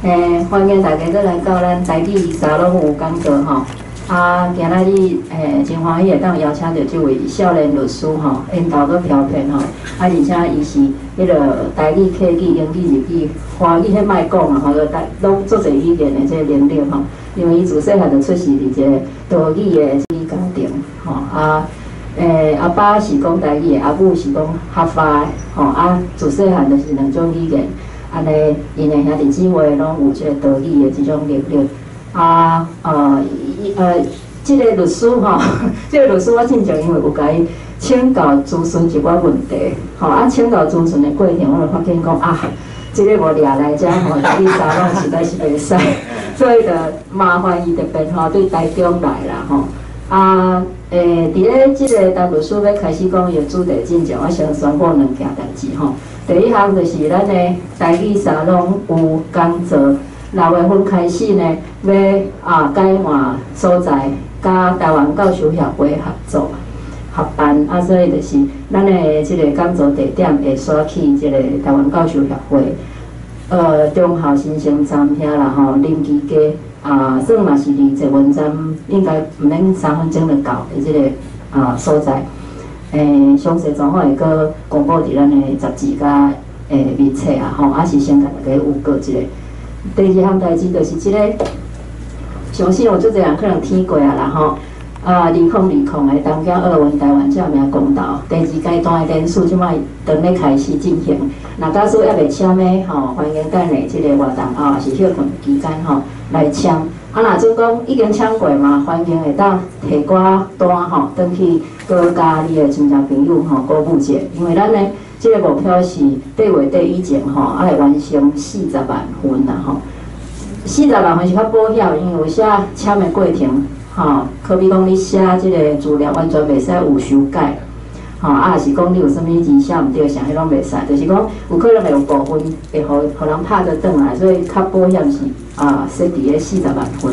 歡迎大家閣來到咱台語沙龍有講座吼。啊，今仔日真歡喜會當邀請著這位少年律師吼，緣投閣飄騙吼。啊，而且伊是彼个台語、客語、英語、日語、華語，彼莫講啊吼，閣攏足濟語言的這个能力吼。因為伊自細漢就出世佇這个多語的這家庭吼。啊，阿爸是講台語的，阿母是講客家的吼。啊，自細漢就是兩種語言。按呢，𪜶的兄弟姊妹攏有這個多語的這種能力。啊，這个律師吼，這个律師我進前因為有共伊請教諮詢一寡問題，吼啊，請教諮詢的過程，我就發現講啊，這个無掠來遮吼，台語沙龍實在是袂使，所以就麻煩伊特別吼對台中來啦吼。啊，佇咧這个陳律師欲開始講伊的主題進前，我先宣布兩件代誌吼。第一項就是咱的台語沙龍有講座，6月份開始呢，欲啊改換所在，佮台灣教師協會合作合辦，啊，所以就是咱的這個講座地點會徙去這個台灣教師協會，忠孝新生站遐啦吼，臨濟街啊，算嘛是離捷運站應該毋免3分鐘就到的這个啊所在。詳細狀況會閣公布佇咱的雜誌佮面冊啊吼，啊是先共大家預告一下。第二項代誌就是這个，相信有足濟人可能聽過啊啦吼。啊，2020的東京奧運台灣正名公投第二階段的聯署，這擺當咧開始進行。若假使猶未簽的吼，歡迎等下這个活動後，抑是歇睏期間吼來簽。啊，若準講已經簽過嘛，歡迎會當提寡單吼，轉去閣佮你的親戚朋友吼鼓舞者。因為咱的這个目標是8月底以前吼，愛完成40萬份啦吼。40萬份是較保險，因為有寫簽的過程。吼，可比講你寫這个資料完全袂使有修改，吼，啊，抑是講你有啥物字寫毋對，啥彼攏袂使，就是講有可能會有部分會予人拍做轉來，所以較保險是啊，設佇咧四十萬份。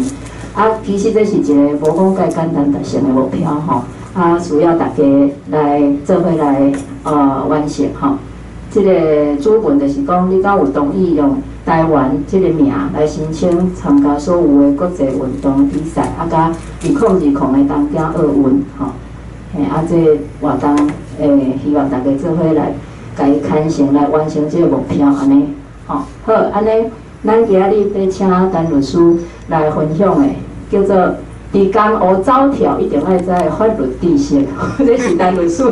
啊，其實這是一个無講介簡單達成的目標吼，啊，需要大家來做伙來完成吼。這个主文就是講，你敢有同意用台灣這个名來申請參加所有的國際運動比賽，啊，佮2020的東京奧運吼。嘿，啊，這个活動希望大家做伙來共伊牽成來完成這个目標，按呢，吼。好，按呢，咱今仔日欲請陳律師來分享的，叫做佇江湖走跳，一定愛知的法律知識，這是陳律師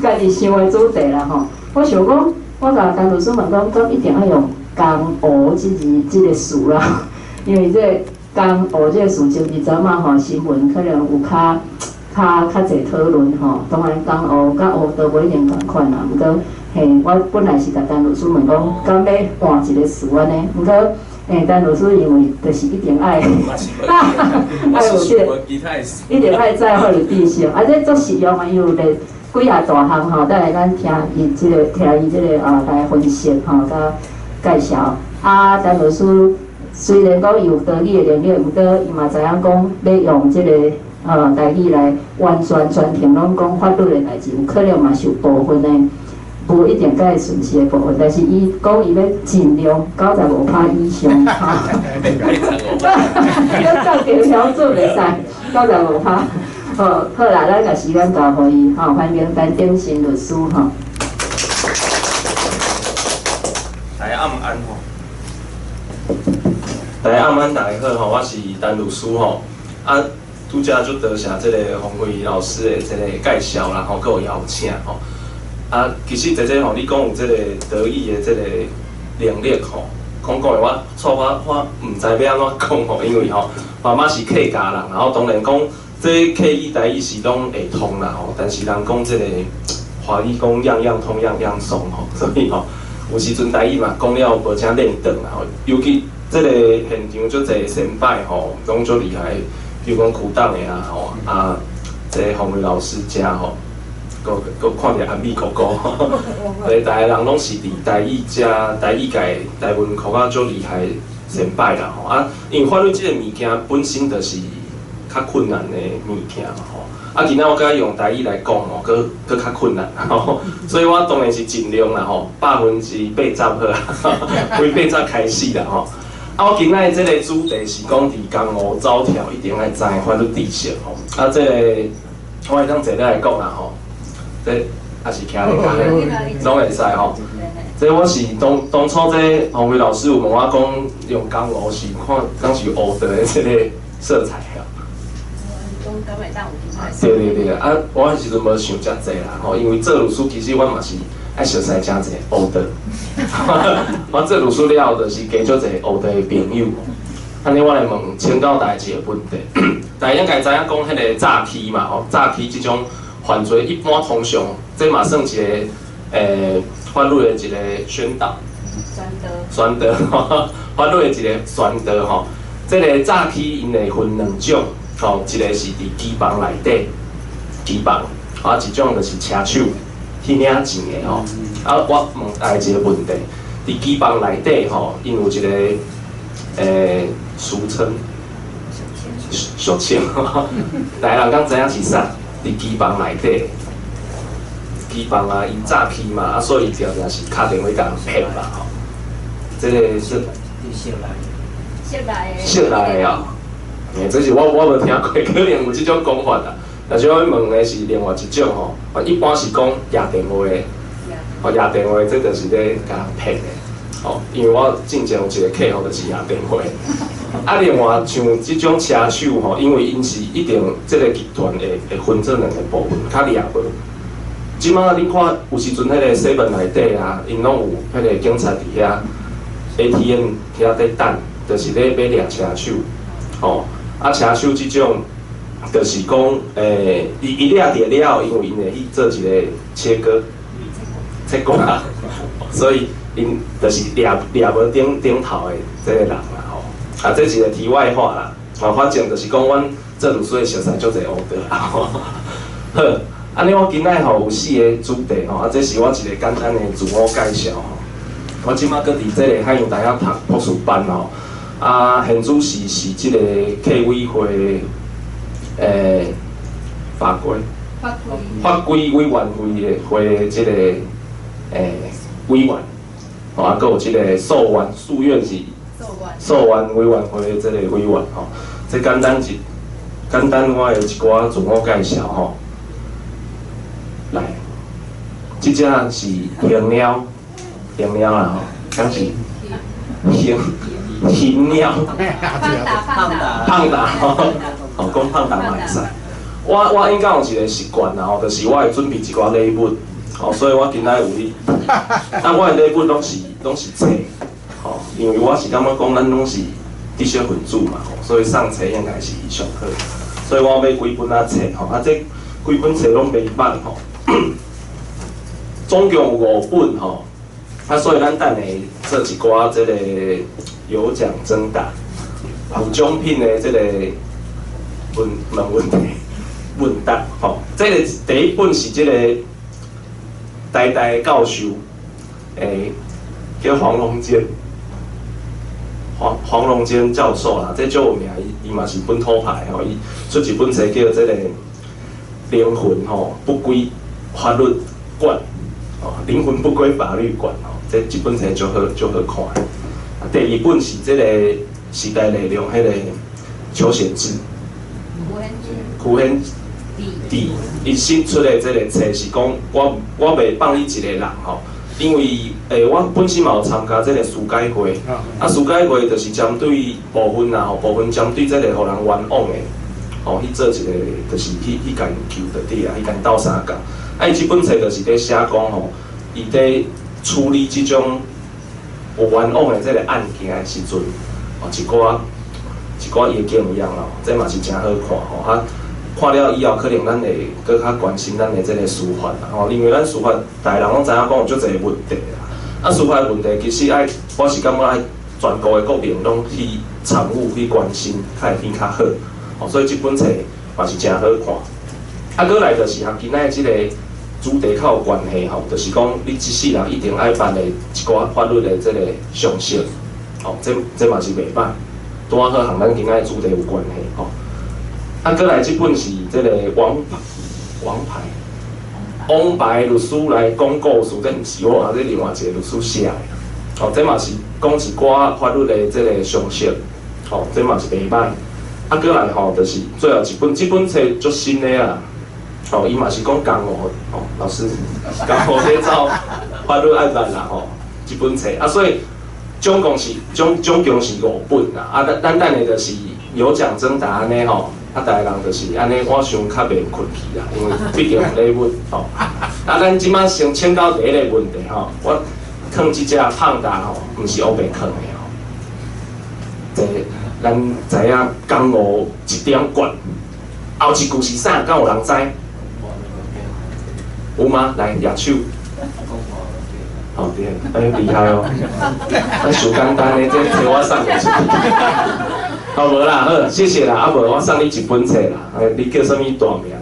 家己想的主題啦吼。我想講，我共陳律師問講，敢一定愛用江湖這字這个詞啦，因為這个江湖這个詞，前一陣仔吼，新聞可能有較較較濟討論吼。當然，江湖佮黑道無一定仝款啦。毋過，嘿，我本來是共陳律師問講，敢欲換一个詞按呢？毋過，陳律師認為就是一定愛，愛有這个，一定愛知法律知識，啊，這足實用的，伊有列幾仔大項吼，等下咱聽伊這个，聽伊這个啊來分析吼，佮介紹。啊，陳律師雖然講伊有多語的能力，毋過伊嘛知影講欲用這个台語來完全全程攏講法律的代誌，有可能嘛是有部分的無一定介順勢的部分，但是伊講伊欲盡量95%以上，吼。要照定標準袂使，九十五趴。好，好啦，咱共時間交予伊，吼，歡迎陳鼎新律師，吼。大家暗安吼，大家暗安，大家好吼，我是陳律師吼。啊，拄才足多謝這个馮慧老師的這個介紹啦，吼，閣有邀請吼。啊，其實姐姐吼，你講有這個多語的這個能力吼，講講的我錯我我毋知欲按怎講吼，因為吼媽媽是客家人，然後當然講這客語台語是攏會通啦吼，但是人講這個華語講樣樣通樣樣鬆吼，所以吼有時陣台語嘛講了無啥練轉啦吼，尤其這個現場足濟先輩吼，攏足厲害，比如講區董的啊吼，啊這個馮慧老師遮吼。閣閣看著阿美哥哥，對，逐个人攏是佇台語遮、台語界、台文科仔足厲害先輩啦吼。啊，因為法律這個物件本身就是較困難的物件嘛吼。啊，今仔我閣愛用台語來講吼，閣閣較困難吼。所以我當然是盡量啦吼，80%好啊，為80開始啦吼。啊，我今仔這个主題是講佇江湖走跳一定愛知的法律知識吼。啊，這个我會當坐咧來講啦吼。這也是徛咧徛咧，攏會使吼。這我是當當初這洪輝老師有問我講，用江湖是看敢是烏道的這個色彩啊。對對對，啊，我彼時陣無想遮濟啦吼，因為做律師其實我嘛是愛熟似誠濟烏道。我做律師了後，就是加足濟烏道的朋友。按呢，我來問請教大家一个問題，大家應該知影講彼个詐欺嘛吼，詐欺這種犯罪一般通常，這嘛算一个法律的一个宣導。宣導。宣導，法律的一个宣導吼。這个詐欺𪜶會分兩種，吼，一个是佇機房內底，機房，啊，一種就是車手去領錢的吼。啊，我問大家一个問題，佇機房內底吼，𪜶有一个俗稱，俗稱，大家人敢知影是啥？佇機房內底，機房啊，伊詐欺嘛，啊，所以定定是敲電話共人騙嘛，吼。這个是室內。室內。室內的哦，欸，這是我無聽過，可能有這種講法啦。但是我欲問的是另外一種吼，一般是講夜電話的，哦，夜電話這就是咧共人騙的，吼，因為我進前有一個客戶就是夜電話。啊，另外像這種車手吼，因為𪜶是一定這个集團會分做兩个部分，較掠無。這馬你看有時陣彼个 seven 內底啊，𪜶攏有彼个警察佇遐 ATM 遐佇等，就是咧欲掠車手，吼。啊，車手這種，就是講，伊掠著了後，因為𪜶會去做一个切割，切割啊，所以𪜶就是掠掠無頂頂頭的這个人啦，吼。啊，這是一个題外話啦。啊，反正就是講，阮做律師的熟似足濟烏道啦。好，按呢我今仔吼有四个主題吼，啊，這是我一个簡單的自我介紹吼。我這馬閣佇這个海洋大學讀博士班吼，啊，現主時是這个客委會法規法規委員會的會的這个委員，吼，啊，閣有這个訴願訴願是訴願委員會的這个委員吼，這簡單一簡單我的一寡自我介紹吼。來，這隻是熊貓，熊貓啦吼，敢是熊熊貓，胖達胖達吼，吼講胖達嘛會使。我應該有一个習慣啦吼，就是我會準備一寡禮物，吼，所以我今仔有去，啊，我的禮物攏是冊，吼，因為我是感覺講咱攏是知識分子嘛，吼，所以送冊應該是上好，所以我買幾本仔冊吼，啊，這幾本冊攏袂䆀吼。總共有五本吼，啊，所以咱等下做一寡這个有獎徵答，有獎品的這个問問問題問答吼。這个第一本是這个台大教授，叫黃龍堅，黃黃龍堅教授啦，這足有名，伊嘛是本土派吼，伊出一本冊叫這个靈魂吼不歸法律管，哦，靈魂不歸法律管吼，這這本冊足好足好看。啊，第二本是這个時代力量彼个邱顯智，邱顯智，伊新出的這个冊是講我袂放你一个人吼，因為我本身嘛有參加這个司改會，啊，司改會就是針對部分啊吼，部分針對這个予人冤枉的，吼，去做一个就是去共𪜶求就對啊，去共𪜶鬥相共。啊，伊這本冊就是佇寫講吼，伊佇處理這種有冤枉的這个案件的時陣，吼，一寡一寡伊的經驗咯，這嘛是誠好看吼。啊，看了以後，可能咱會閣較關心咱的這个司法啦吼，因為咱司法，逐个人攏知影講有足濟問題啦。啊，司法的問題其實愛，我是感覺愛全國的國民攏去參與去關心，較會變較好。吼，所以這本冊嘛是誠好看。啊，閣來就是和今仔這个主題較有關係吼，就是講你這世人一定愛捌的一寡法律的這个常識，吼，這嘛是袂歹，拄仔好和咱今仔的主題有關係吼。啊，閣來這本是這个王王牌王牌律師來講故事，這毋是我，這另外一个律師寫的。吼，這嘛是講一寡法律的這个常識，吼，這嘛是袂歹。啊，閣來吼，就是最後一本，這本冊足新的啦，吼，伊嘛是講江湖，吼，老師，江湖咧走法律案例啦，吼，這本冊啊，所以總共是五本啦，啊，咱等下就是有獎徵答按呢吼，啊，逐个人就是按呢，我想較袂睏去啦，因為畢竟禮物吼。啊，咱這擺先請教第一個問題吼，我囥這隻胖達吼，毋是烏白囥的吼，這咱知影江湖一點懸，後一句是啥？敢有人知？有嗎？來舉手。好對，哎厲害哦！咱上簡單的，這摕我送你一本。好無啦，好，謝謝啦。啊無，我送你一本冊啦。哎，你叫啥物大名？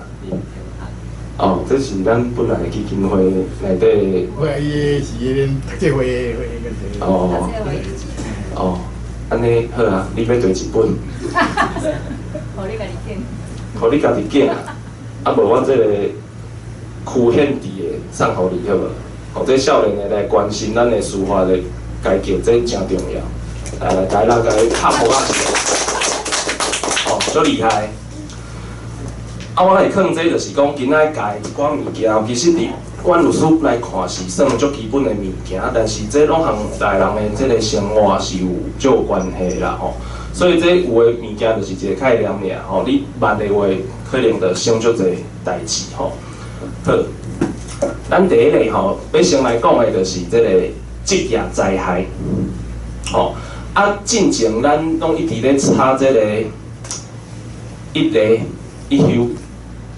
哦，這是咱本來基金會內底。我伊是恁讀冊會會個。哦。哦，按呢好啊，你欲綴一本？予你家己揀。予你家己揀啊！啊無，我這个區縣治的送予你好無？哦，這少年的來關心咱的司法的改革，這誠重要。來來，來，來，共伊拍噗仔。哦，足厲害！啊，我來囥這就是講，今仔教一寡物件，其實佇阮律師來看是算足基本的物件，但是這攏和逐个人的這个生活是有足有關係啦吼。所以這有的物件就是一個概念爾吼，你捌的話，可能就省足濟代誌吼。好，咱第一个吼，欲先來講的就是這个職業災害。吼，啊，進前咱攏一直咧吵這個一例一休，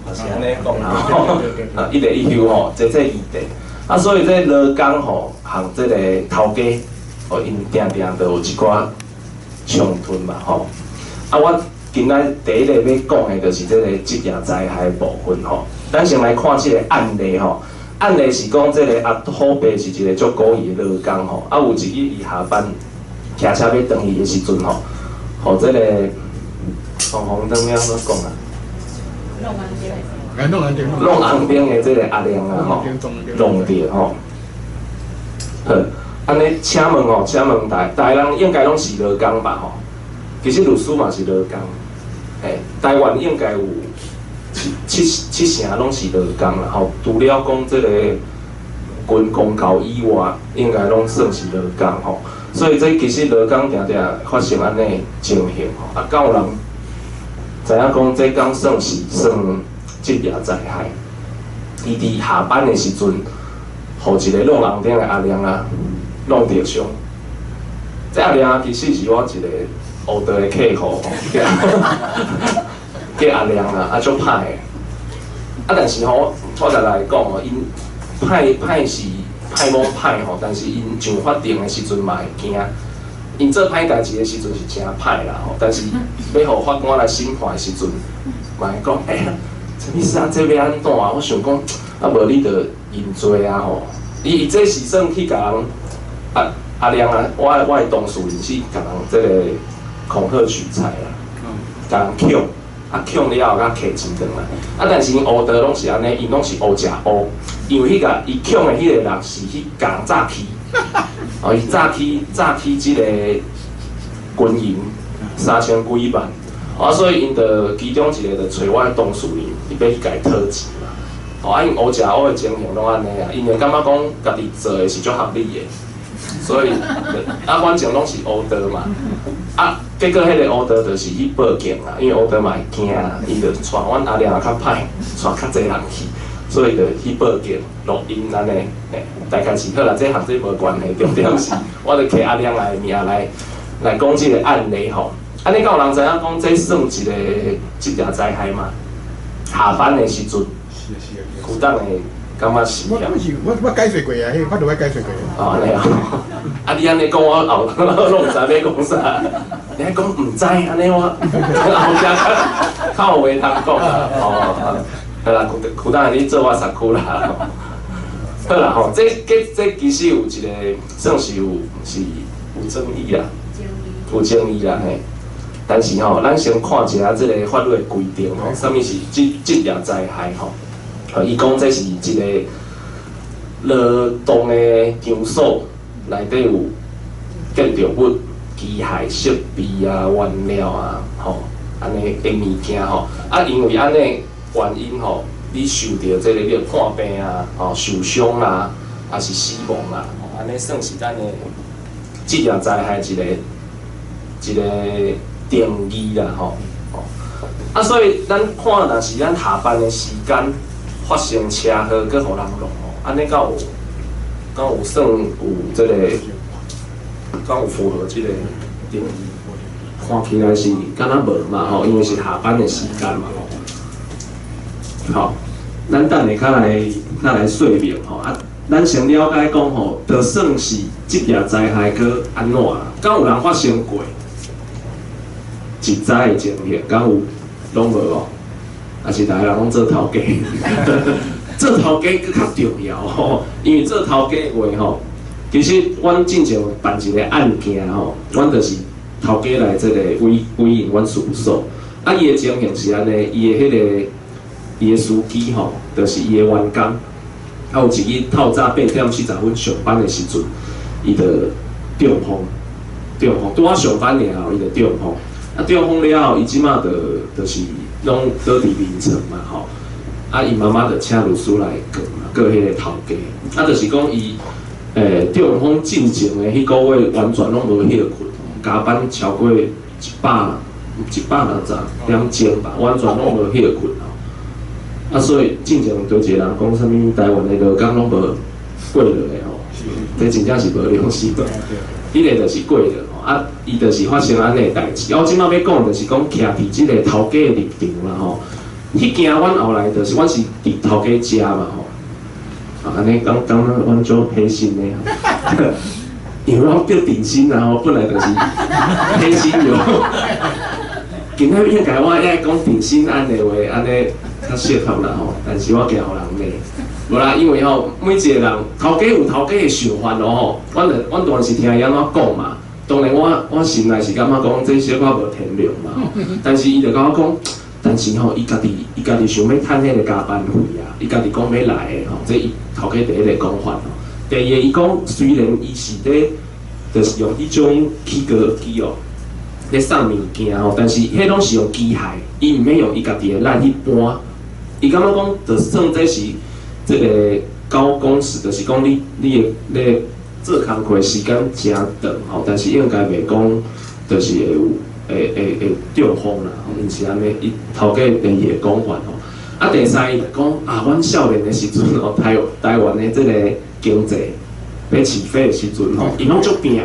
嘛是按呢講啦吼，啊，一例一休吼，這議題，啊，所以這勞工吼，和這个頭家，吼，𪜶定定都有一寡衝突嘛吼。啊，我今仔第一个欲講的就是這个職業災害部分吼。咱先來看這个案例吼，案例是講這个阿虎伯是一个足古意的勞工吼，啊，有一日伊下班騎車欲轉去的時陣吼，予這个紅紅燈要按怎講啊？弄紅燈，弄紅燈的這个阿亮啊吼，弄著吼。好，按呢，請問吼，請問逐家人應該攏是勞工吧吼？其實律師嘛是勞工，嘿，台灣應該有七成攏是勞工啦吼。除了講這个軍公教以外，應該攏算是勞工吼。所以這其實勞工定定發生按呢情形吼。啊，敢有人知影講這敢算是算職業災害？伊佇下班的時陣，予一个弄紅燈的阿亮啊弄著傷。這阿亮其實是我一个黑道的客戶吼，叫阿亮啊，啊足歹的。啊，但是吼，我就來講吼，𪜶歹歹是歹罔歹吼，但是𪜶上法庭的時陣嘛會驚。𪜶做歹代誌的時陣是誠歹啦吼，但是欲予法官來審判的時陣，嘛會講，欸，啥物事啊？這欲按怎啊？我想講，啊無你著認罪啊吼。伊這是算去共人阿阿亮啊，我的同事是共人這个恐嚇取財啦，共人抾，啊抾了後才提錢轉來。啊，但是𪜶烏道攏是按呢，𪜶攏是烏食烏，因為彼個伊抾的彼個人是去共人詐欺，哦，伊詐欺這个軍營3000幾萬，啊，所以𪜶就其中一個就揣我的同事伊，伊欲去共伊討錢嘛。哦，啊，𪜶烏食烏的情形攏按呢啊，𪜶會感覺講家己做的是足合理的，所以啊，反正攏是烏道嘛。啊，結果彼個烏道就是去報警啊，因為烏道嘛會驚啊，伊就帶阮阿亮也較歹，帶較濟人去，所以就去報警錄音按呢，嘿，大概是好啦，這和這無關係，重點是，我就摕阿亮的名來講這个案例吼。啊，你敢有人知影講這算一个職業災害嗎？下班的時陣，是啊是啊。有當會感覺是我我是我我解說過啊，彼法律我解說過。哦，按呢啊，啊你按呢講我後攏毋知欲講啥，你還講毋知按呢我後壁較有話通講。哦，好啦，有當你做我實區啦。好啦吼，這其實有一個算是有爭議啦，有爭議啦嘿。但是吼，咱先看一下這个法律的規定吼，啥物是職業災害吼？伊講這是一个勞動的場所內底有建築物、機械設備啊、原料啊，吼，按呢的物件吼，啊，因為按呢原因吼，你受著這個你破病啊、吼受傷啦，抑是死亡啦，吼，按呢算是咱的職業災害一個一個定義啦，吼。啊，所以咱看，若是咱下班的時間發生車禍，閣予人弄吼，按呢敢有算有這個，敢有符合這個定義？看起來是敢若無嘛吼，因為是下班的時間嘛吼。好，咱等下較來較來說明吼啊，咱先了解講吼，就算是職業災害閣按怎啦？敢有人發生過職災的情形？敢有？攏無哦，抑是逐个人攏做頭家，做頭家閣較重要吼，因為做頭家的話吼，其實阮進前辦一個案件吼，阮就是頭家來這個委委任阮事務所，啊，伊的情形是按呢，伊的彼個伊的司機吼，就是伊的員工，啊，有一日透早8點40分上班的時陣，伊就中風，中風，拄仔上班爾後，伊就中風。啊，中風了後，伊這馬就就是攏倒佇眠床嘛吼。啊，伊媽媽就請律師來告嘛，告彼個頭家。啊，就是講伊中風進前的彼個月完全攏無歇睏，加班超過160點鐘吧，完全攏無歇睏吼。啊，所以進前對一個人講啥物台灣的勞工攏無過落的吼，這真正是無良心。彼個就是過落吼，啊，伊就是發生按呢代誌。啊，我這馬欲講就是講徛佇這個頭家的立場啦吼。彼件阮後來就是阮是佇頭家遮嘛吼。啊，按呢講講阮足黑心的吼，因為阮叫頂薪啊吼，本來就是黑心油。今仔應該我愛講頂薪案的話，按呢較適合啦吼。但是我驚予人罵。無啦，因為吼，每一個人頭家有頭家的想法咯吼。阮就阮當然是聽伊按怎講嘛。當然我我心內是感覺講這小可無天良嘛。但是伊就共我講，但是吼，伊家己伊家己想欲趁彼個加班費啊，伊家己講欲來的吼，這伊頭家第一個講法吼。第二個，伊講雖然伊是咧，就是用彼種起高機哦，咧送物件吼，但是彼攏是用機械，伊毋免用伊家己的力去搬。伊感覺講，就算這是這個高工時，就是講你你的你做工課時間誠長吼，但是應該袂講，就是會有會會會中風啦，吼，𪜶是按呢，伊頭家第二個講法吼。啊，第三伊就講啊，阮少年的時陣吼，台台灣的這個經濟欲起飛的時陣吼，𪜶攏足拚的。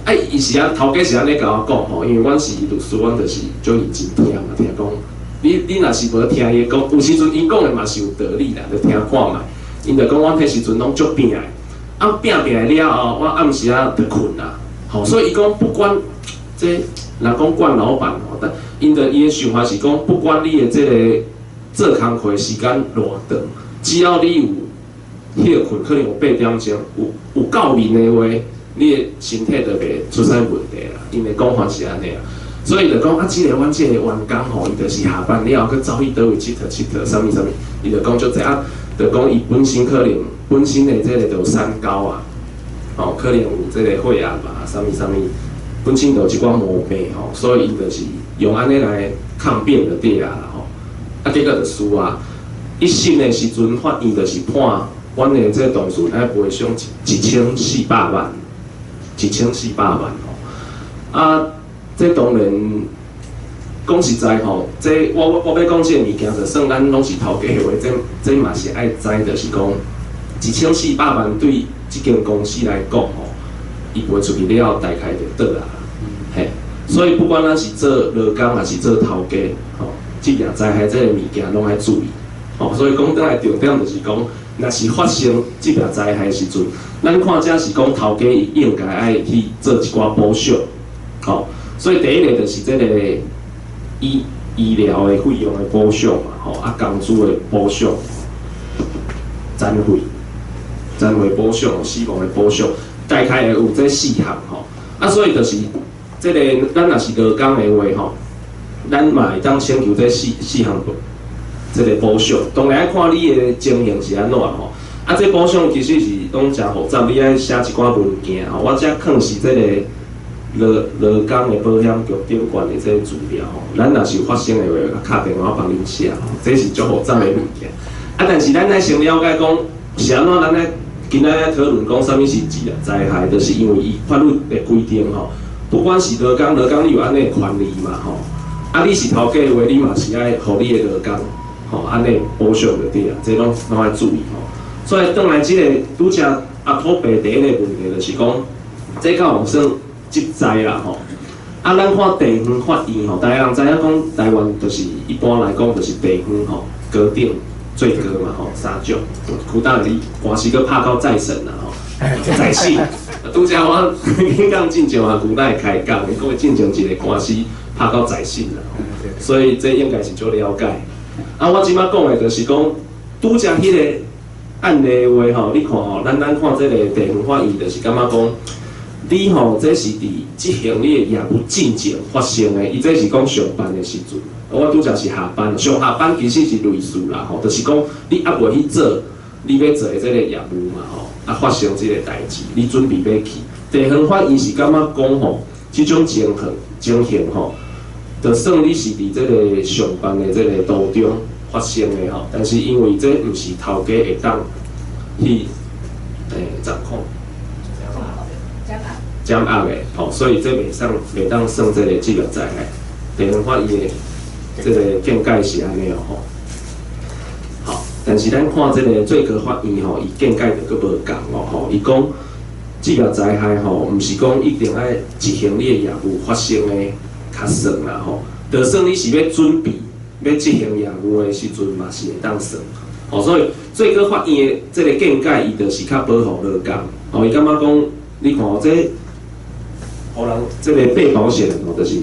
啊，伊是按頭家是按呢共我講吼，因為阮是律師，阮就是足認真聽嘛，聽講。你你若是無聽伊講，有時陣𪜶講的嘛是有道理啦，就聽看覓。𪜶就講阮彼時陣攏足拚的，啊拚拚了後，我暗時仔就睏啦。吼，所以伊講不管這人講慣老闆吼，但𪜶就伊的想法是講，不管你的這個做工課時間偌長，只要你有歇睏，可能有8點鐘，有有夠眠的話，你的身體就袂出啥問題啦。𪜶的講法是按呢啦。所以就講啊，這個阮這個員工吼，伊就是下班了後閣走去佗位𨑨迌𨑨迌，啥物啥物，伊就講足濟啊，就講伊本身可能本身的這個就有三高啊，吼，可能有這個血壓吧，啥物啥物，本身就有一寡毛病吼，所以伊就是用按呢來抗辯就對啊啦吼，啊結果就輸啊，一審的時陣法院就是判阮的這個同事愛賠償一千四百萬，一千四百萬吼，啊。這當然講實在吼，這我我我欲講這個物件，就算咱攏是頭家的話，這這嘛是愛知，就是講一千四百萬對這間公司來講吼，伊賠出去了後，大概就倒啊，嘿。所以不管咱是做勞工，抑是做頭家，吼，職業災害這個物件攏愛注意，吼。所以講轉來重點就是講，若是發生職業災害時陣，咱看這是講頭家伊應該愛去做一寡補償，吼。所以第一個就是這個醫醫療的費用的補償嘛，吼啊工資的補償、殘廢、殘廢補償、死亡的補償，大概會有這四項吼。啊，所以就是這個咱若是勞工的話吼，咱嘛會當請求這四四項這個補償。當然愛看你的情形是按怎吼。啊，這補償其實是攏誠複雜，你愛寫一寡文件吼。我遮囥是這個勞勞工的保險局頂懸的這個資料吼。咱若是有發生的話，敲電話幫恁寫吼。這是足複雜的物件。啊，但是咱愛先了解講，是按怎咱咧今仔咧討論講啥物是職業災害，就是因為伊法律的規定吼，不管是勞工，勞工你有按呢權利嘛吼。啊，你是頭家的話，你嘛是愛予你的勞工吼，按呢保障就對啊，這攏攏愛注意吼。所以轉來這個拄才阿土伯第一個問題就是講，這敢有算職災啦吼？啊，咱看地方法院吼，台灣人知影講，台灣就是一般來講就是地方吼，高等最高嘛吼，三種。邱大你官司閣拍到再審啦吼，再審。拄才我演講進前啊，邱大開講，伊講進前一個官司拍到再審啦，所以這應該是足了解。啊，我這擺講的就是講，拄才彼個案例話吼，你看吼，咱咱看這個地方法院就是感覺講，你吼這是佇執行你的業務進前發生的，伊這是講上班的時陣，我拄才是下班，上下班其實是類似啦吼，就是講你猶未去做你欲做的這個業務嘛吼，啊發生這個代誌，你準備欲去地方法院是感覺講吼，這種情形情形吼，就算你是佇這個上班的這個途中發生的吼，但是因為這毋是頭家會當去掌控、掌握的吼，所以這袂算袂當算這個職業災害。地方法院的這個見解是按呢哦吼。好，但是咱看這個最高法院吼，伊見解就閣無仝哦吼，伊講職業災害吼，毋是講一定愛執行你的業務發生的較算啦吼，就算你是欲準備欲執行業務的時陣，嘛是會當算。吼，所以最高法院的這個見解，伊就是較保護勞工。吼，伊感覺講，你看這，予人這個被保險人吼，就是予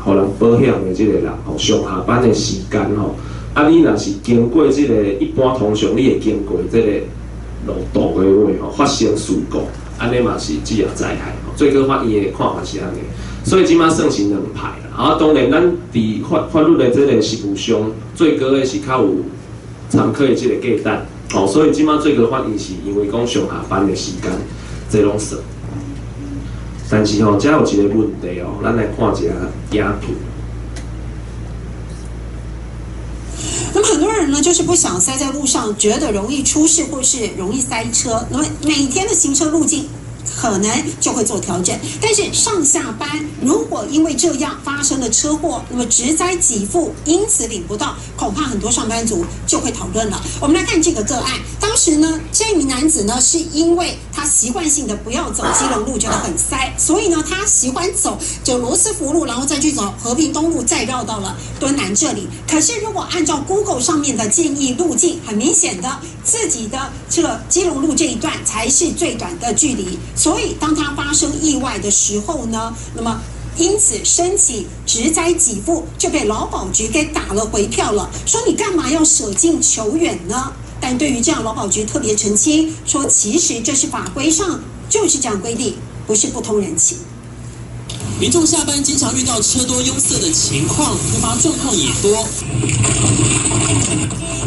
人保險的這個人吼，上下班的時間吼，啊，你若是經過這個一般通常，你會經過這個路途的話吼，發生事故，按呢嘛是職業災害。最高法院的看法是按呢，所以這擺算是兩派啦。啊，當然咱佇法法律的這個實務上，最高的是較有參考的這個價值。哦，所以這擺最高法院是因為講上下班的時間，這攏算。但是吼，這有一個問題哦，咱來看一下影片。那麼很多人呢，就是不想塞在路上，覺得容易出事或是容易塞車。那麼每天的行車路徑可能就會做調整，但是上下班如果因為這樣發生了車禍，那麼職災給付因此領不到，恐怕很多上班族就會討論了。我們來看這個個案，當時呢，這名男子呢是因為他習慣性的不要走基隆路，覺得很塞，所以呢他喜歡走這羅斯福路，然後再去走和平東路，再繞到了敦南這裡。可是如果按照 Google 上面的建議路徑，很明顯的自己的這個基隆路這一段才是最短的距離。所以，當他發生意外的時候呢，那麼因此申請職災給付就被勞保局給打了回票了，說你幹嘛要捨近求遠呢？但對於這樣，勞保局特別澄清說，其實這是法規上就是這樣規定，不是不通人情。民眾下班經常遇到車多擁塞的情況，突發狀況也多。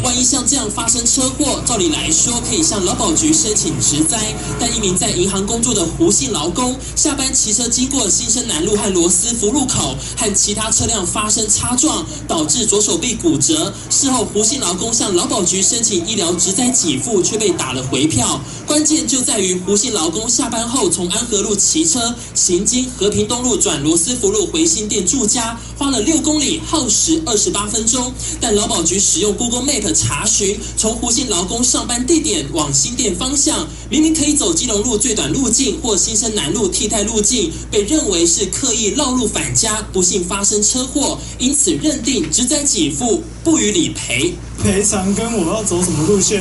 萬一像這樣發生車禍，照理來說可以向勞保局申請職災，但一名在銀行工作的胡姓勞工，下班騎車經過新生南路和羅斯福路口，和其他車輛發生擦撞，導致左手臂骨折。事後胡姓勞工向勞保局申請醫療職災給付，卻被打了回票。關鍵就在於胡姓勞工下班後從安和路騎車行經和平東路轉羅斯福路回新店住家，花了6公里，耗時28分鐘。但勞保局使用 Google Map 查詢，從胡姓勞工上班地點往新店方向，明明可以走基隆路最短路徑或新生南路替代路徑，被認為是刻意繞路返家，不幸發生車禍，因此認定職災給付不予理賠。賠償跟我要走什麼路線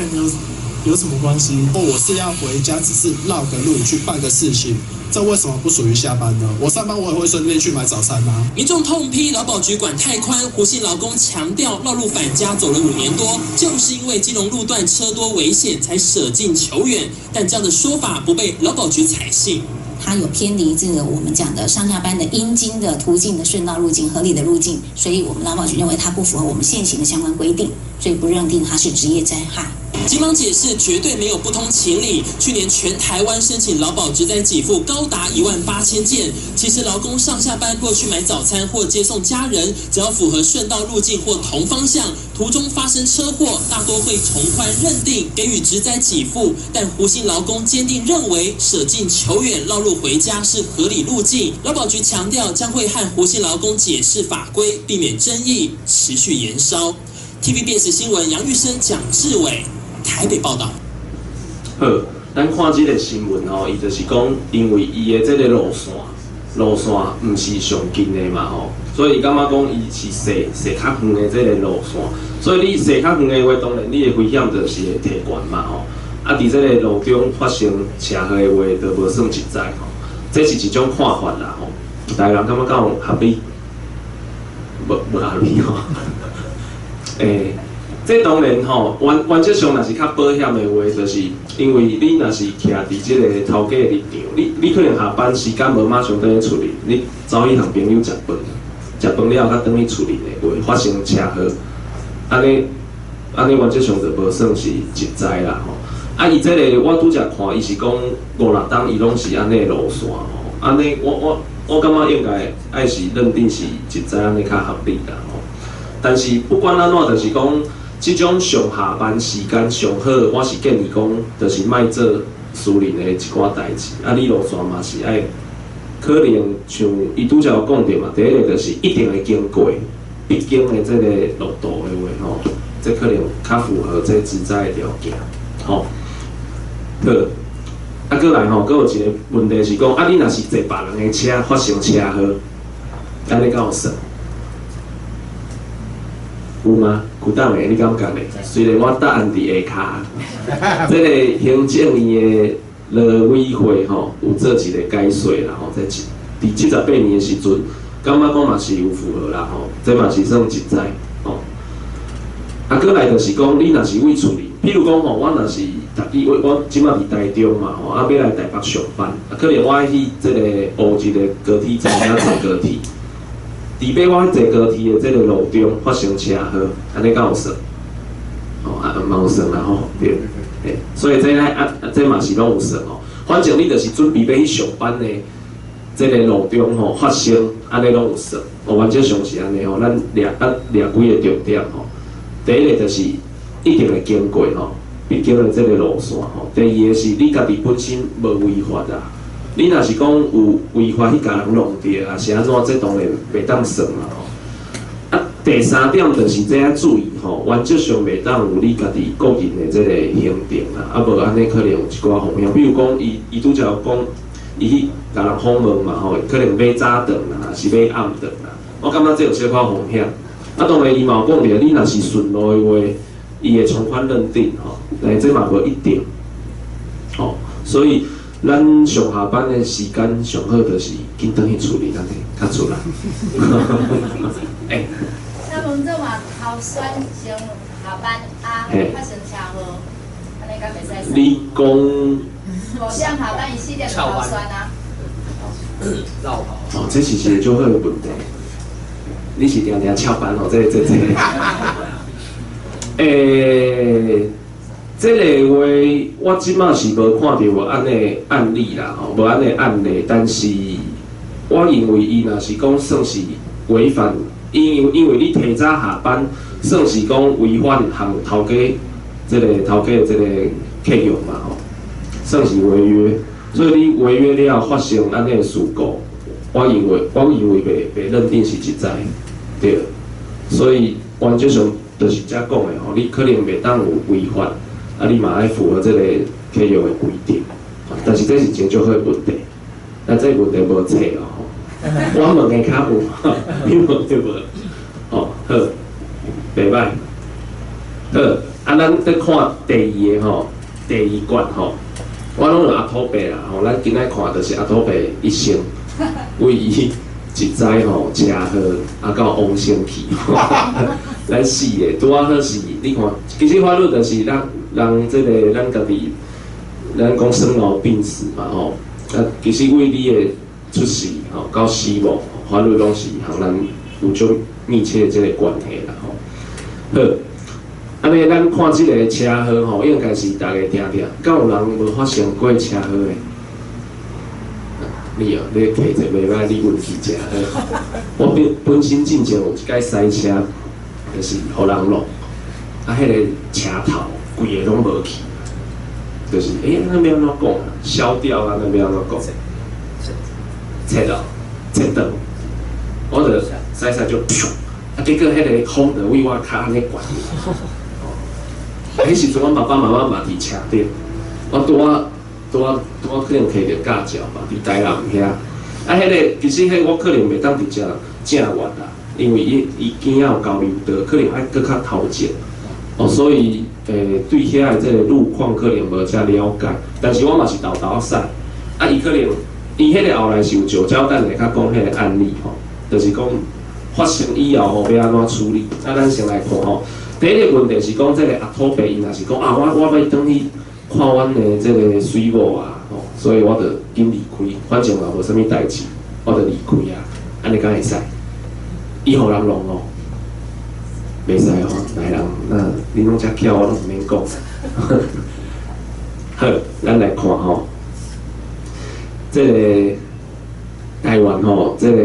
有什麼關係？我是要回家，只是繞個路去辦個事情。這為什麼不屬於下班呢？我上班我也會順便去買早餐啊。民眾痛批勞保局管太寬，胡姓勞工強調繞路返家走了5年多，就是因為基隆路段車多危險，才捨近求遠。但這樣的說法不被勞保局採信。他有偏離這個我們講的上下班的應經的途徑的順道路徑、合理的路徑，所以我們勞保局認為他不符合我們現行的相關規定，所以不認定他是職業災害。警方解釋絕對沒有不通情理。去年全台灣申請勞保職災給付高達18,000件。其實勞工上下班或去買早餐或接送家人，只要符合順道路徑或同方向，途中發生車禍，大多會從寬認定給予職災給付。但胡姓勞工堅定認為捨近求遠繞路回家是合理路徑。勞保局強調將會和胡姓勞工解釋法規，避免爭議持續延燒。TVBS 新聞楊玉生、蔣志偉台北報道。好，咱看這個新聞吼，伊就是講，因為伊的這個路線毋是上近的嘛吼，所以伊感覺講伊是踅踅較遠的這個路線，所以你踅較遠的話，當然你的危險就是會提懸嘛吼。啊，佇這個路中發生車禍的話，就無算職災吼，這是一種看法啦吼。大家人感覺敢有合理？無合理吼。這當然吼，原則上若是較保險的話，就是因為你若是徛佇這個頭家的立場，你可能下班時間無馬上轉去厝裡，你走去予朋友食飯，食飯了後才轉去厝裡的話，發生車禍，按呢原則上就無算是職災啦吼。啊，伊這個我拄才看，伊是講五六冬伊攏是按呢路線吼，按呢我感覺應該愛是認定是職災按呢較合理啦吼。但是不管按怎，就是講這種上下班時間上好，我是建議講，就是莫做私人的一寡代誌。啊，你路線嘛是愛可能像伊拄才有講著嘛，第一個就是一定會經過必經的這個路途的話吼，這可能較符合這職災的條件，吼。好，啊，閣來吼，閣有一個問題是講，啊，你若是坐別人的車發生車禍，按呢敢有算？有嗎？有當的，你感覺咧？雖然我答案佇下跤，這個行政院的勞委會吼有做一個解說啦吼，這佇78年的時陣，感覺講嘛是有符合啦吼，這嘛是算職災吼。啊，閣來就是講，你若是為厝裡，譬如講吼，我若是逐日我這馬佇台中嘛吼，啊，欲來台北上班，啊，可能我愛去這個烏一個高鐵站遐坐高鐵。佇欲我坐高鐵的這個路中發生車禍，按呢敢有算？哦，啊，嘛有算啦吼，對，所以這咧啊，這嘛是攏有算哦。反正你就是準備欲去上班的這個路中吼發生，按呢攏有算。哦，原則上是按呢吼，咱掠啊掠幾個重點吼。第一個就是一定會經過吼，必經的這個路線吼。第二個是你家己本身無違法啊。你若是講有違法去共人弄著，抑是按怎，這當然袂當算啦吼。啊，第三點就是這愛注意吼，原則上袂當有你家己個人的這個行程啦，啊無按呢可能有一寡風險。比如講，伊拄才有講，伊去共人訪問嘛吼，可能欲早轉啦，抑是欲暗轉啦，我感覺這有小可風險。啊，當然伊嘛有講著，你若是順路的話，伊會從寬認定吼，但是這嘛無一定。吼，所以。咱上下班的時間上好就是緊轉去厝裡，按呢較出力。欸，請問這嘛頭選先下班啊，發生車禍，按呢敢袂使？你講五點下班，伊4點就頭選啊。繞跑。哦，這是一個足好的問題。你是定定翹班哦？這。欸，這個話，我這馬是無看著有按呢案例啦，吼，無按呢案例。但是，我認為伊若是講算是違反，因為你提早下班，算是講違反和頭家這個頭家的這個契約嘛，吼，算是違約。所以你違約了發生按呢事故，我認為袂認定是職災，對。所以原則上就是這講的吼，你可能袂當有違法。啊，你嘛愛符合這個契約的規定，但是這是真足好的問題，但這個問題無冊哦，我問的較有，你問的無，哦，好，袂歹，好，啊，咱再看第二个吼，第二關吼，我攏用阿土伯啦，吼，咱今仔看就是阿土伯一生為伊職災吼車禍啊到往生去，咱四个拄仔好是，你看，其實法律就是咱人這個咱家己，咱講生老病死嘛吼，啊，其實為你的出世吼到死亡，法律攏是和咱有足密切的這個關係啦吼。好，按呢，咱看這个車禍吼，應該是逐家聽著，敢有人無發生過車禍的？你哦，你摕一個袂䆀，你運氣誠好。我本本身進前有一擺賽車，就是予人弄，啊，彼個車頭規个攏無去，就是那欲按怎講啊？消掉啊，那欲按怎講？切咯，切斷。我就駛駛就噗，啊，結果彼个風就對我跤按呢懸。彼時陣，阮爸爸媽媽嘛佇車頂，我拄仔拄仔拄仔可能摕著駕照嘛，佇台南遐。啊，彼个其實彼我可能袂當直接正越啦，因為伊伊邊仔有交流道，可能愛閣較頭前。哦，所以對遐的這个路況可能無遮了解，但是我嘛是沓沓仔駛。啊，伊可能伊彼个後來是有聚焦，等下較講彼个案例吼，就是講發生以後吼欲按怎處理。啊，咱先來看吼。第一个問題是講，這个阿土伯伊若是講啊，我欲轉去看阮的這个水某啊，吼，所以我就緊離開，反正嘛無啥物代誌，我就離開啊，按呢敢會使？伊予人弄哦，袂使吼，來人，那恁攏遮巧，我攏毋免講。好，咱來看吼，這个台灣吼，這个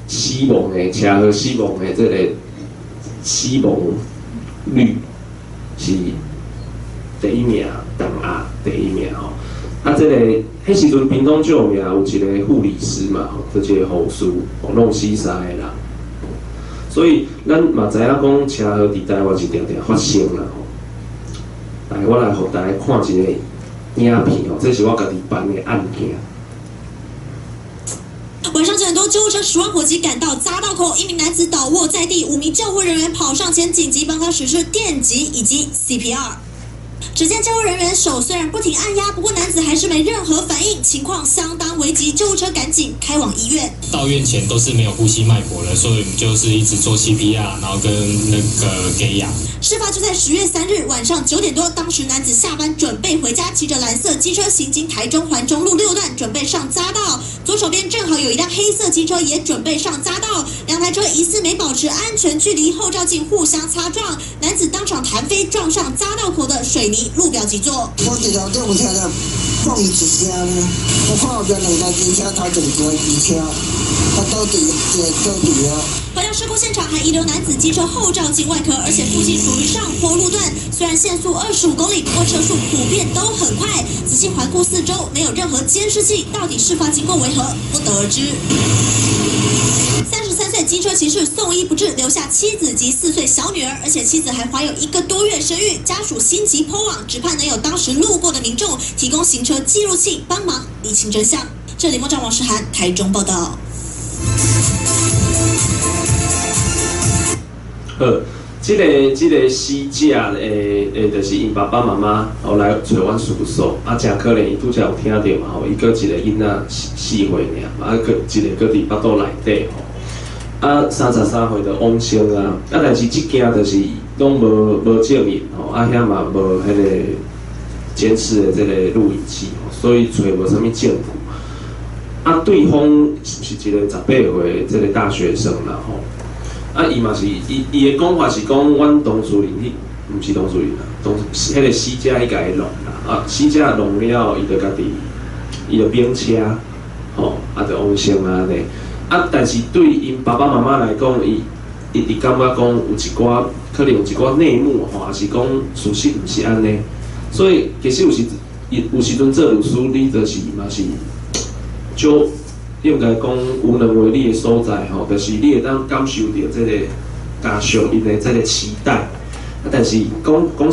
死亡的車禍死亡的這个死亡率是第一名，東亞第一名吼。啊，這个彼時陣屏東最有名有一個護理師嘛，吼，這一個護士，弄死三個人。所以咱嘛知影講車禍佇台灣是定定發生啦吼。來，我來予大家看一个影片吼，這是我家己辦的案件。晚上9點多，救護車10萬火急趕到匝道口，一名男子倒臥在地，5名救護人員跑上前緊急幫他實施電擊以及 CPR。只見救護人員手雖然不停按壓，不過男子還是沒任何反應，情況相當危急，救護車趕緊開往醫院。到院前都是沒有呼吸脈搏了，所以我們就是一直做 CPR，然後跟那個給氧。事發就在10月3日晚上9點多，當時男子下班準備回家，騎着藍色機車行經台中環中路6段，準備上匝道，左手邊正好有一輛黑色機車也準備上匝道，兩台車疑似沒保持安全距離，後照鏡互相擦撞，男子當場彈飛撞上匝道口的水泥路標基座。我佇樓頂有聽著砰一聲呢，我看後壁兩台機車頭前一台機車，啊倒佇一个倒佇遐。回到事故現場，還遺留男子機車後照鏡外殼，而且附近屬於上坡路段，雖然限速25公里，不過車速普遍都很快。仔細環顧四周，沒有任何監視器，到底事發經過為何，不得而知。33歲機車騎士送醫不治，留下妻子及4歲小女兒，而且妻子還懷有1個多月身孕。家屬心急 PO 網，只盼能有當時路過的民眾提供行車記錄器幫忙釐清真相。這裡莫張王詩涵台中報道。好，這个死者的，就是𪜶爸爸媽媽哦來揣阮事務所，啊，誠可憐，伊拄才有聽著嘛吼，伊閣一個囡仔4歲爾，啊，閣一個閣佇腹肚內底吼，啊，33歲就往生啊，啊，但是這件就是攏無證人吼，啊，遐嘛無彼個監視的這个錄影器，所以揣無啥物證據。啊，對方是一個18歲這個大學生啦吼。啊，伊嘛是，伊伊的講法是講，阮當事人彼，毋是當事人啦，當彼个死者去共伊弄啦，啊，死者弄了後，伊就家己，伊就變車，吼，啊，就往生啊按呢。啊，但是對𪜶爸爸媽媽來講，伊一直感覺講有一寡可能有一寡內幕吼，抑是講事實毋是按呢。所以其實有時陣做律師，你就是嘛是，就應該講無能為力的所在吼，就是你會當感受著這個家屬𪜶的這個期待，啊，但是講講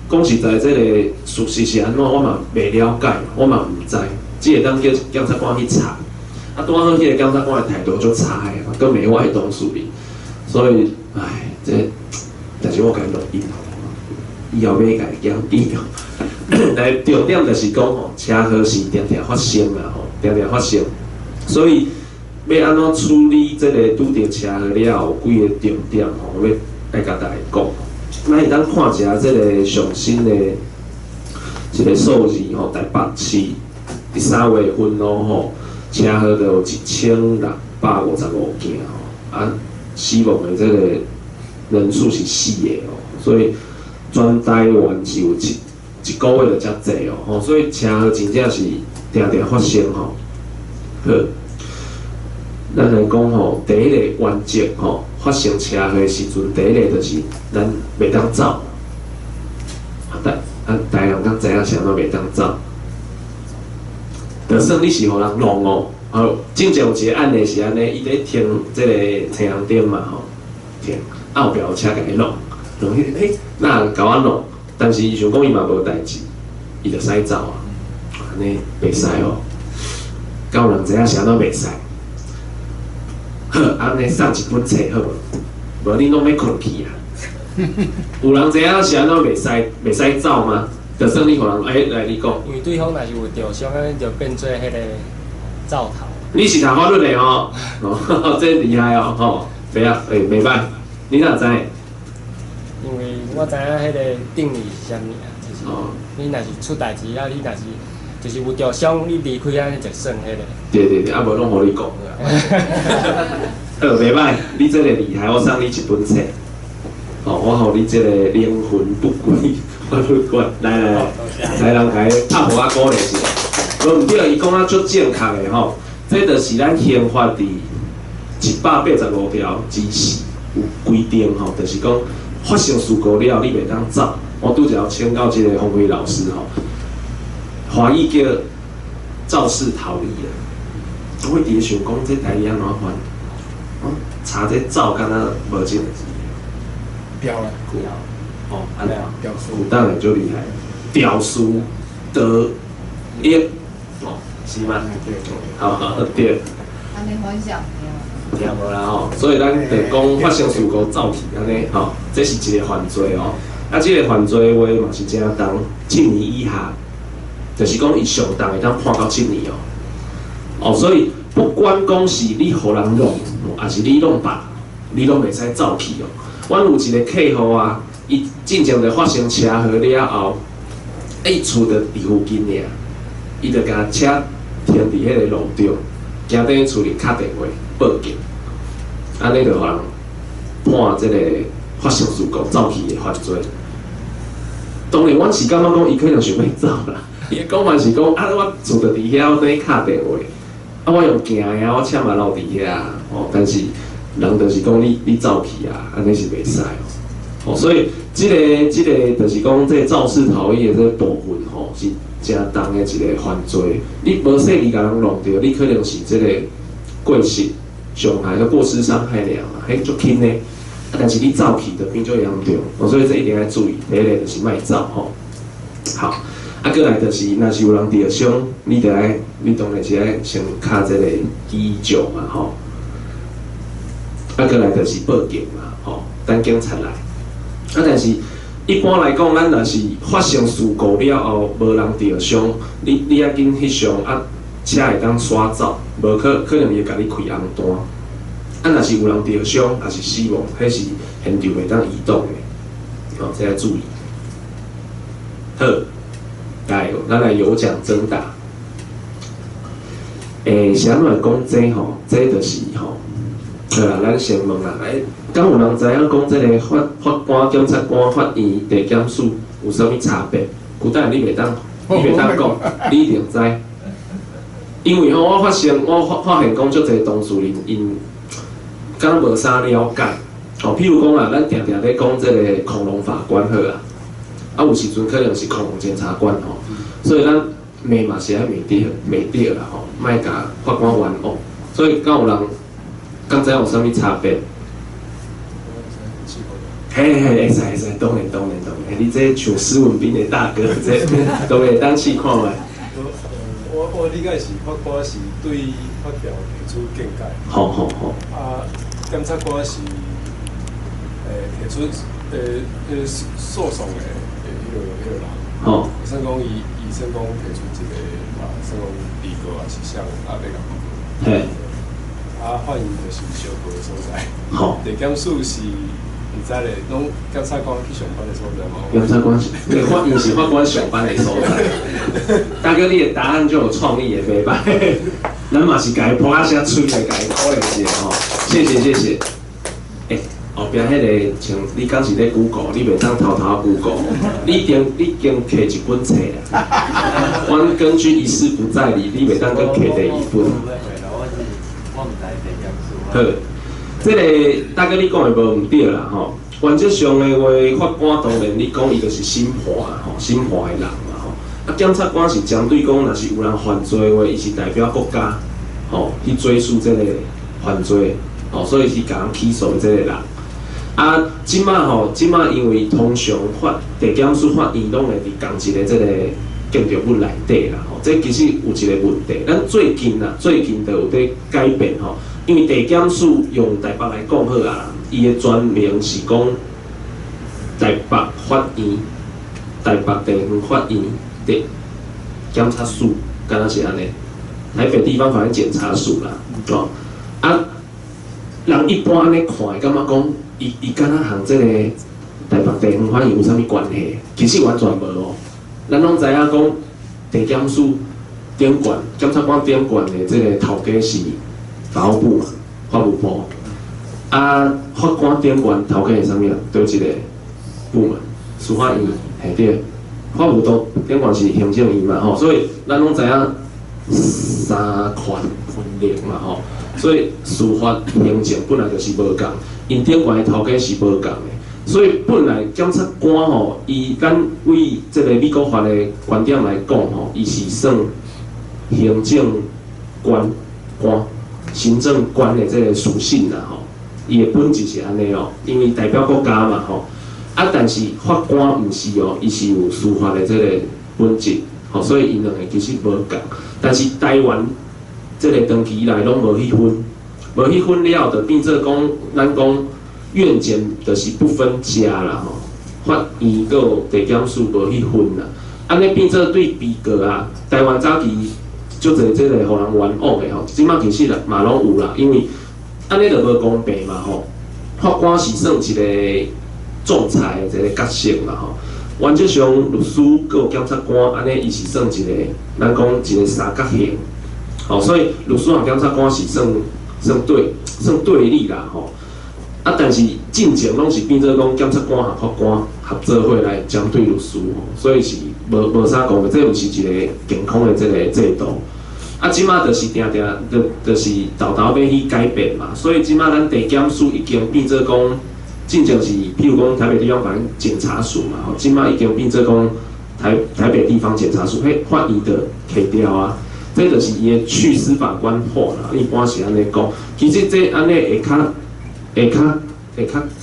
講實在，這個事實是按怎，我嘛袂了解，我嘛毋知，只會當叫檢察官去查。啊，拄仔好彼個檢察官的態度足差的，嘛閣罵我的當事人，所以，唉，這，但是我共伊錄音，以後欲共伊檢舉。來，重點就是講吼，車禍是定定發生啦吼，定定發生。所以欲按怎處理這个拄著車禍了後，有幾个重點吼，欲愛共大家講。咱會當看一下這个上新的一个數字吼，台北市佇3月份咯吼，車禍就有1655件吼，啊，死亡的這个人數是四個哦，所以全台灣是有一一個月就遮濟哦，吼，所以車禍真正是定定發生吼。好，咱來講吼，第一個原則吼，發生車禍的時陣，第一個就是咱袂當走。啊，台人敢知影啥物袂當走？就算你是予人弄哦，好，進前有一個案例是按呢，伊佇停這個青紅燈嘛吼，停，啊後壁有車共伊弄，弄彼，欸，哪有人共我弄？但是伊想講伊嘛無代誌，伊就使走啊，按呢袂使哦。敢有人知影啥物袂使？好，按呢送一本冊好無？無恁攏欲睏去啊！有人知影是按怎袂使袂使走嗎？就算你予人，欸，來你講。因為對方若是有著傷，按呢就變做彼個走逃。你是讀法律的吼？哦，這厲害哦，吼，袂啊，欸，袂䆀，你哪知？因為我知影彼個定義是啥物啊，就是你若是出代誌啊，你若是就是有著傷，你離開按呢就算彼個。對對對，啊無攏予你講啊。好，袂䆀，你這個厲害，我送你一本冊。哦，我予你這個靈魂不歸法律館，來來來，來人共伊拍予我鼓勵一下。無毋對，伊講啊足正確的吼，這就是咱刑法佇185條之四有規定吼，就是講發生事故了後，你袂當走。我拄才請教這個馮輝老師吼，華語叫肇事逃逸啊。我一直想講這台語按怎翻？我查這走敢若無這個字。掉了，哦，按呢啊，有當然就厲害，肇事逃逸，哦，是嗎？好，對。按呢反向聽無啦吼，所以咱就講發生事故走去按呢吼，這是一個犯罪哦。啊，這個犯罪的話嘛是誠重，7年以下，就是講伊上重會當判到七年哦。哦，所以不管講是你予人弄，抑是你弄別，你攏袂使走去哦。阮有一個客戶啊，伊進前就發生車禍了後，伊厝就佇附近爾，伊就共車停佇彼個路中，驚佇厝裡敲電話報警，按呢就予人判這個發生事故走去的犯罪。當然，阮是感覺講伊可能想欲走啦，伊的講法是講啊，我厝就佇遐，我等伊敲電話，啊，我用行的啊，我車嘛留佇遐，哦，但是。人就是講你走去啊，按呢是袂使哦。哦，所以這個就是講這個肇事逃逸的這個部分吼，是誠重的一個犯罪。你無細膩共人弄著，你可能是這個過失傷害、過失傷害爾嘛，彼足輕的。啊，但是你走去就變做嚴重，哦，所以這一定愛注意。第一個就是莫走吼。好，啊，閣來就是，若是有人著傷，你著愛，你當然是愛先敲這個119嘛吼。啊，閣來就是報警嘛，吼，等警察來。啊，但是一般來講，咱若是發生事故了後，無人著傷，你愛緊翕相啊，車會當徙走，無可能伊會共你開紅單。啊，若是有人著傷，抑是死亡，彼是現場袂當移動的，哦，這愛注意。好，來，咱來有獎徵答。欸，是按怎會講這吼？這就是吼。好啦，咱先問啦，欸，敢有人知影講這個法官、檢察官、法院、地檢署有啥物差別？古代你袂當，你袂當講，你一定知。因為吼，我發現我發現講足濟當事人，𪜶敢無啥了解。哦，譬如講啦，咱定定咧講這個恐龍法官好啊，啊有時陣可能是恐龍檢察官吼，所以咱罵嘛是愛罵對，罵對啦吼，莫共法官冤枉。所以敢有人？敢知影有啥物差別？嘿嘿，會使會使，當然當然當然。你這像施文彬的大哥，這當然會當試看覓。我理解是法官是對法條提出見解。好好好。啊，檢察官是提出訴訟的彼個人。好。算講伊算講提出一個啊，算講被告抑是啥啊，欲共告。嘿。啊，法院就是相告的所在。好。地檢署是毋知咧，攏檢察官去上班的所在嘛。檢察官是，對，法院是法官上班的所在。大哥，你的答案就有創意的，袂䆀。咱嘛是共伊噗仔聲喙來共伊鼓勵一下吼，謝謝謝謝。欸，後壁彼个像你敢是咧 Google，你袂當偷偷 Google，你已經摕一本冊啊。阮根據一事不再理，你袂當閣摕第二本。好，這個大哥你講的無毋對啦吼。原則上的話，法官當然你講伊就是審判吼，審判的人嘛吼。啊，檢察官是針對講，若是有人犯罪的話，伊是代表國家吼去追訴這個犯罪，吼，所以是共人起訴的這個人。啊，這馬吼，這馬因為通常法地檢署、法院攏會佇仝一个這個建築物內底啦，吼，這其實有一個問題。咱最近啊，最近就有佇改變吼，因為地檢署用台北來講好啊，伊的專名是講台北法院、台北地方法院的檢察署，敢若是按呢？台北地方法院檢察署啦，哦，啊，人一般按呢看會感覺講，伊敢若和這個台北地方法院有啥物關係？其實完全無哦。咱攏知影講，地檢署頂懸、檢察官頂懸的這個頭家是法務部嘛，法務部。啊，法官頂懸頭家是啥物啊？佗一個部門，司法院，嘿對。法務部頂懸是行政院嘛吼，所以咱攏知影三權分立嘛吼，所以司法行政本來就是無仝，𪜶頂懸的頭家是無仝的，所以本來檢察官吼，伊咱為這個美國法的觀點來講吼，伊是算行政官官、行政官的這個屬性啦吼，伊的本質是按呢哦，因為代表國家嘛吼。啊，但是法官毋是哦，伊是有司法的這個本質，吼，所以𪜶兩個其實無仝。但是台灣這個長期以來攏無去分，無去分了，就變做講，咱講院檢就是不分家啦吼，法院閣有地檢署無去分啦，按呢變做對被告啊，台灣早期足濟這個予人冤枉的吼，這馬其實嘛攏有啦，因為按呢就無公平嘛吼，法官是算一個仲裁的一個角色啦吼，原則上律師閣有檢察官，按呢伊是算一個，咱講一個三角形，吼，所以律師和檢察官是算對立啦吼。啊，但是進前攏是變做講檢察官和法官合做伙來針對律師吼，所以是無啥講的，這毋是一個健康的這個制度。啊，這馬就是定定就是沓沓欲去改變嘛，所以這馬咱地檢署已經變做講。進前是，譬如講台北地方法院檢察署嘛，吼，這馬已經變做講台北地方檢察署，彼法院就撤掉啊，這就是伊的去司法官化啦，一般是按呢講。其實這按呢會較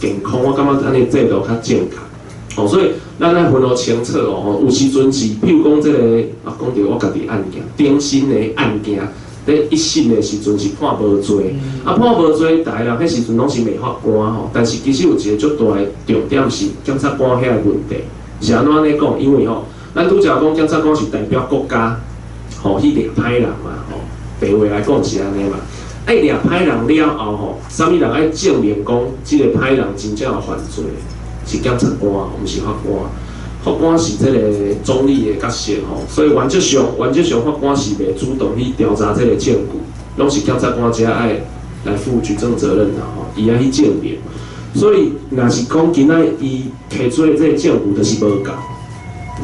健康，我感覺按呢制度較正確。哦，所以咱愛分予清楚哦，吼，有時陣是，譬如講這個啊，講著我家己案件，頂新的案件。咧一審的時陣是判無罪，啊判無罪，逐个人彼時陣攏是罵法官吼，但是其實有一個足大的重點是檢察官遐個問題，是按怎按呢講？因為吼，咱拄才講檢察官是代表國家，吼去掠歹人嘛，吼，白話來講是按呢嘛。愛掠歹人了後吼，啥物人愛證明講這個歹人真正有犯罪？是檢察官，毋是法官。法官是這個中立的角色吼，所以原則上法官是袂主動去調查這個證據，攏是檢察官才愛來負舉證責任啦吼，伊愛去證明。所以若是講今仔伊提出的這個證據就是無夠，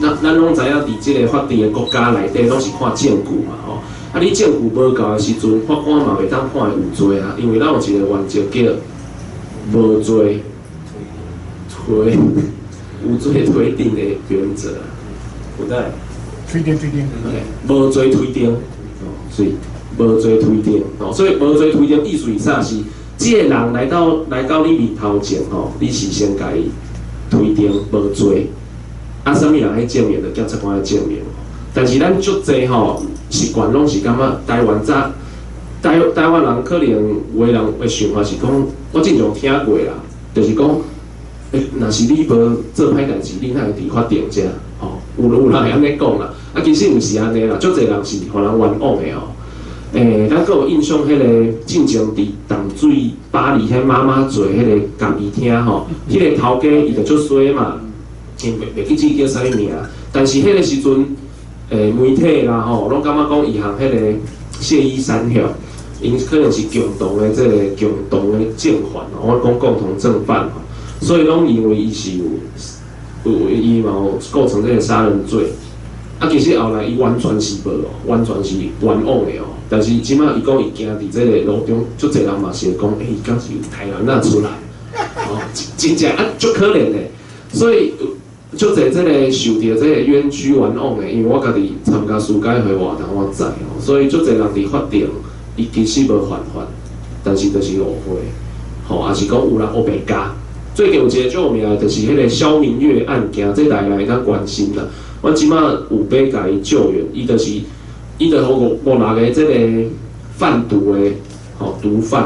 咱攏知影佇這個法治的國家內底，攏是看證據嘛吼。啊，你證據無夠的時陣，法官嘛袂當判伊有罪啊，因為咱有一個原則叫無罪推。無罪推定的原則，有對？推定推定，無罪推定，哦，是無罪推定，哦，所以無罪推定意思是啥？是這個人來到你面頭前，吼，你是先共伊推定無罪，啊，啥物人去證明？就檢察官去證明。但是咱足濟吼習慣攏是感覺台灣早台灣人可能有的人的想法是講，我之前聽過啦，就是講。欸，若是你無做歹代誌，你哪會佇法庭遮？吼，有人會按呢講啦。啊，其實毋是按呢啦，足濟人是予人冤枉的吼。欸，咱閣有印象，彼個進前佇淡水巴黎彼媽媽做彼個咖啡廳吼，彼個頭家伊就足衰嘛，伊袂記得叫啥物名。但是彼個時陣，欸，媒體啦吼，攏感覺講伊和彼個謝依山遐， 𪜶可能是共同的這個共同的正犯哦，我講共同正犯吼，所以攏認為伊是有伊嘛有構成這個殺人罪。啊，其實後來伊完全是無哦，完全是冤枉的哦。但是這擺伊講伊驚佇這個路中，足濟人嘛是會講，欸，伊敢是有刣人仔出來？哦，真正啊，足可憐的。所以足濟這個受著這個冤屈冤枉的，因為我家己參加司改會活動，我知哦。所以足濟人佇法庭，伊其實無犯法，但是就是誤會，吼，也是講有人烏白教。最近有一個足有名的，就是彼個蕭明月案件，這大家會當關心啦。阮這擺有欲共伊救援，伊就是伊就予五五六个這個販毒的吼毒販，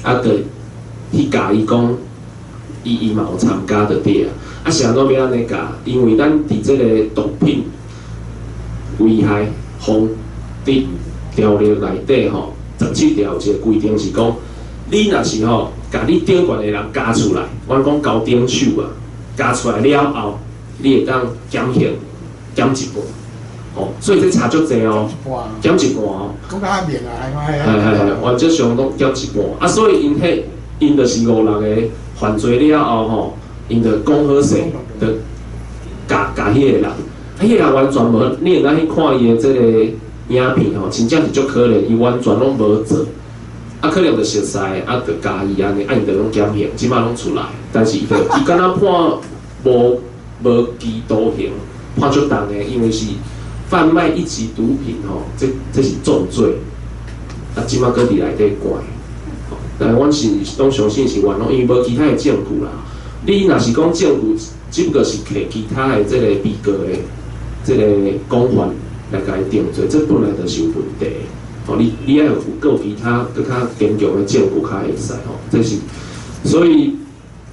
啊，就去共伊講，伊嘛有參加就對啊。啊，是按怎欲按呢共？因為咱佇這個毒品危害防治條例內底吼，17條有一個規定是講，你若是吼，共你頂懸的人交出來，阮講交頂手啊，交出來了後，你會當減刑減一半，吼，所以這差足濟哦，減一半哦。講較明啊，係係係，原則上攏減一半。啊，所以𪜶彼𪜶就是五六個犯罪了後吼，𪜶就講好勢，就共共彼個人，啊，彼個人完全無，你會當去看伊的這個影片吼，真正是足可憐，伊完全攏無做，啊，可能就熟似，啊，就共伊按呢，啊，𪜶就攏減刑，這擺攏出來，但是伊就伊敢若判無期徒刑，判足重的，因為是販賣一級毒品吼，這是重罪，啊，這擺閣佇內底關，但阮是攏相信是冤枉，因為無其他的證據啦。你若是講證據，只不過是摕其他的這個被告的這個講法來共伊定罪，這本來就是有問題的。吼，你愛有閣有其他閣較堅強的證據較會使吼，這是所以。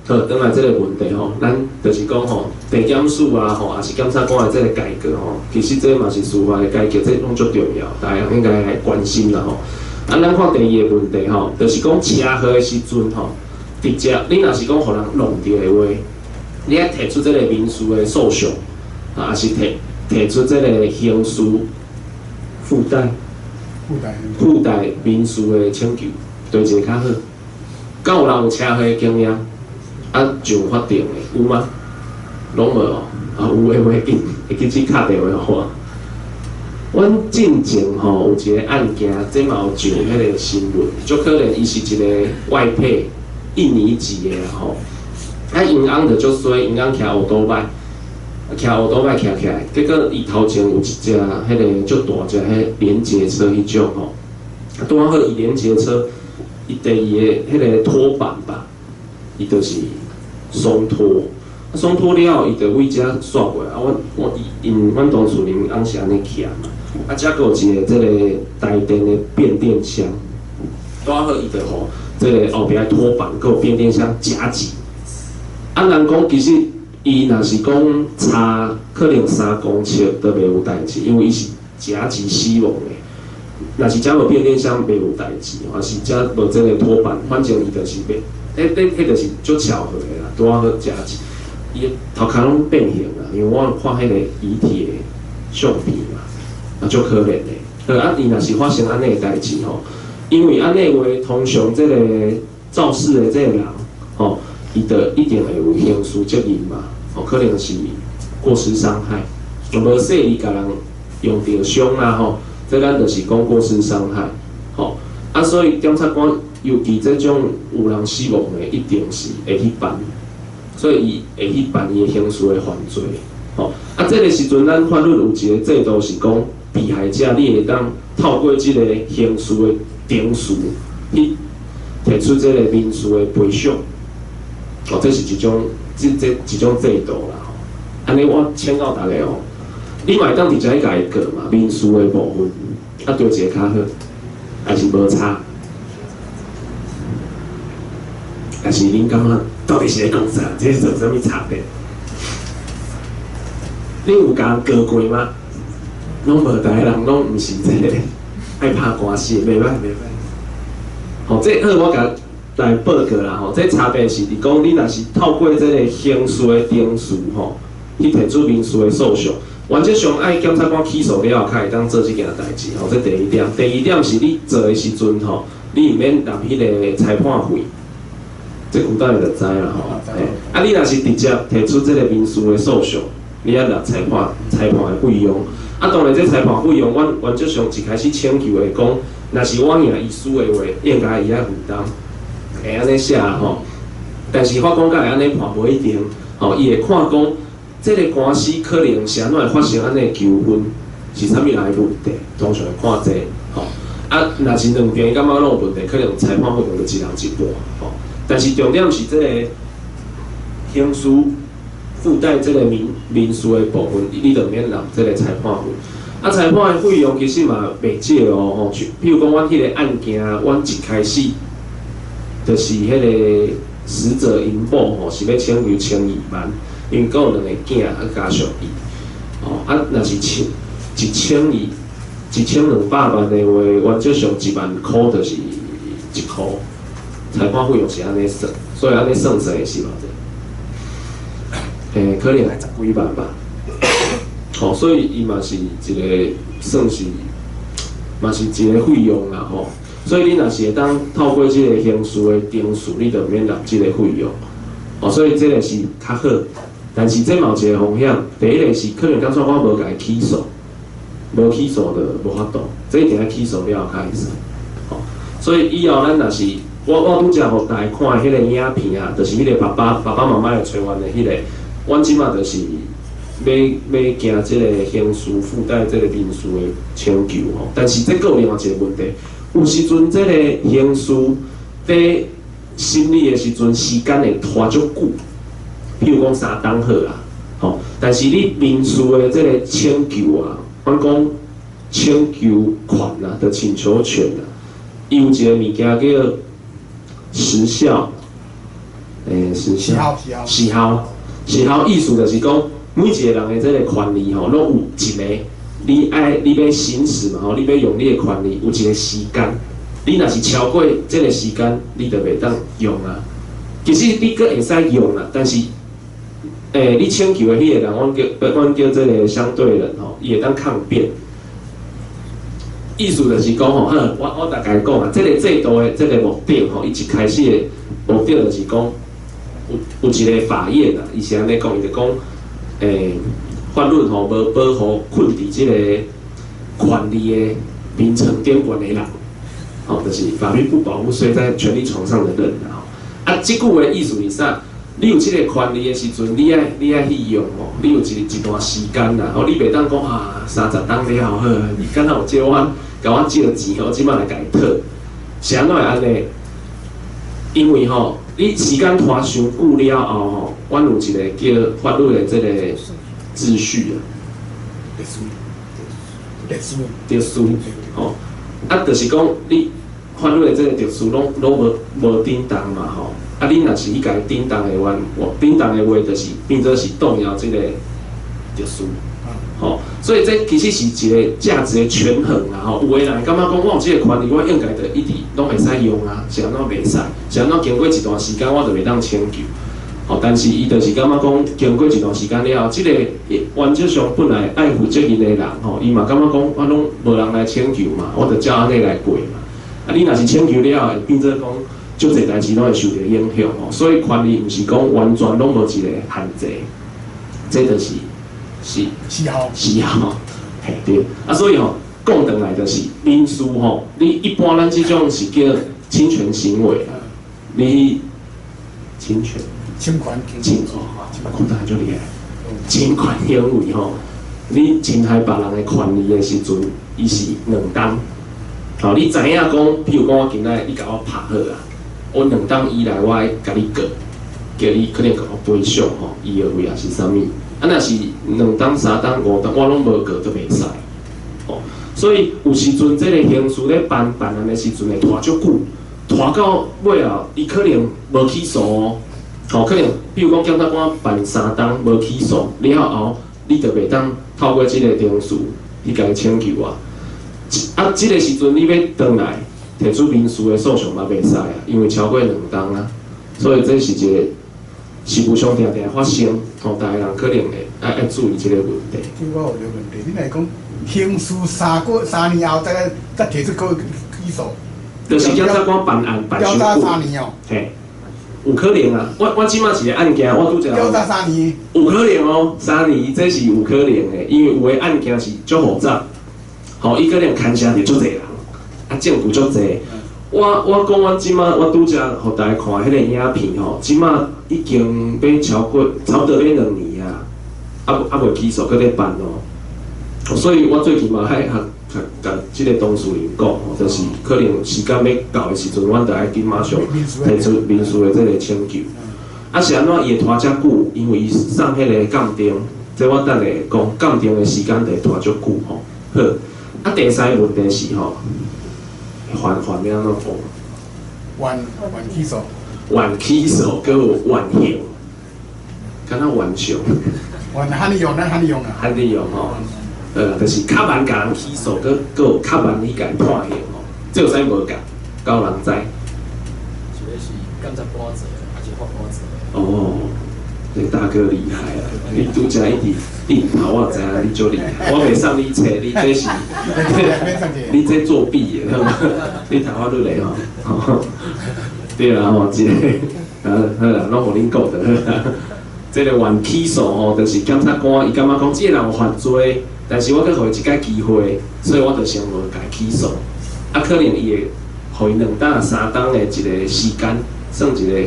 好，轉來這個問題吼，咱就是講吼，地檢署啊吼，也是檢察官的這個改革吼，其實這嘛是司法的改革，這攏足重要，大家應該來關心啦吼。啊，咱看第二個問題吼，就是講車禍的時陣吼，直接你若是講予人弄著的話，你愛提出這個民事的訴訟，啊，抑是提出這個刑事附帶民事的請求，對一個較好。敢有人有車禍的經驗？啊，上法庭的有嗎？攏無哦。啊，有的話緊會記去敲電話予我。阮進前吼有一個案件，這嘛有上彼個新聞，足可憐伊是一個外配印尼籍的吼。啊，𪜶翁就足衰，𪜶翁騎烏多擺，騎烏多擺騎起來，結果伊頭前有一隻彼個足大隻彼連結車彼種吼，啊，拄好伊連結車，伊第二个彼個拖板吧，伊就是鬆脫，啊，鬆脫了後，伊就為遮煞過來。啊，我伊𪜶阮當事人翁是按呢徛嘛，啊，遮閣有一個這個台電的變電箱，拄好伊就予這個後壁的拖板閣有變電箱夾擊。啊，人講其實伊若是講差可能3公尺都袂有代誌，因為伊是夾擊死亡的。若是遮無變電箱袂有代誌，抑是遮無這個拖板，反正伊就是袂。彼就是足巧合的啦，拄好夾擊，伊頭殼攏變形啦，因為我有看彼個遺體的相片嘛，啊，足可憐的。好，啊，伊若是發生按呢的代誌吼，因為按呢話，通常這個肇事的這個人吼，伊就一定會有刑事責任嘛，吼，可能是過失傷害，無細膩共人用著傷啦吼，這咱就是講過失傷害，吼，啊，所以檢察官。尤其這種有人死亡的，一定是會去辦，所以伊會去辦伊的刑事的犯罪，吼。啊，這個時陣咱法律有一個制度是講，被害者你會當透過這個刑事的程序去提出這個民事的賠償，哦，這是一種這一種制度啦，吼。按呢我請教大家哦，你嘛會當直接去共伊告嘛，民事的部分，啊，對一個較好，還是無差？但是恁感覺到底是咧講啥？這是做啥物差別？恁有共人告過嗎？攏無，逐個人攏毋是這個愛拍官司，袂歹袂歹。吼，這好，我共來報告啦吼。這差別是佇講，你若是透過這個刑事的程序吼，去提出民事的訴訟，原則上愛檢察官起訴了後，才會當做這件代誌吼。這第一點，第二點是你做的時陣吼，你毋免納彼个裁判費，這古代就知啦吼。啊，你若是直接提出這个民事的訴訟，你愛納裁判的費用。啊，當然這裁判費用，阮原則上一開始請求會講，若是我贏伊輸的話，應該伊愛負擔，會按呢寫啦吼。但是法官敢會按呢判無一定，吼，伊會看講，這个官司可能是按怎會發生按呢的糾紛，是啥物人的問題，通常會看這個，吼。啊，若是兩邊感覺攏有問題，可能裁判費用就一人一半，吼。但是重點是這个刑事附帶這个民事的部分，你就免納這个裁判費。啊，裁判的費用其實嘛袂少哦，吼。譬如講，阮彼个案件，阮一開始就是彼个死者𪜶某吼，是欲請求1200萬，因為閣有兩个囝啊加上伊，吼啊，若是千一千二1200萬的話，原則上1萬箍就是一箍，裁判費用是按呢算，所以按呢算算是偌濟？可能十幾萬吧。吼，所以伊嘛是一个算是，嘛是一個費用啦吼。所以你若是會當透過這个刑事的程序，你就免納這个費用。哦，所以這个是較好，但是這嘛有一個風險。第一个是可能檢察官無共伊起訴，無起訴就無法度，這一定愛起訴了後才會使。吼，所以以後咱若是我拄才予大家看彼个影片啊，就是彼个爸爸媽媽會揣阮的彼个，阮這馬就是欲行這个刑事附帶這个民事的請求吼，但是這閣有另外一個問題，有時陣這个刑事佇審理的時陣時間會拖足久，譬如講3冬好啊，吼，但是你民事的這个請求啊，阮講請求權啊，的請求權啊，伊有一個物件叫時效，時效，時效，時效意思就是講，每一個人的這个權利吼，攏有一个，你愛你欲行使嘛吼，你欲用你的權利，有一個時間。你若是超過這个時間，你就袂當用啊。其實你閣會使用啦，但是，你請求的彼個人，阮叫這个相對人吼，伊會當抗辯。意思就是講吼，好，我大概講啊，這个制度的這个目的吼，伊一開始的目的就是講，有一个法院啊，伊是按呢講，伊就講，法律吼無保護困佇這个權利的眠床頂懸的人。吼，就是法律不保護睡在權利床上的人啊！啊，這句話意思是啥？你有這个權利的時陣，你愛去用哦。你有一段時間啦，吼，你袂當講啊，30冬了後好，你敢若有借阮，共我借錢，我這擺來共伊討，是按怎會按呢？因為吼，你時間拖傷久了後吼，阮有一個叫法律的這個秩序啊，秩序，秩序，吼，啊，就是講你。法律的這个秩序攏無振動嘛吼，啊，你若是去共伊振動的話，振動的話，就是變做是動搖這个秩序，吼，所以這其實是一個價值的權衡啦吼。有的人感覺講，我有這个權利，我應該就一直攏會使用啊，是按怎袂使？是按怎經過一段時間，我就袂當請求？吼，但是伊就是感覺講，經過一段時間了後，這個原則上本來愛負責任的人吼，伊嘛感覺講，我攏無人來請求嘛，我就照按呢來過嘛。啊，你若是請求了後，會變做講，足濟代誌攏會受著影響吼。所以權利毋是講完全攏無一個限制，這就是時效，時效，嘿對。啊，所以吼，講轉來就是民事吼，你一般咱這種是叫侵權行為啦，你侵權，侵權，侵哦，講得足厲害，侵權行為吼，你侵害別人的權利的時陣，伊是2冬。吼，你知影講，譬如講我今仔你共我拍好啊，我2冬以內我愛共你告，叫你可能共我賠償吼，醫藥費抑是啥物？啊，若是2冬、3冬、5冬，我攏無告都袂使。吼，所以有時陣這个刑事咧辦辦案的時陣會拖足久，拖到尾後，伊可能無起訴哦。吼，可能比如講檢察官辦3冬無起訴了後，你就袂當透過這个程序去共伊請求啊。啊，這个時陣你欲轉來提出民事的訴訟嘛，袂使啊，因為超過2冬啊，所以這是一個是無常定定發生，吼，逐个人可能會愛注意這个問題。這我有一個問題，你若講刑事3年後再提出起訴，就是檢察官辦案辦調查傷久，三年哦，嘿，有可能啊。我這馬一个案件，我拄則調查三年，有可能哦，三年這是有可能的，因為有的案件是足複雜，吼，伊可能牽涉著足濟人，啊，證據足濟。我講，阮這馬我拄則予大家看彼個影片吼，這馬已經欲超過差不多欲2年啊，猶未起訴，閣咧辦哦。所以我最近嘛愛共這个當事人講吼，就是可能時間欲到的時陣，阮就愛緊馬上提出民事的這个請求。啊，是按怎伊會拖遮久？因為伊送彼个鑑定，這我等下會講，鑑定的時間就會拖足久吼。好，啊，第三个問題是吼，還欲按怎講？緩起訴，緩起訴，閣有緩刑，敢若緩刑。緩罕利用，咱罕利用啊。罕利用吼，就是較慢共人起訴，閣有較慢去共伊判刑吼，這有啥無仝？敢有人知？一个是檢察官做的，抑是法官做的？哦，這大哥厲害啊！你拄才一直頂頭，我知影你足厲害。我袂送你冊，你這是，你這作弊的，你頭髮落來吼。對啊吼，這个，啊好啦，攏予恁講著好啦。這个緩起訴吼，就是檢察官伊感覺講這个人有犯罪，但是我閣予伊一擺機會，所以我就先無共伊起訴。啊，可能伊會予伊2冬3冬的一个時間，算一个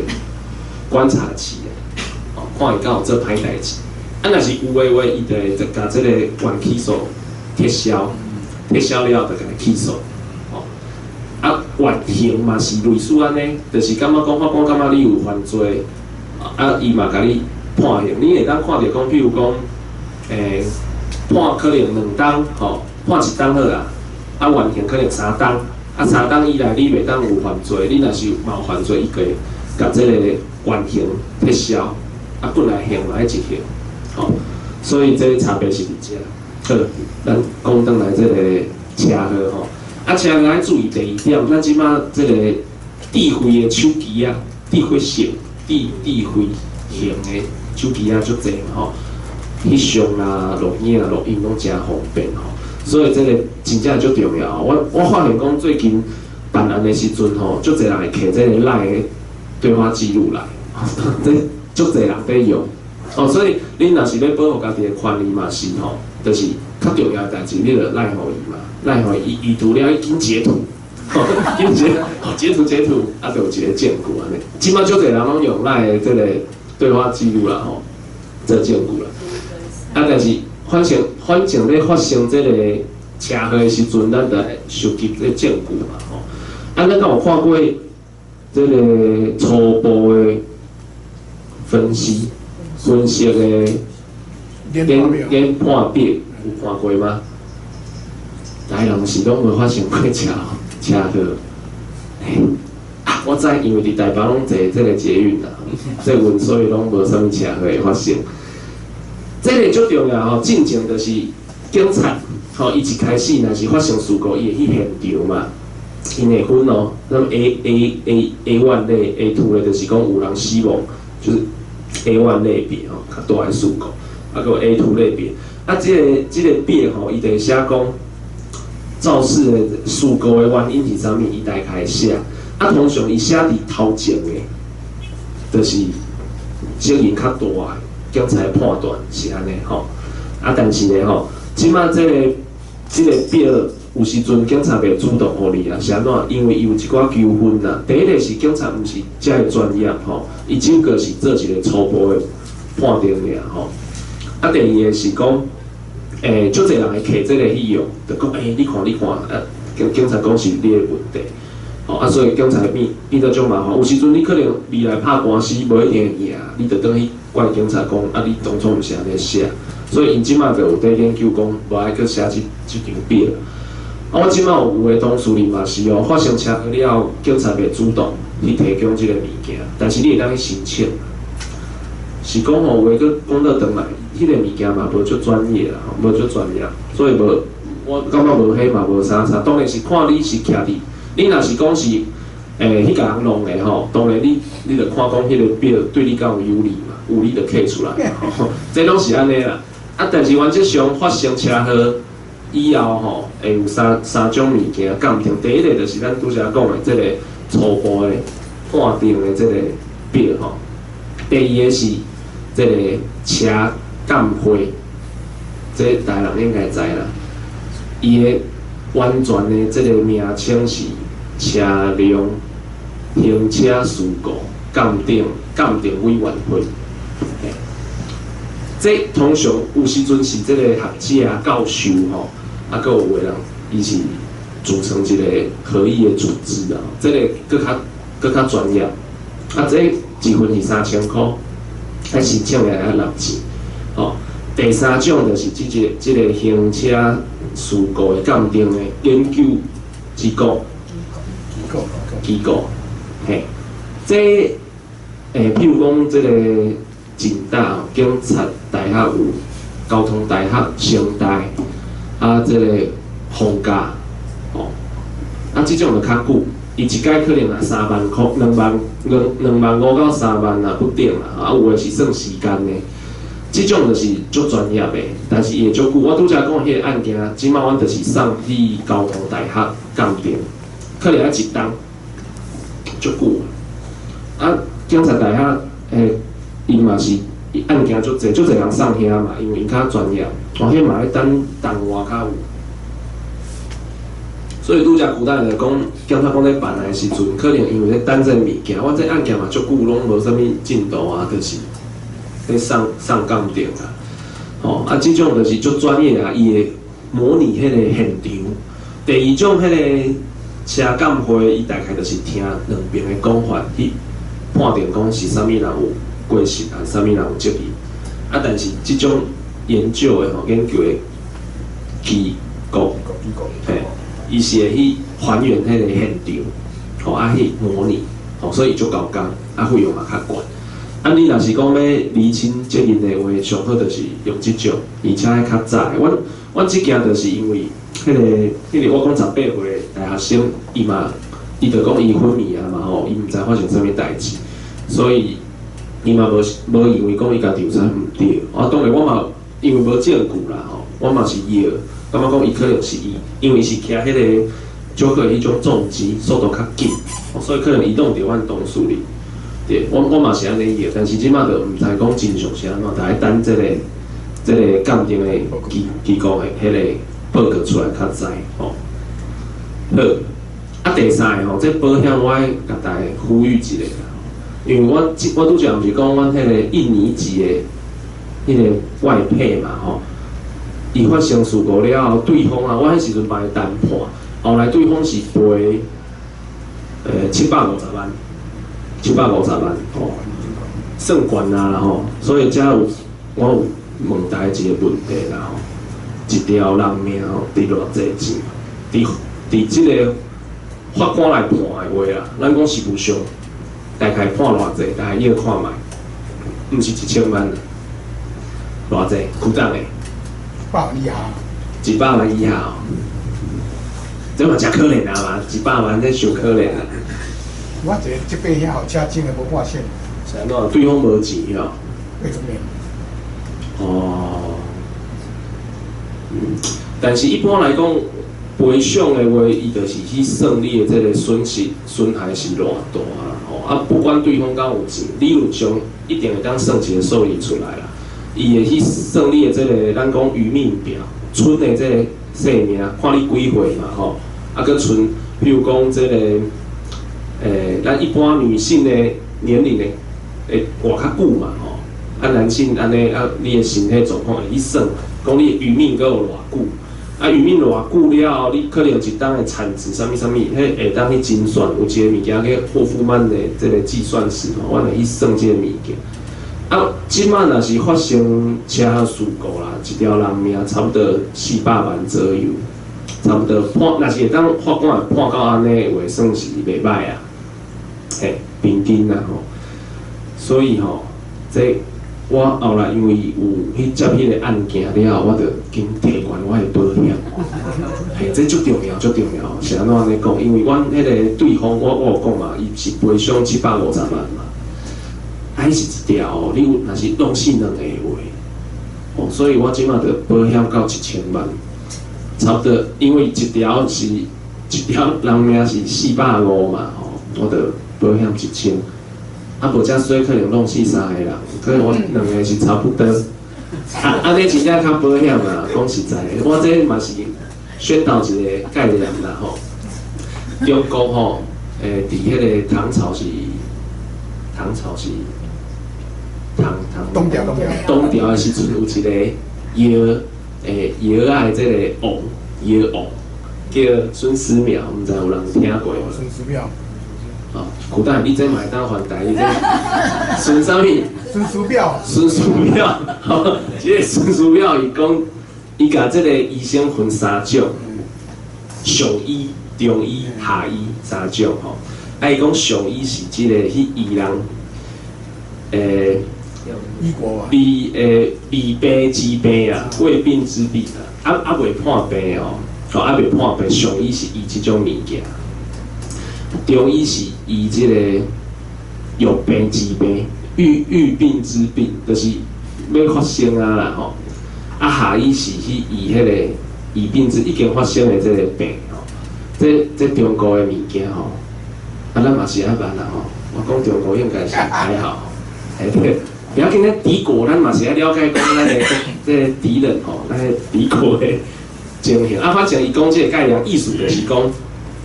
觀察期啊，哦，看伊敢有做歹代誌。啊，若是有的話，伊就會共這个緩起訴撤銷，撤銷了後就共伊起訴。哦，啊，緩刑嘛是類似按呢，就是感覺講法官感覺你有犯罪，啊，伊嘛共你判刑。你會當看著講，比如講，判可能2冬，吼，判1冬好啦，啊，緩刑可能3冬，啊，3冬以內你袂當有犯罪，你若是嘛有犯罪，伊會共這个緩刑撤銷，啊，本來刑嘛愛執行，吼，所以這差別是佇遮。好，咱講轉來這个車禍吼，啊，車禍愛注意第二點，咱這馬這个智慧的手機啊，智慧型、智慧型的手機啊，足濟嘛吼，翕相啦、錄影、錄音攏誠方便吼，所以這个真正足重要。我發現講最近辦案的時陣吼，足濟人會摕這个 LINE 的對話記錄來，這足濟人佇用，哦，所以恁若是欲保護家己的權利嘛是吼，就是較重要的代誌，你就 LINE 予伊嘛，LINE 予伊，伊除了伊緊截圖，緊截，截圖截圖，啊，就有一个證據按呢。這馬足濟人攏用 LINE 的這个對話記錄啦吼，做證據啦。啊，但是反正咧發生這个車禍的時陣，咱就愛收集這個證據嘛吼。啊，咱敢有看過這个初步的分析的研判表有看過嗎？台人是攏無發生過車禍。啊，我知，因為佇台北攏坐這个捷運啦，這運所以攏無啥物車禍會發生。這个足重要吼，進前就是警察吼，伊一開始若是發生事故，伊會去現場嘛，𪜶會分哦，那麼 A1 類、A2 類，就是講有人死亡，就是 A1 類別吼，較大的事故，啊，閣有 A2 類別，啊，這个表吼，伊就會寫講肇事的事故的原因是啥物，伊大概會寫，啊，通常伊寫佇頭前的，就是責任較大的，警察的判斷是按呢吼，啊，但是呢吼，這馬這个表有時陣警察袂主動予你啊，是按怎？因為伊有一寡糾紛啦。第一个是警察毋是遮个專業吼，伊只不過是做一個初步的判定爾吼。啊，第二个是講，足濟人會摕這个去用，就講，你看你看，啊，警察講是你的問題，吼，啊，所以警察變做足麻煩。有時陣你可能未來拍官司無一定會贏，你就轉去怪警察講，啊，你當初毋是按呢寫，所以𪜶這馬就有佇研究講，無愛閣寫這張表。啊，我這馬有的當事人嘛是哦，發生車禍了後，警察袂主動去提供這个物件，但是你會當去申請。是講吼，有的閣講倒轉來，彼个物件嘛無足專業啦，無足專業，所以無，我感覺無彼嘛無啥差。當然是看你是徛佇，你若是講是去共人弄的吼，當然你著看講彼个表對你敢有有利嘛，有你就計出來，吼，這攏是按呢啦。啊，但是原則上發生車禍以後吼，會有三種物件鑑定。第一个就是咱拄才講的這个初步的判定的這个表吼。第二个是這个車鑑會，這大人應該知啦。伊的完全的這个名稱是車輛行車事故鑑定委員會。這通常有時陣是這個學者啊、教授吼，啊，閣有的人，伊是組成一個合議的組織啊，這个閣較專業。啊，這一份是3000箍，愛申請來愛納錢。吼，第三種就是這個行車事故的鑑定的研究機構，機構，嘿，這譬如講這個警大、警察大學有，交通大學、成大，啊，這個逢甲，吼，啊，這種就較久，伊一擺可能也3萬箍、2萬、2萬5到3萬啊不等啦，啊，有的是算時間的，這種就是足專業的，但是伊會足久。我拄才講彼个案件，這擺阮就是送去交通大學鑑定，可能愛一冬，足久。啊，警察大學伊嘛是案件足濟，足濟人送遐嘛，因為𪜶較專業，哦，彼嘛愛等冬外較有。所以拄才古代就講，警察講咧辦案的時陣，可能因為咧等這个物件，我這案件嘛足久攏無啥物進度啊，就是咧送鑑定啊。吼，啊，這種就是足專業啊，伊會模擬彼個現場。第二種彼个車鑑會，伊大概就是聽兩邊的講法去判定講是啥物人有過失，還是啥物人有責任。啊，但是這種研究的吼，研究的機構，嘿，伊是會去還原彼個現場，吼啊去模擬，吼，所以足夠工，啊費用嘛較懸。啊，你若是講欲釐清責任的話，上好就是用這種，而且愛較早的。阮這件就是因為彼個我講18歲的大學生，伊嘛，伊就講伊昏迷啊嘛吼，伊毋知發生啥物代誌，所以伊嘛無認為講伊家己有啥毋對。啊，當然我嘛因為無證據啦吼，我嘛是臆，感覺講伊可能是伊，因為伊是騎彼个小可彼種重機，速度較緊，所以可能伊擋著阮同事哩。對，我嘛是按呢臆，但是這擺就毋知講真相是按怎，就愛等這個鑑定的機構的彼个報告出來較知吼。好，啊第三个吼，這保險我愛共大家呼籲一下啦，因為我拄才毋是講阮彼个印尼籍的彼个外配嘛吼，伊發生事故了後，對方啊，我彼時陣幫伊談判，後來對方是賠750萬。750萬吼，算懸啊啦吼，所以遮有我有問大家一個問題啦吼，一條人命吼值偌濟錢？佇這個法官來判的話啦，咱講事務上大概判偌濟，大概臆看覓，毋是1000萬啦，偌濟？區長的？ 100萬以下。100萬以下哦，這嘛誠可憐啊嘛，100萬這傷可憐啊。我一個這擺遐號車整的無半線。是按怎？對方無錢哦。80年。哦。但是一般來講，賠償的話，伊就是去算你的這個損失損害是偌大啦吼。啊，不管對方敢有錢，理論上一定會當算一個數字出來啦。伊會去算你的這個，咱講餘命表，賰的這個壽命，看你幾歲嘛吼。啊，閣賰，譬如講這個。咱一般女性的年齡的會活較久嘛吼，啊男性按呢啊，你的身體狀況會去算，講你的餘命閣有偌久，啊餘命偌久了後，你可能一冬的產值啥物啥物，彼會當去精算，有一個物件叫霍夫曼的這個計算式吼，阮會去算這個物件。啊，這擺若是發生車禍事故啦，一條人命差不多400萬左右，差不多判，若是會當法官會判到按呢的話，算是袂䆀啊。嘿，平均啦吼，所以吼，這我後來因為有去接彼個案件了後，我就緊提懸我的保險。嘿，這足重要，足重要。是按怎按呢講？因為阮彼個對方，我有講嘛，伊是賠償750萬嘛。啊，彼是一條，你有若是弄死兩個的話，哦，所以我這馬就保險到1000萬，差不多，因為一條是一條人命是450嘛，吼，我就保險一千。啊，無遮衰，可能弄死三個人，可能我兩個是差不多。啊，按呢真正較保險啦，講實在的，我這嘛是宣導一個概念啦吼。中國吼，佇彼個唐朝是，唐朝是唐唐東朝東朝東朝的時陣有一個藥藥仔的這個王藥王叫孫思邈，毋知有人聽過無？孫思邈。哦，古代你這嘛會當還台，你這孫啥物？孫思邈。孫思邈，吼，這個孫思邈伊講，伊共這個醫生分三種，上醫、中醫、下醫三種吼。啊，伊講上醫是這個去醫人，醫國啊，未病之病啊，未病之病啊，啊未破病哦，哦啊未破病，上醫是醫這種物件。中醫是醫這個有病之病，欲病之病，就是欲發生啊啦吼。啊，下醫是去醫彼個已病之已經發生的這個病吼。這中國的物件吼，啊，咱嘛是愛捌啦吼。我講中國應該是還好，哎對，不要緊咧，敵國咱嘛是愛了解講咱的這個敵人吼，咱的敵國的情形。啊，反正伊講這個概念意思就是講，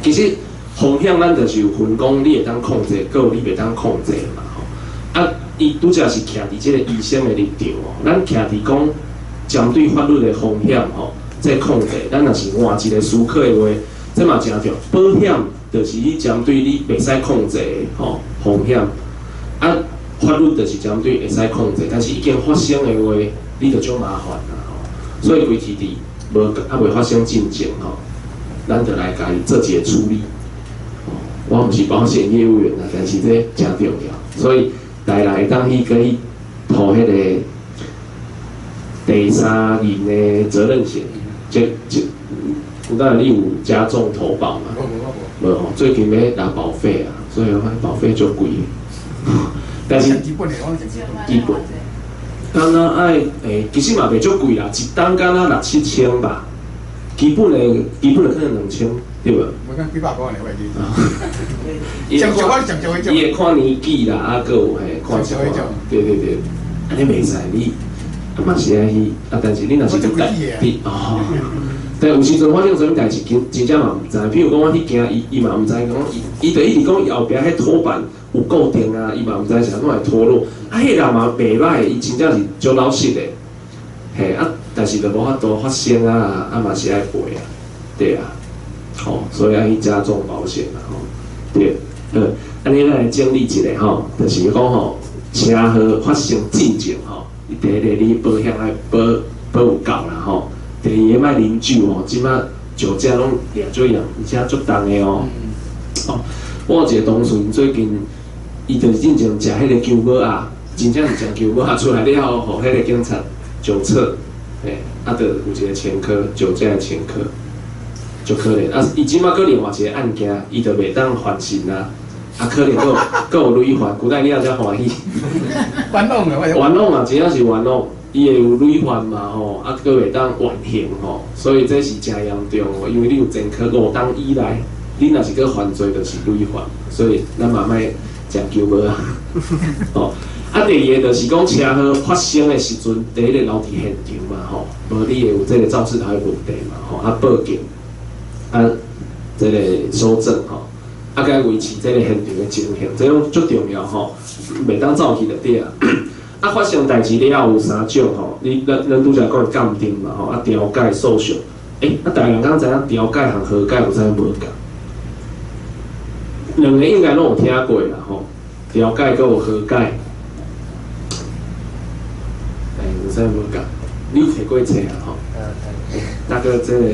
其實。風險咱就是有分講，你會當控制，閣有你袂當控制嘛吼。啊，伊拄才是徛佇這個醫生的立場哦，咱徛佇講針對法律的風險吼，這個控制，咱若是換一個思考的話，這嘛誠重要。保險就是你針對你袂使控制的吼風險，啊，法律就是針對會使控制，但是已經發生的話，你就足麻煩啦吼。所以規氣佇無猶未發生進前吼，咱就來共伊做一個處理。我毋是保險業務員啊，但是這誠重要，所以台人會當去閣去投彼個第三人的責任險，這有當你有加重投保嘛？無吼，最近欲拿保費啊，所以我看保費足貴。但是基本的，基本，敢若愛其實嘛袂足貴啦，一單敢若六七千吧，基本的可能2000。對無？無講幾百塊呢，我會記。伊會看年紀啦，啊，閣有嘿看一寡。對對對，按呢袂使你，啊嘛是愛去，啊但是你若是佇哦，但有時陣發生啥物代誌，真正嘛毋知。比如講我去行，伊嘛毋知講，伊就一直講伊後壁彼拖板有固定啊，伊嘛毋知是按怎會脫落。啊，彼人嘛袂歹，伊真正是足老實的，嘿啊，但是就無法度發生啊，啊嘛是愛賠啊，對啊。吼，所以愛去加重保險啦，吼，對，按呢咱來整理一下吼，就是講吼，車禍發生進前吼，第一個你保險愛保有夠啦吼，第二個莫啉酒吼，這馬酒駕攏掠足嚴，而且足重的哦。哦，我有一個同事，最近伊就是進前食彼個球帽仔，真正是食球帽仔出來了後，予彼個警察酒測，嘿，啊，就有一個前科，酒駕的前科。足可憐啊！伊這馬閣另外一個案件，伊就袂當還刑啊！啊，可能閣有累犯，古代你也才歡喜。冤枉啊！冤枉啊！真正是冤枉，伊會有累犯嘛吼，啊，閣袂當緩刑吼，所以這是誠嚴重哦，因為你有前科5冬以內，你若是閣犯罪，就是累犯，所以咱嘛莫食球帽啊！吼，啊，第二個就是講車禍發生的時陣，第一個留佇現場嘛吼，無你會有這個肇事逃逸問題嘛吼，啊報警。啊，這個搜證吼，啊，該維持這個現場的情形，這攏足重要吼，袂當走去就對啊。啊，發生代誌了後有三種吼，你咱拄才講的鑑定嘛吼，啊調解訴訟，啊，大家敢知影調解和和解有啥物無仝？兩個應該攏有聽過啦吼，調解閣有和解，有啥物無仝？你有提過冊啊吼？大哥，這個。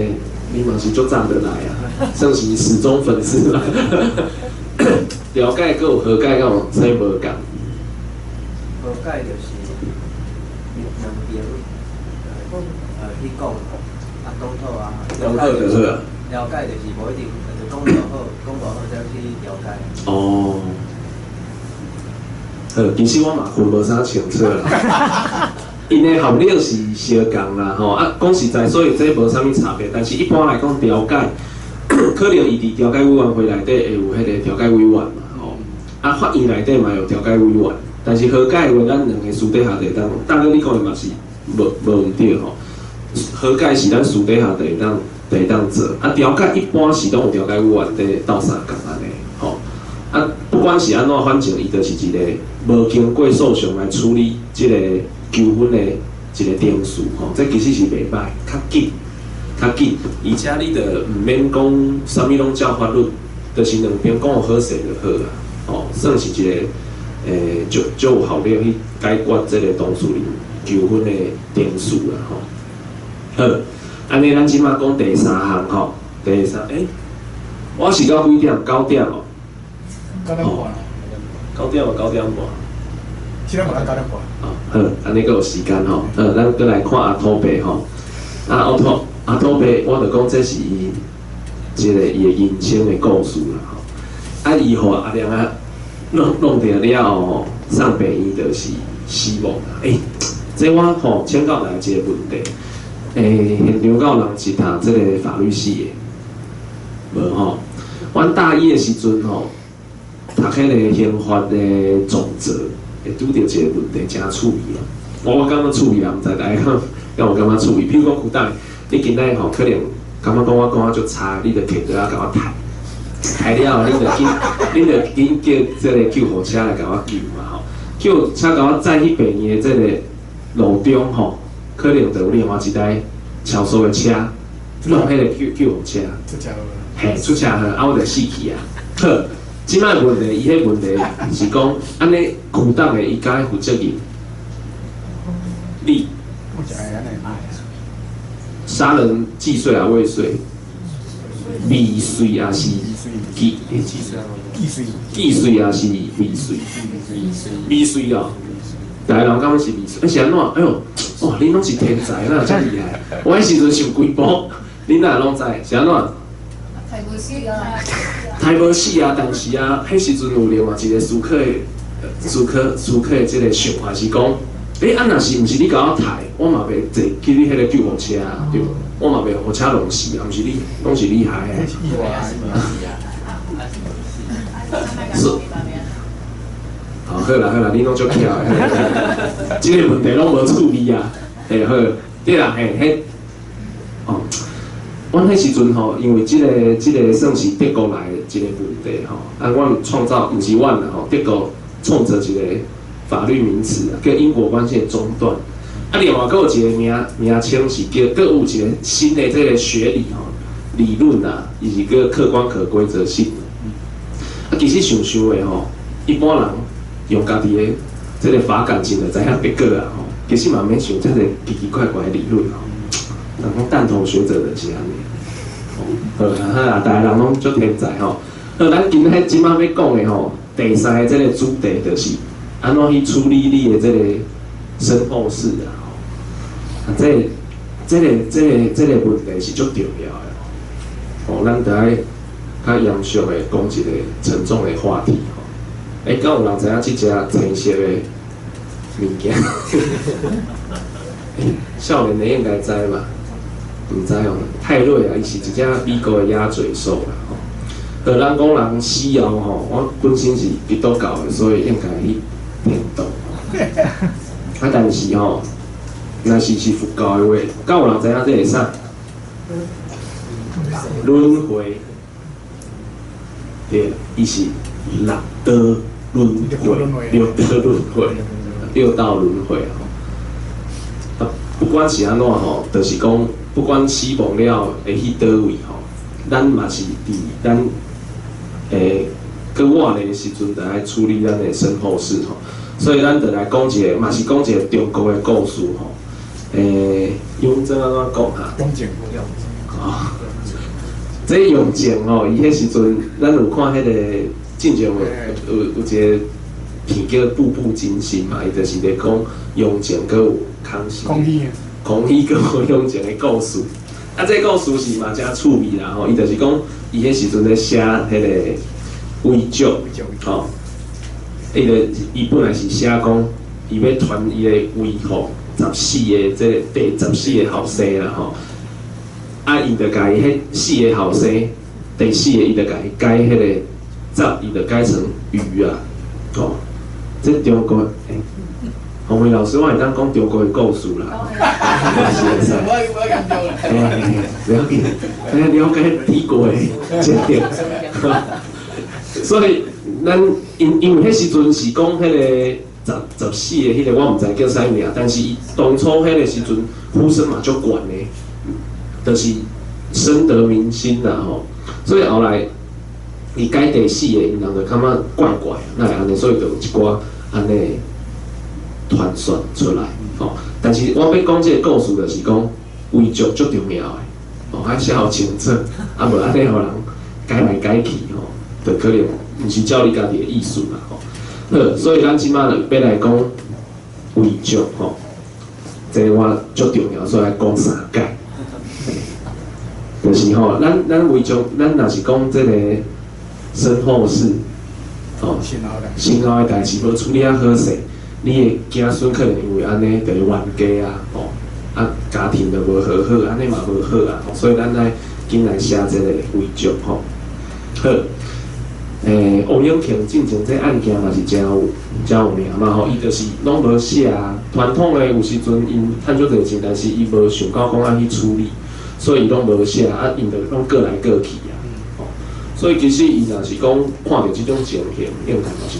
你嘛是足早就來啊，算是死忠粉絲啦。調解閣有和解，敢有啥無仝？和解就是两边去讲，啊讲妥啊，讲妥就好啊。了解就是无一定，就讲无好，讲无好才去了解。哦，好，其实我嘛分无啥清楚啦。𪜶的效力是相仝啦，吼啊，讲实在，所以这无啥物差别。但是一般来讲，调解可能伊伫调解委员会内底会有彼个调解委员嘛，吼啊，法院内底嘛有调解委员。但是和解的话，咱两个私底下就会当，大哥你讲的嘛是无毋对吼。和解是咱私底下就会当做，啊，调解一般是拢有调解委员伫斗相共按呢，吼。啊，不管是按怎，反正伊就是一个无经过诉讼来处理这个纠纷的一个程序，吼，这其实是袂䆀，较紧，较紧，而且你著毋免讲啥物拢照法律，就是两边讲好势就好啊，吼，算是一个足足有效力去解决这个当事人纠纷的程序啦，吼。好，按呢咱这马讲第三项吼，第三，我是到几点？九点哦。 9点半。九点哦，9点半。7点半，9点半。哦，好，按呢阁有时间吼。好，咱阁来看阿土伯吼。啊，阿土伯，我就讲这是伊这个伊的人生的故事啦吼。啊，伊予阿良仔弄著了后吼，送病院就是死亡啦。这我吼请教大家一个问题。现场敢有人是读这个法律系的？无吼。阮大一的时阵吼，读彼个刑法的总则，会拄著一个问题，诚趣味哦。我感觉趣味啦，毋知大家敢有感觉趣味。譬如讲，古代，你今仔吼可能感觉讲我讲啊足差，你就提桌仔共我刣，刣了后，你就紧叫这个救护车来共我救嘛吼。救护车共我载去病院的这个路中吼，可能就有另外一台超速的车，弄彼个救护车。出车祸。嘿，出车祸，啊，我就死去啊。好，这摆问题，伊彼问题是讲，按呢苦胆的，伊敢爱负责任？你杀人既遂啊未遂？未遂也是既既遂，既遂也是未遂？未遂哦。逐个人感觉是未遂，是按怎？哎哟，哇，恁拢是天才，哪有遮厉害？我彼时阵想规步，恁哪拢知？是按怎？刣无死啊！刣无死啊！但是啊，彼时阵有另外一个思考的这个想法是讲，啊，若是毋是你共我刣，我嘛袂坐去你彼个救护车啊，对无？我嘛袂予车弄死啊，毋是你，拢是你害的。是。好，好啦好啦，你拢足巧的，这个问题拢无处理啊。嘿，好，对啦，嘿，彼，哦，阮彼时阵吼，因为这个算是德国来的一个问题吼，啊，阮创造，毋是阮啦吼，德国创造一个法律名词啊，叫因果关系的中断。啊，另外阁有一个名称是叫，阁有一个新的这个学理吼，理论啊，伊是叫客观可归责性。啊，其实想想的吼，一般人用家己的这个法感情就知影结果啊吼，其实嘛免想这个奇奇怪怪的理论吼。人讲弹头学者就是按呢。好啊好啊，逐个人拢足天才吼。好，咱今仔这马欲讲的吼，第三个这个主题就是按怎去处理你的这个身后事啊吼。啊，这个问题是足重要的吼。哦，咱得爱较严肃的讲一个沉重的话题吼。敢有人知影这只青色的物件？少年的应该知吧？毋知哦。泰瑞啊，伊是一只美国的鸭嘴兽啦吼。咱讲人死后吼，我本身是基督教的，所以应该去天堂。啊，但是吼，若是佛教的话，敢有人知影这是啥？轮回。对，伊是六道轮回，六道轮回，六道轮回吼。啊，不管是按怎吼，就是讲，不管死亡了会去佗位吼，咱嘛是伫咱阁活的时阵，就爱处理咱的身后事吼。所以咱就来讲一个，嘛是讲一个中国的故事吼。雍正按怎讲哈？雍正。哦，这雍正吼，伊彼时阵，咱有看彼个进前有一个片叫《步步惊心》嘛，伊就是咧讲雍正阁有康熙，康熙，康熙阁有雍正的故事。啊，这个故事是嘛诚趣味啦吼，伊就是讲伊彼时阵咧写彼个遗嘱，吼，伊本来是写讲伊欲传伊的位予十四个这个第14个后生啦吼，啊，伊就共伊彼四个后生，第四个伊就共伊改彼个十，伊就改成余啊，吼，这中国，欸，洪辉老师，我会当讲中国的故事啦，是会使。欸，不要紧，了解帝国的设定。所以咱因为彼时阵是讲彼个十四个彼个，我毋知叫啥名，但是伊当初彼个时阵呼声嘛足悬的，就是深得民心啦吼。所以后来伊改第四个，𪜶人就感觉怪怪，哪会按呢？所以就有一寡按呢传说出来吼。但是我欲讲这个故事，就是讲遗嘱足重要的，哦，爱写予清楚，啊无按呢予人改来改去吼，就可能毋是照你家己的意思啦吼。好，所以咱这摆就欲来讲遗嘱吼，这个我足重要，所以来讲三摆。就是吼，咱遗嘱，咱若是讲这个身后事，吼，身后的代志无处理啊好势，你的子孙可能因为按呢就会冤家啊，吼，啊家庭就无和好，按呢嘛无好啊，所以咱爱紧来写这个遗嘱吼。好，王永庆进前这案件嘛是诚有名嘛吼，伊就是拢无写啊。传统的有时阵𪜶趁足济钱，但是伊无想到讲爱去处理，所以伊拢无写啊，𪜶就拢过来过去啊。吼，所以其实伊若是讲看著这种情形，应该嘛是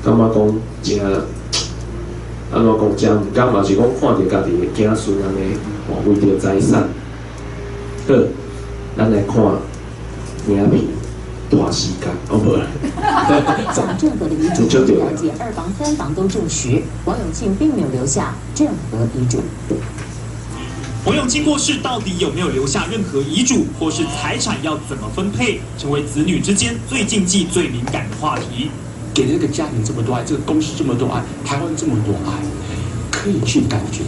感觉讲诚按怎讲，诚毋甘嘛是讲看著家己的子孙按呢，吼，为著财产。好，咱来看影片。大时间哦，无啦。讲任何的遗嘱，据了解，二房、三房都证实，王永庆并没有留下任何遗嘱。王永庆过世到底有没有留下任何遗嘱，或是财产要怎么分配，成为子女之间最禁忌、最敏感的话题。给这个家庭这么多爱，这个公司这么多爱，台湾这么多爱，可以去感觉。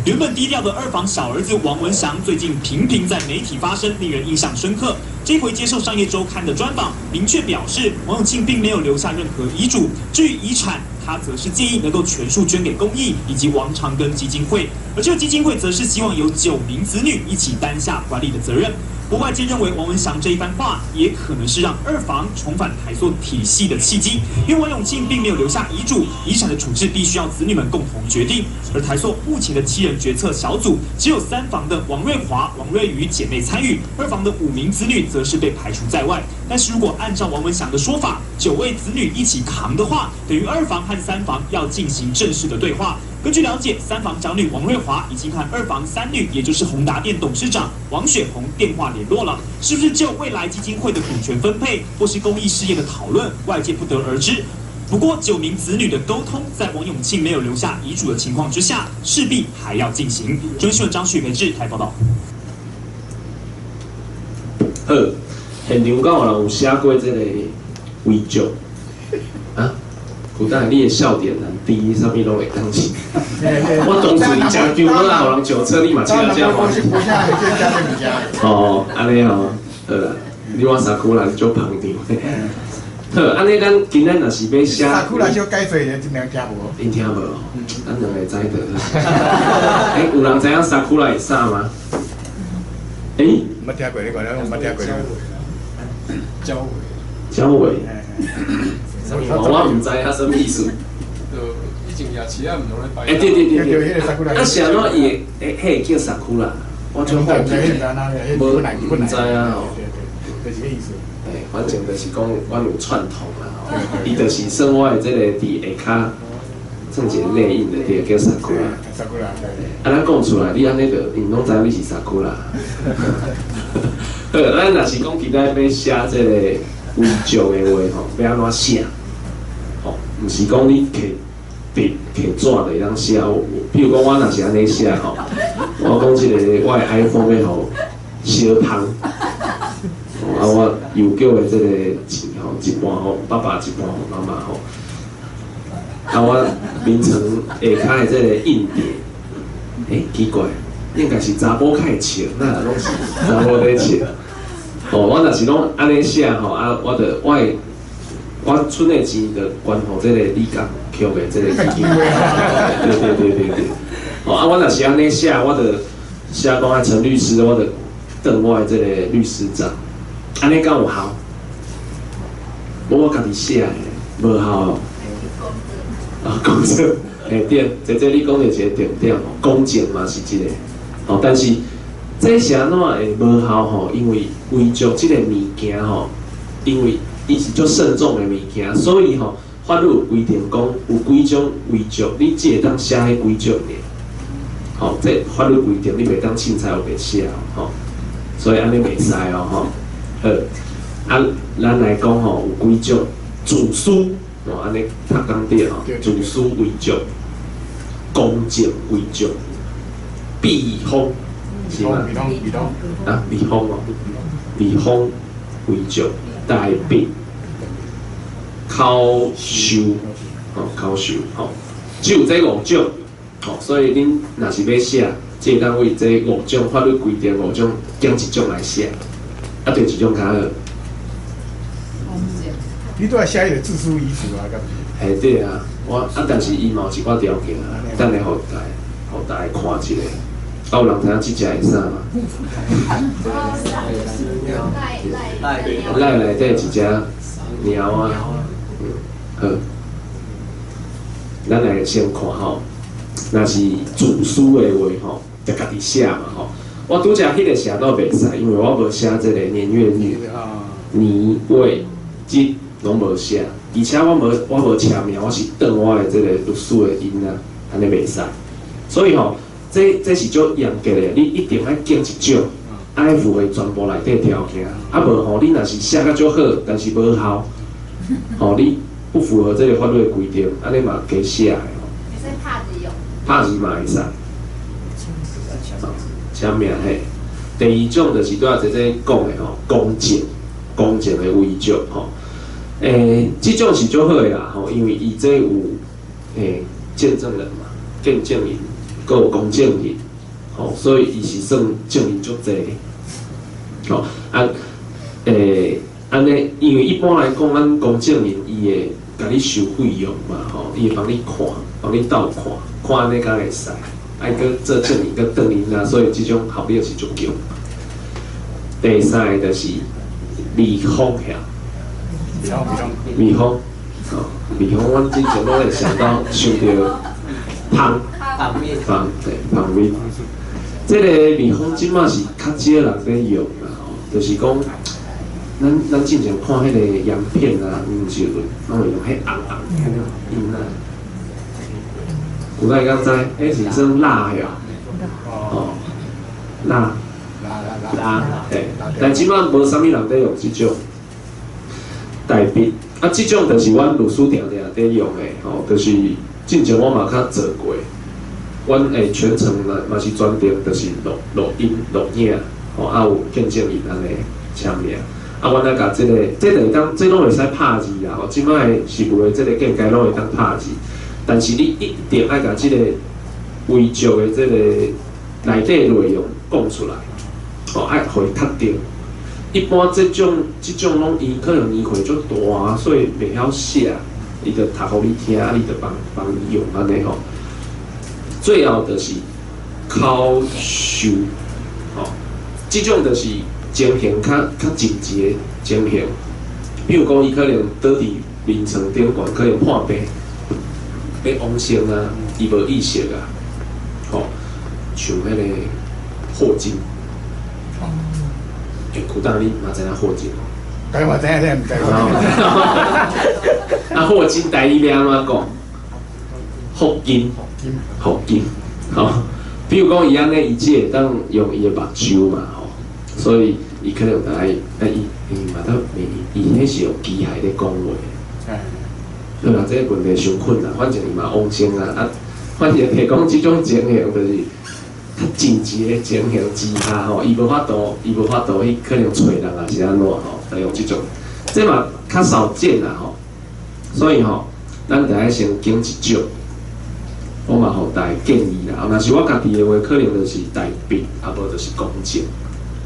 原本低调的二房小儿子王文祥，最近频频在媒体发声，令人印象深刻。这回接受商业周刊的专访，明确表示王永庆并没有留下任何遗嘱。至于遗产，他则是建议能够全数捐给公益以及王长庚基金会，而这个基金会则是希望有9名子女一起担下管理的责任。不过外界认为王文祥这一番话也可能是让二房重返台塑体系的契机，因为王永庆并没有留下遗嘱，遗产的处置必须要子女们共同决定。而台塑目前的7人决策小组只有3房的王瑞华、王瑞瑜姐妹参与，2房的5名子女则是被排除在外。但是如果按照王文祥的说法，9位子女一起扛的话，等于2房和3房要进行正式的对话。根据了解，3房长女王瑞华已经和2房3女，也就是宏达电董事长王雪红电话联络了，是不是就未来基金会的股权分配或是公益事业的讨论，外界不得而知。不过9名子女的沟通，在王永庆没有留下遗嘱的情况之下，势必还要进行。中央新闻张旭培志台报道。好，现场敢有人有写过这个遗嘱啊？有当你的笑点很低，啥物拢会当起。我当初你食香果啊，予人上车，你嘛笑这欢喜。哦，按呢吼，好啦，你我衫裤啦足捧场。好，按呢咱今仔若是欲写，衫裤啦小解说咧，这两听无？𪜶听无？咱两个知得。欸，有人知影衫裤啦是啥吗？欸？毋捌听过，你讲，我毋捌听过。交尾。交尾。我毋知影啥物意思。就以前夜市啊，毋拢咧摆。欸，对对对对。啊，是按怎伊会，彼会叫萨库拉？我就好奇。无，毋知啊吼。就是彼意思。欸，反正就是讲，阮有串通啦吼。伊就是算我的这个伫下跤，算一个内应的，对，叫萨库拉。萨库拉。啊，咱讲出来，你按呢就，𪜶拢知影你是萨库拉。好，咱若是讲今仔欲写这个遗嘱的话吼，欲按怎写？吼，毋是讲你摕笔摕纸就会当写。比如讲，我若是按呢写吼，我讲这个我的 iPhone 欲予烧芳，啊，我邮局的这个钱吼，一半予爸爸，一半予媽媽吼。啊，我眠床下跤的這個印碟，欸，奇怪，應該是查某較會笑，哪攏是查某咧笑？吼，我若是攏按呢寫吼，啊，我就我會我出的錢就捐予這個李港曲的這個基金會。對對對對對。吼，啊，我若是按呢寫，我就寫講啊，陳律師，我就轉我的這個律師帳，按呢敢有效？無我家己寫的，無效哦。啊，公證，嘿對，姐姐你講著一個重點吼，公證嘛是一個，吼，但是這是按怎會無效吼？因為遺囑這個物件吼，因為伊是足慎重的物件，所以吼，法律有規定講有幾種遺囑，你只會當寫彼幾種爾。吼，這法律規定你袂當凊彩烏白寫吼，所以按呢袂使哦吼。好，啊，咱來講吼，有幾種自書。哦，按呢讀講對吼，自書遺囑、公證遺囑、避風是嗎？啊，避風哦，避風遺囑、代筆、口授，哦，口授，吼，只有這五種，吼，所以恁若是欲寫，這單位這五種法律規定五種，揀一種來寫，啊，對一種較好。你都愛寫彼個自書遺囑啊，敢毋是？嘿對啊，我啊，但是伊嘛有一寡條件啊，等下予大家看一下。啊，有人知影這隻會啥嗎？內內底一隻貓啊，好，咱來先看吼，若是自書的話吼，就家己寫嘛吼。我拄才彼個寫到袂使，因為我無寫這個年月日、年月日。攏無寫，而且我無簽名，我是轉我的這個律師的印啊，按呢袂使。所以吼，這是足嚴格的，你一定愛揀一種，愛符合全部內底條件。啊無吼，你若是寫甲足好，但是無效，吼你不符合這個法律的規定，按呢嘛加寫的吼。會使拍字用。拍字嘛會使。簽名嘿。第二種就是拄仔姐姐講的吼，公證，公證的遺囑吼。欸，這種是足好的啦，吼，因為伊這有見證人嘛，見證人，閣有公證人，吼，所以伊是算證人足濟。吼啊，按呢，因為一般來講，咱公證人伊會共你收費用嘛，吼，伊會幫你看，幫你鬥看，看按呢敢會使，愛閣做證人，閣轉印啊，所以這種效力是足強。第三个就是離婚遐。蜜蜂，哦，蜜蜂，阮之前攏會想到想著蜂，蜂，對，蜂蜜。這個蜜蜂這馬是較少人咧用啦，吼，就是講，咱之前看彼個鹽片啊，毋是攏會用彼紅紅彼個印啊。有哪會敢知？彼是算蠟的哦，蠟，蠟，嘿，但這馬無啥物人咧用這種。代筆啊，這種就是阮律師定定佇用的吼，就是進前我嘛較做過，阮會全程嘛是全程就是錄音錄影，吼啊有見證人按呢簽名，啊阮啊共這個，這就會當，這攏會使拍字啦，吼，這擺的是有的這個見解攏會當拍字，但是你一定愛共這個遺囑的這個內底內容講出來，吼，愛予伊確定。一般這種攏伊可能年歲足大，所以袂曉寫，伊就讀予你聽，啊，你就幫伊用按呢吼。最後就是口授，吼，這種就是情形較緊急的情形。比如講，伊可能倒佇眠床頂懸，可能破病，欲往生啊，伊無意識啊，吼，像彼個霍金。欸，苦大你嘛知影霍金？該我知影，這毋知。啊，霍金台語欲按怎講？霍金，霍金，吼。比如講，伊按呢，伊只會當用伊的目睭嘛，吼。所以伊可能愛，啊，伊嘛都伊彼是用機械咧講話。對啦，這個問題傷困難，反正伊嘛往生啊，啊，反正提講這種情形就是。較緊急的情形之下吼，伊無法度，去可能揣人啊是按怎吼，來用這種这嘛较少见啦吼，所以吼，咱著爱先拣一种。我嘛予大家建议啦，若是我家己的话，可能就是代笔，啊无就是公证。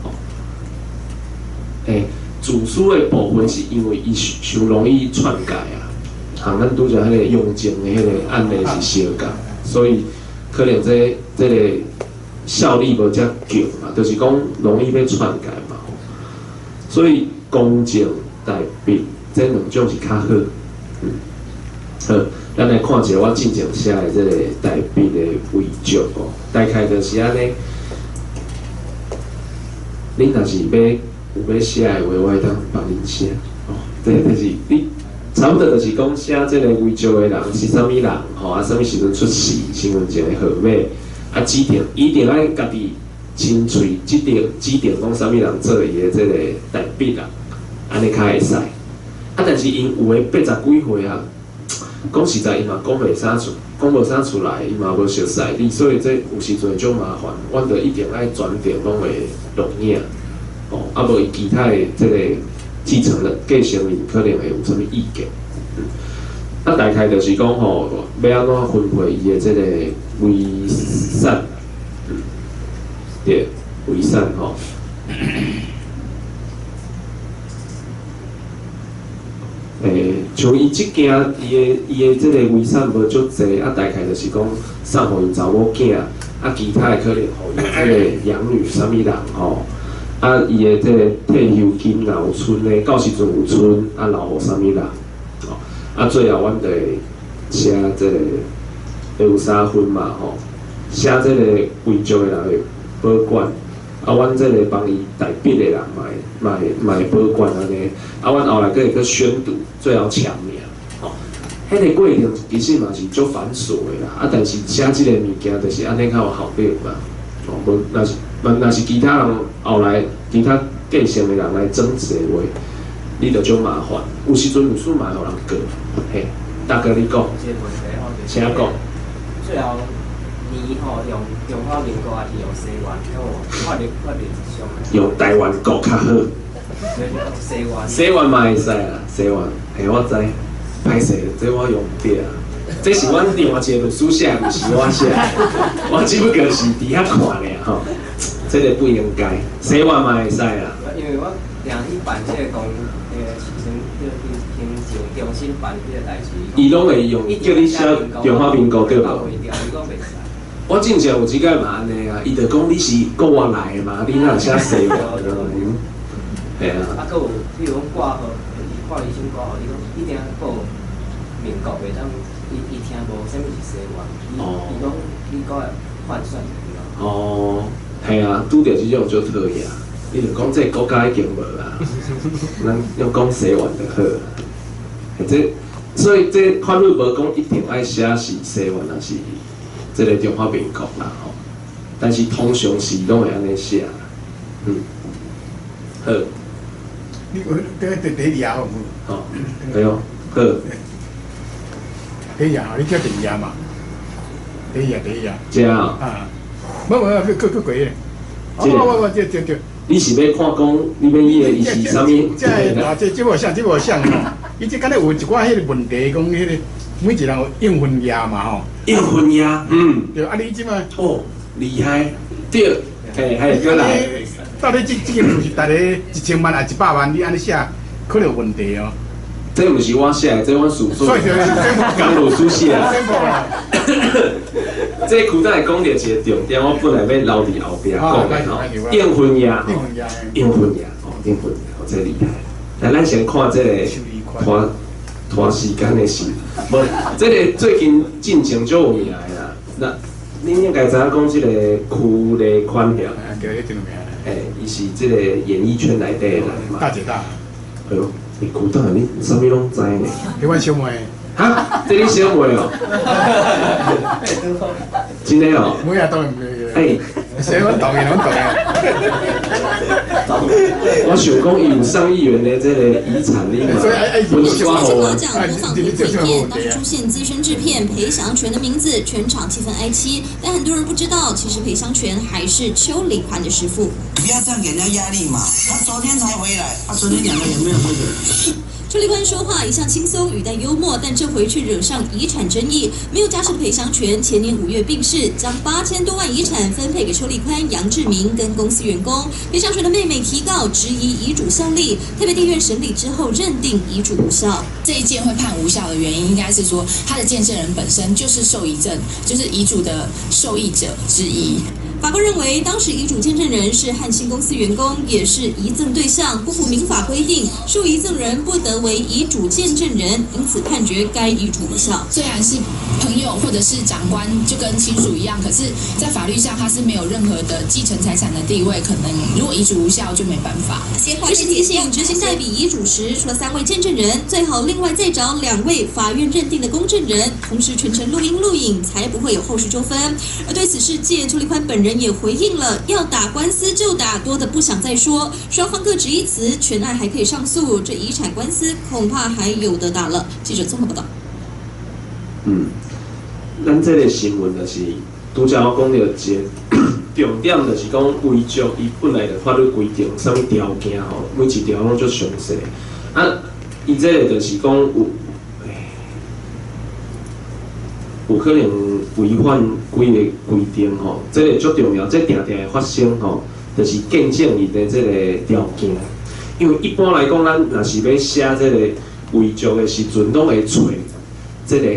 吼，欸，自私的部分是因为伊伤容易篡改啊，像咱拄才彼个用证的彼个案例是相仝，所以可能这个效力无遮强嘛，就是讲容易欲篡改嘛。所以公证、代笔这两种是较好。好，咱来看一下我进前写的这个代笔的遗嘱哦，大概就是按呢。恁若是欲有欲写的话，我会当帮恁写哦。这就是你差不多就是讲写这个遗嘱的人是啥物人吼，啊，啥物时阵出世，身份证的号码，啊，指定一定爱家己亲喙指定指定讲啥物人做伊的这个代笔啦，按呢较会使。啊，但是𪜶有的80几岁啊，讲实在，伊嘛讲袂啥出，讲无啥出来，伊嘛无熟似你，所以这有时阵足麻烦。阮就一定爱全程拢会录影，哦，啊无伊其他的这个继承人、继承人可能会有啥物意见。啊，大概就是讲吼，欲按怎分配伊的这个遗产，对，遗产吼。欸，像伊这件，伊的这个遗产无足济，啊，大概就是讲送予𪜶查某囝，啊，其他的可能予𪜶这个养女啥物人吼，啊，伊的这个退休金若有存的，到时阵有存，啊，留予啥物人，吼，啊，最后阮就会写这个会有三份嘛吼，写这个遗嘱的人会保管。啊，阮这个帮伊代笔的人嘛会保管按呢。啊，阮后来阁会阁宣读，最后签名，吼。彼个过程其实嘛是足繁琐的啦。啊，但是写这个物件就是按呢较有效率嘛。哦，无若是其他人后来其他继承的人来争执的话，你就足麻烦。有时阵律师嘛会予人告。嘿，大哥你讲，请讲。最后。年吼用中华民国还是用西元？有法律上。用台湾国较好。西元。西元嘛会使啦，西元，嘿，我知。歹势，这我用毋著啊。这是阮另外一个律师写，毋是我写。我只不过是伫遐看尔吼。这个不应该，西元嘛会使啦。因为我定去办这个公，那个时阵叫行政中心办这个代志。伊拢会用叫你写中华民国对无？我进前有一摆嘛按呢啊，伊就讲你是国外来的嘛，你哪会写西元？嘿啊。啊，阁有，比如讲挂号，伊看医生挂号，伊讲一定报民国袂当，伊听无啥物是西元，伊讲你阁会换算就对。哦，嘿啊，拄著这种足讨厌，你就讲这个国家已经无啊，咱用讲西元就好。这所以这法律无讲一定爱写是西元，抑是这个中华民国啦吼，但是通常是拢会按呢写，好。你有第二页好无？好，对哦，好。第二页，你叫第二页嘛？第二页，第二页。这啊。啊，无无，阁过个。哦，无无，对对对。你是欲看讲，你欲伊的伊是啥物？这个，这无像，这无像吼。伊这敢若有一寡彼个问题，讲彼个每一个人有应份业嘛吼。应份业，对，啊你这摆哦，厉害，对，嘿，还阁来。到底这间厝是逐个1000万抑100万？你按呢写，可能有问题哦。这毋是我写的，这阮事务所，江律师写的。这区长会讲著一个重点，我本来欲留伫后壁讲的吼。应份业，应份业，哦，应份业，哦，这厉害。来，咱先看这个拖拖时间的事。无，这个最近进前足有名的啦。那恁应该知影讲这个区立宽协，对，真有名。欸，伊是这个演艺圈内底的人嘛。大姐大。哎呦，你区长，你啥物拢知呢？你阮小妹。哈？这你小妹哦？真的哦。每日当然。欸，谁阮同意，阮同意。我想讲，伊有上亿元的这个遗产，你嘛分一寡金马奖播放评回片，当时出现资深制片裴祥泉的名字，全场气氛哀凄。但很多人不知道，其实裴祥泉还是邱礼宽的师傅。不要这样给人家压力嘛！他昨天才回来，他昨天两个有没有那个？邱立宽说话一向轻松，语带幽默，但这回却惹上遗产争议。没有家室的裴祥泉前年5月病逝，将8000多万遗产分配给邱立宽、杨志明跟公司员工。裴祥泉的妹妹提告质疑遗嘱效力，特别地院审理之后认定遗嘱无效。这一件会判无效的原因，应该是说他的见证人本身就是受遗赠，就是遗嘱的受益者之一。法官认为，当时遗嘱见证人是汉兴公司员工，也是遗赠对象，不符民法规定，受遗赠人不得为遗嘱见证人，因此判决该遗嘱无效。虽然是朋友或者是长官，就跟亲属一样，可是，在法律上他是没有任何的继承财产的地位，可能如果遗嘱无效就没办法。律师提醒，执行代笔遗嘱时，除了3位见证人，最好另外再找2位法院认定的公证人，同时全程录音录影，才不会有后续纠纷。而对此事件，邱立宽本人也回应了，要打官司就打，多的不想再说。双方各执一词，全案还可以上诉，这遗产官司恐怕还有得打了。记者综合报道。咱这个新闻就是拄才我讲到一个重点，就是讲遗嘱伊本来就法律规定啥物条件吼，每一条拢足详细。啊，伊这个就是讲有可能违反几个规定吼，这个足重要，这定定会发生吼，就是见证人的这个条件。因为一般来讲，咱若是欲写这个遗嘱的时阵，拢会揣这个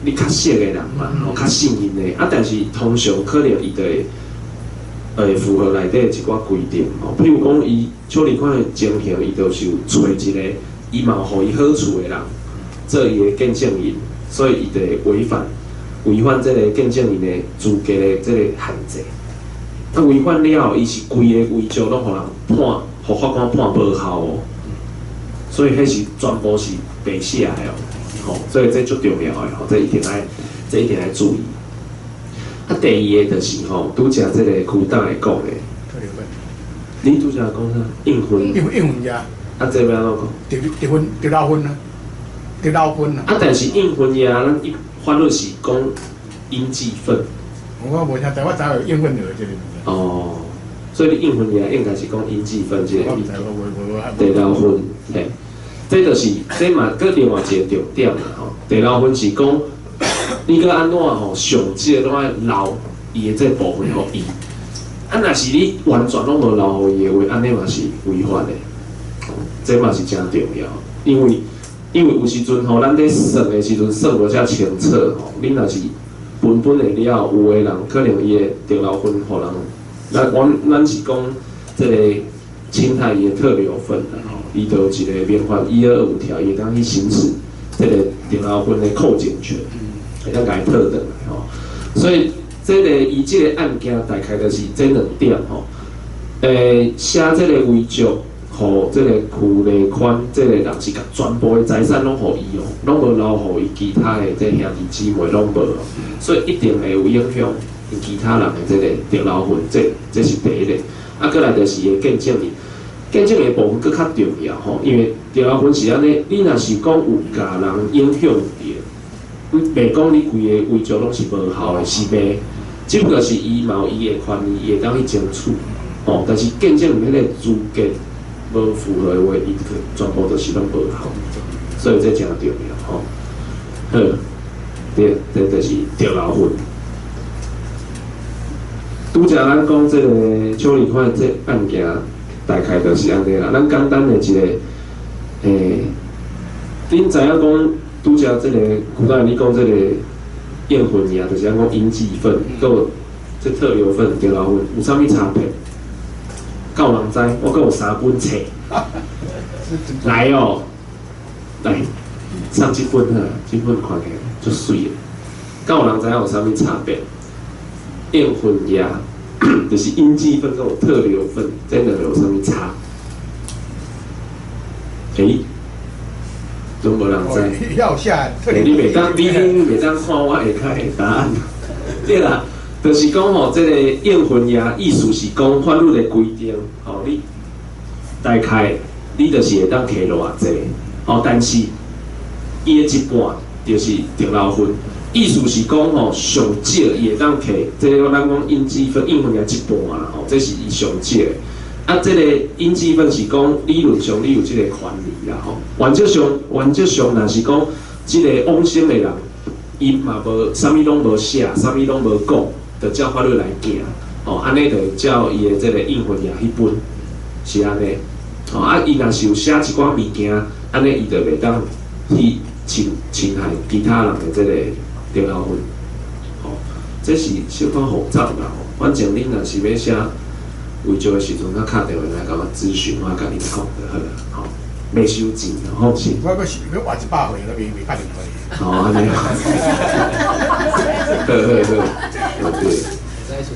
你较熟的人嘛，吼，较信任的。啊，但是通常可能伊就会符合内底一寡规定吼，譬如讲，伊邱立宽的情形，伊就是有揣一个伊嘛有予伊好处的人做伊的见证人，所以伊就会违反这个见证人的资格的这个限制。啊，违反了后，伊是规个遗嘱拢予人判，予法官判无效哦。所以彼是全部是白写的哦，吼，所以这足重要的吼，这一定爱注意。啊，第二个就是吼，拄才这个区长会讲的，你拄才讲啥？应婚？应婚约。啊，这欲按怎讲？结婚结老婚啊，结老婚啊。啊，但是应婚约，咱一法律是讲应继份。我无听，但我知有应婚约这个。哦，所以你应婚约应该是讲应继份这个。第六份，嘿，这就是这嘛，阁另外一个重点啦吼。第六份是讲，你阁按怎吼，上少拢爱留伊的这部分予伊。啊，若是你完全拢无留予伊的话，按呢嘛是违法的。这嘛是真重要，因为有时阵吼，咱咧算的时阵算无遮清楚吼。你若是分分的了，有的人可能伊会得留分予人。咱是讲这个侵害伊的特留分啦吼，伊就有一个民法1225条，伊会当去行使这个特留分的扣减权，会当共伊套转来吼。所以这个伊这个案件大概就是这两点吼。写这个遗嘱，予这个区立宽这个人是共全部的财产拢予伊哦，拢无留予伊其他的这兄弟姊妹拢无，所以一定会有影响其他人的这个特留份，这是第一个。啊，过来就是伊的见证人，见证的部分阁较重要吼，因为特留份是按呢，你若是讲有共人影响著，袂讲你规个遗嘱拢是无效的，是袂，只不过是伊嘛有伊的权利，伊会当去争取，吼，但是见证人彼个资格无符合的话，伊全部就是拢无效，所以这真重要吼。好，对，这就是特留份。拄才咱讲这个邱立宽这案件，大概就是按呢啦。咱简单的一个，恁知影讲拄才这个古代你讲这个应婚约，就是按讲应继份，阁有这特留份、特留份有啥物差别？敢有人知？我阁有3本册，来哦，来上这本哈，这本看起来足媠的。敢有人知影有啥物差别？应婚约就是应继份佮有特留份，这两个有啥物差？欸，拢无人知。要下你袂当，你袂当看我下跤的答案。对啦，就是讲吼，這个應份額意思是講法律的規定，吼，你大概你就是會當提偌濟，吼，但是伊的一半就是停留分，意思是講吼，上少伊會當提，這个咱講應支分應份額一半啦，吼，這是伊上少的。啊，這个應支分是講理論上你有這個權利啦，吼。原則上，原則上，若是講這个往生的人，伊嘛無啥物攏無寫，啥物攏無講，就照法律來行，吼，按呢就照伊的這个應份額去分，是按呢。吼，啊，伊若是有寫一寡物件，按呢伊就袂當去侵害其他人的這个停留分，吼，這是小可複雜啦，吼。反正恁若是欲寫遺囑的時陣，咱敲電話來共我諮詢，我共恁講就好啦，吼。袂收錢，放心。我閣是欲活100歲都未打電話。哦，按呢。好好好，對。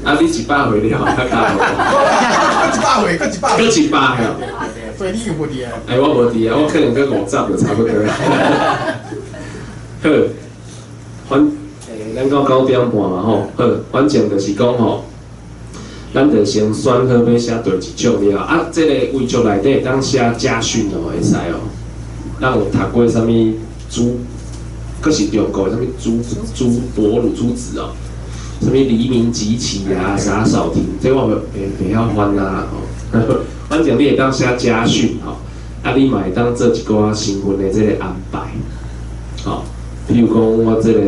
啊，你100歲了，較較好。閣100歲，閣100歲。閣100歲。所以你有無佇啊？欸，我無佇啊，我可能閣50就差不多。好，咱到9點半嘛吼，好，反正就是講吼，咱就先選好欲寫佗一種了。啊，這个遺囑內底會當寫家訓哦，會使哦。咱有讀過啥物朱，閣是中國的啥物朱伯魯朱子哦，啥物黎明即起啊，灑掃庭，這我袂曉翻啊吼。反正你會當寫家訓吼，啊，你嘛會當做一寡身份的這个安排，吼。比如講我這个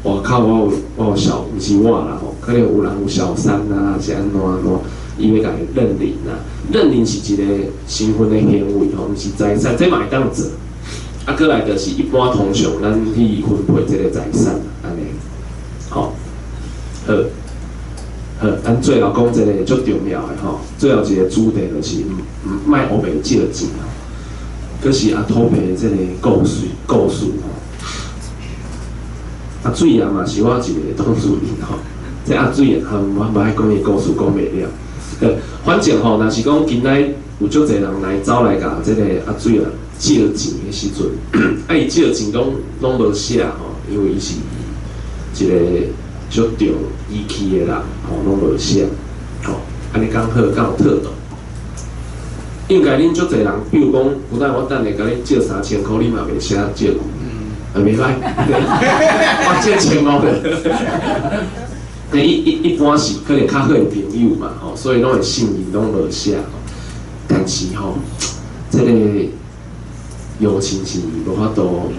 外口我有小，毋是我啦吼，可能有人有小三啊，是按怎按怎，伊欲共伊認領啊，認領是一个身份的行為吼，毋是財產，這嘛會當做。啊，過來就是一般通常咱去分配這个財產，按呢，吼，好，好，咱最後講這个足重要的吼，最後一个主題就是毋莫烏白借錢哦，閣是阿土伯的這个故事吼。阿水啊嘛是我一个当事人吼，這阿水啊，我無愛講伊故事講袂了。反正吼，若是講今仔有足濟人來走來共這个阿水啊借錢的時陣，啊伊借錢攏無寫吼，因為伊是一個足重義氣的人吼，攏無寫吼，按呢剛好敢有妥當。應該恁足濟人，比如講，有當我等下共你借3000箍，你嘛袂寫借據。啊，袂歹，我借1500的。一般是可能較好的朋友嘛，吼，所以攏會信任，攏無寫。但是吼，這个友情是無法度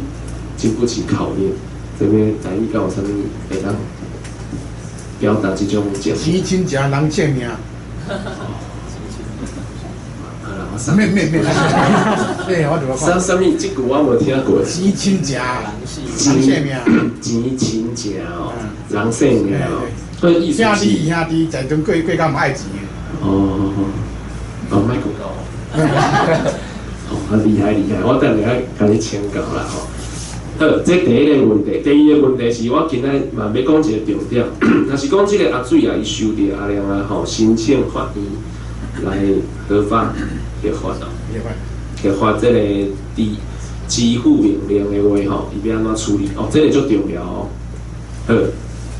經不起考驗。這邊台語敢有啥物會當表達這種情？錢親情人性命。免免免，對，我就啥啥物？這句我無聽過。錢親情，人性命。錢親情哦，人性命哦。所以意思是兄弟兄弟在陣過過較毋愛錢。哦哦，莫閣講。哦，啊厲害厲害，我等下愛共你請教啦吼。好，這第一个問題，第二个問題是我今仔嘛欲講一个重點，若是講這个阿水啊，伊收著阿亮啊吼，申請法院來核發。核發哦，核發這个支付命令的話吼，伊欲按怎處理？哦，這个足重要哦。好，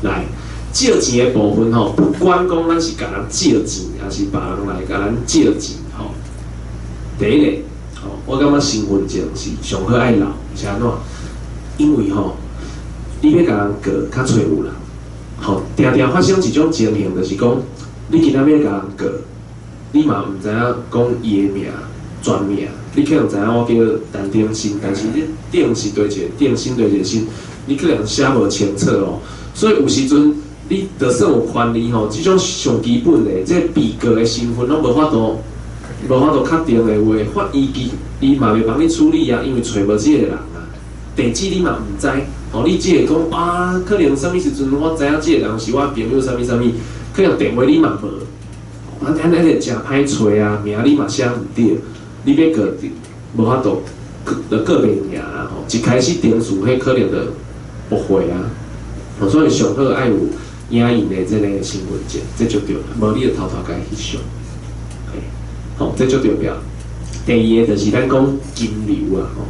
來借錢的部分吼，不管講咱是共人借錢，抑是別人來共咱借錢吼。第一個，吼，我感覺身份證是上好愛留，是按怎？因為吼，你欲共人告，較揣有啦。吼，定定發生一種情形，就是講，你今仔欲共人告。你嘛毋知影講伊的名全名，你可能知影我叫陳鼎新，但是你鼎是佗一个，鼎新佗一个新，你可能寫無清楚哦。所以有時陣你就算有權利吼，這種上基本的這被告的身份攏無法度，無法度確定的話，法院伊嘛袂幫你處理啊，因為揣無這個人啊，地址你嘛毋知，吼，你只會講啊，可能啥物時陣我知影這個人是我朋友，啥物啥物，可能電話你嘛無。啊，按呢就誠歹揣啊，名你嘛寫毋對，你欲告無法度，就告袂贏啊吼。一開始程序，彼可能就駁回啊。所以上好愛有影印的這個身份證，這足重要。無你就偷偷共伊翕相，嘿，吼，這足重要。第二个就是咱講金流啊，吼，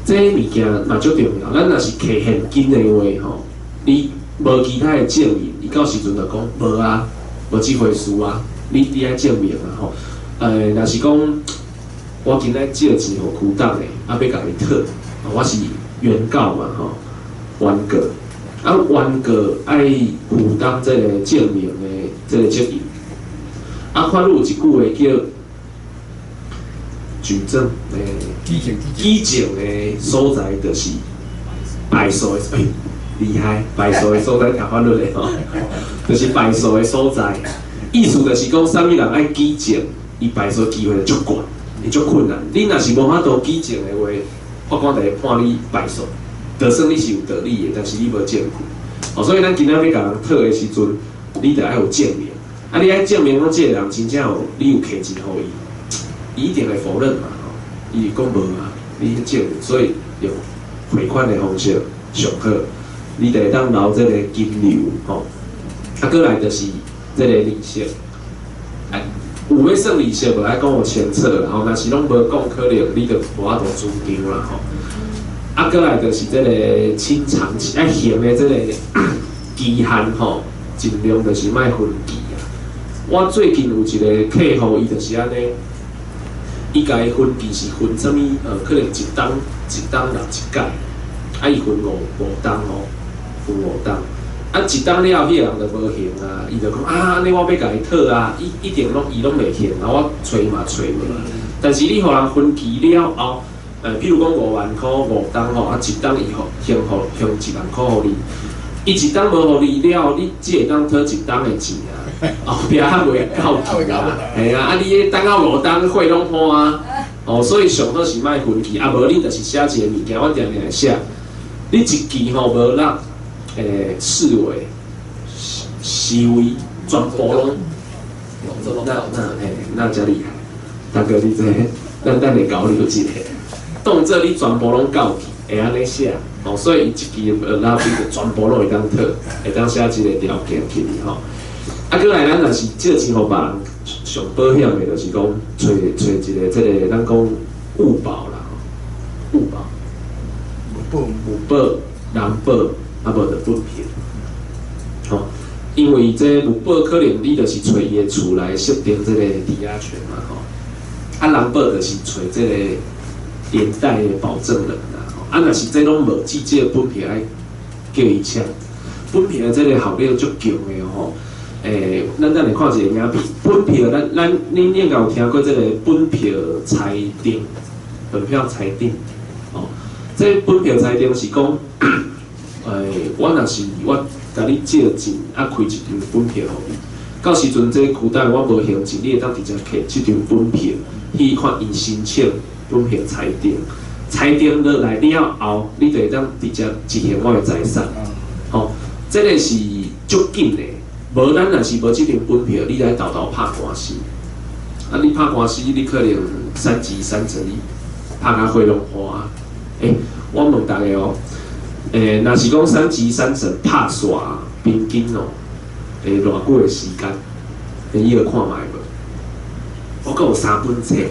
這物件嘛足重要。咱若是提現金的話，吼，你無其他的證明，到時陣就講無啊，無這回事啊，你愛證明啊吼。若是講我今仔借錢予區董的，啊欲共伊討，我是原告嘛吼，原告，啊原告愛負擔這个證明的這个責任。啊，法律有一句話叫舉證舉證的所在就是敗訴的，欸，厲害，敗訴的所在讀法律的吼，就是敗訴的所在。意思就是講，啥物人愛舉證，伊敗訴機會就足懸，伊足困難。你若是無法度舉證的話，法官就會判你敗訴。就算你是有道理的，但是你無證據。哦，所以咱今仔欲共人討的時陣，你著愛有證明。啊，你愛證明講這个人真正有，你有摕錢予伊，伊一定會否認嘛，吼，伊講無啊，你去證明，所以用匯款的方式上好，你就會當留這个金流，吼。啊，閣來就是這个利息，啊，有欲算利息無？愛講有清楚啦，吼，若是攏無講，可能你就無法度主張啦，吼。啊，閣來就是這个清償期，愛還的這个期限，吼，盡量就是莫分期啊。我最近有一个客戶，伊就是按呢，伊共伊分期是分啥物？可能一冬一冬六一擺，啊，伊分五冬哦，分五冬。啊，一冬了後，彼个人就無還啊，伊就講啊，按呢我欲共伊討啊，伊一定攏伊攏袂還啊，我揣嘛揣無。但是你予人分期了後，譬如講5萬箍五冬吼，啊，一冬伊予還予還1萬箍予你，伊一冬無予你了，你只會當討一冬的錢啊。後壁還袂到期啊，嘿啊，啊你彼等到五冬火攏破啊，哦，所以上好是莫分期，啊無你就是寫一個物件，我定定會寫，你一期吼無落，視為視為全部攏，那嘿，那遮厲害，大哥你這個，咱等下交流一下，當做你全部攏到期，會按呢寫，哦，所以伊一期無落，你就全部攏會當討，會當寫這个條件去吼。啊，閣來咱若是借錢予別人，上保險的，就是講揣揣一个這个，咱講物保啦，物保，物保、人保，啊無就本票，吼，因為這物保可能你就是揣伊的厝來設定這个抵押權嘛，吼，啊人保就是揣這个連帶的保證人啦，吼，啊若是這攏無，至少本票愛叫伊簽，本票的這个效力足強的吼。咱等下看一个影片，本票，咱恁應該有聽過這个本票裁定，本票裁定，哦，這個本票裁定是講，我若是我共你借錢，啊開一張本票予你，到時陣這個區董我無還錢，你會當直接摕這張本票去法院申請本票裁定，裁定落來了後，你就會當直接執行我的財產，吼，這个是足緊的。無，咱若是無這張本票，你來沓沓拍官司。啊，你拍官司，你可能三級三審，你拍甲火攏花。欸，我問大家哦，若是講三級三審拍煞平均哦，偌久的時間？你有看覓無？我閣有三本冊。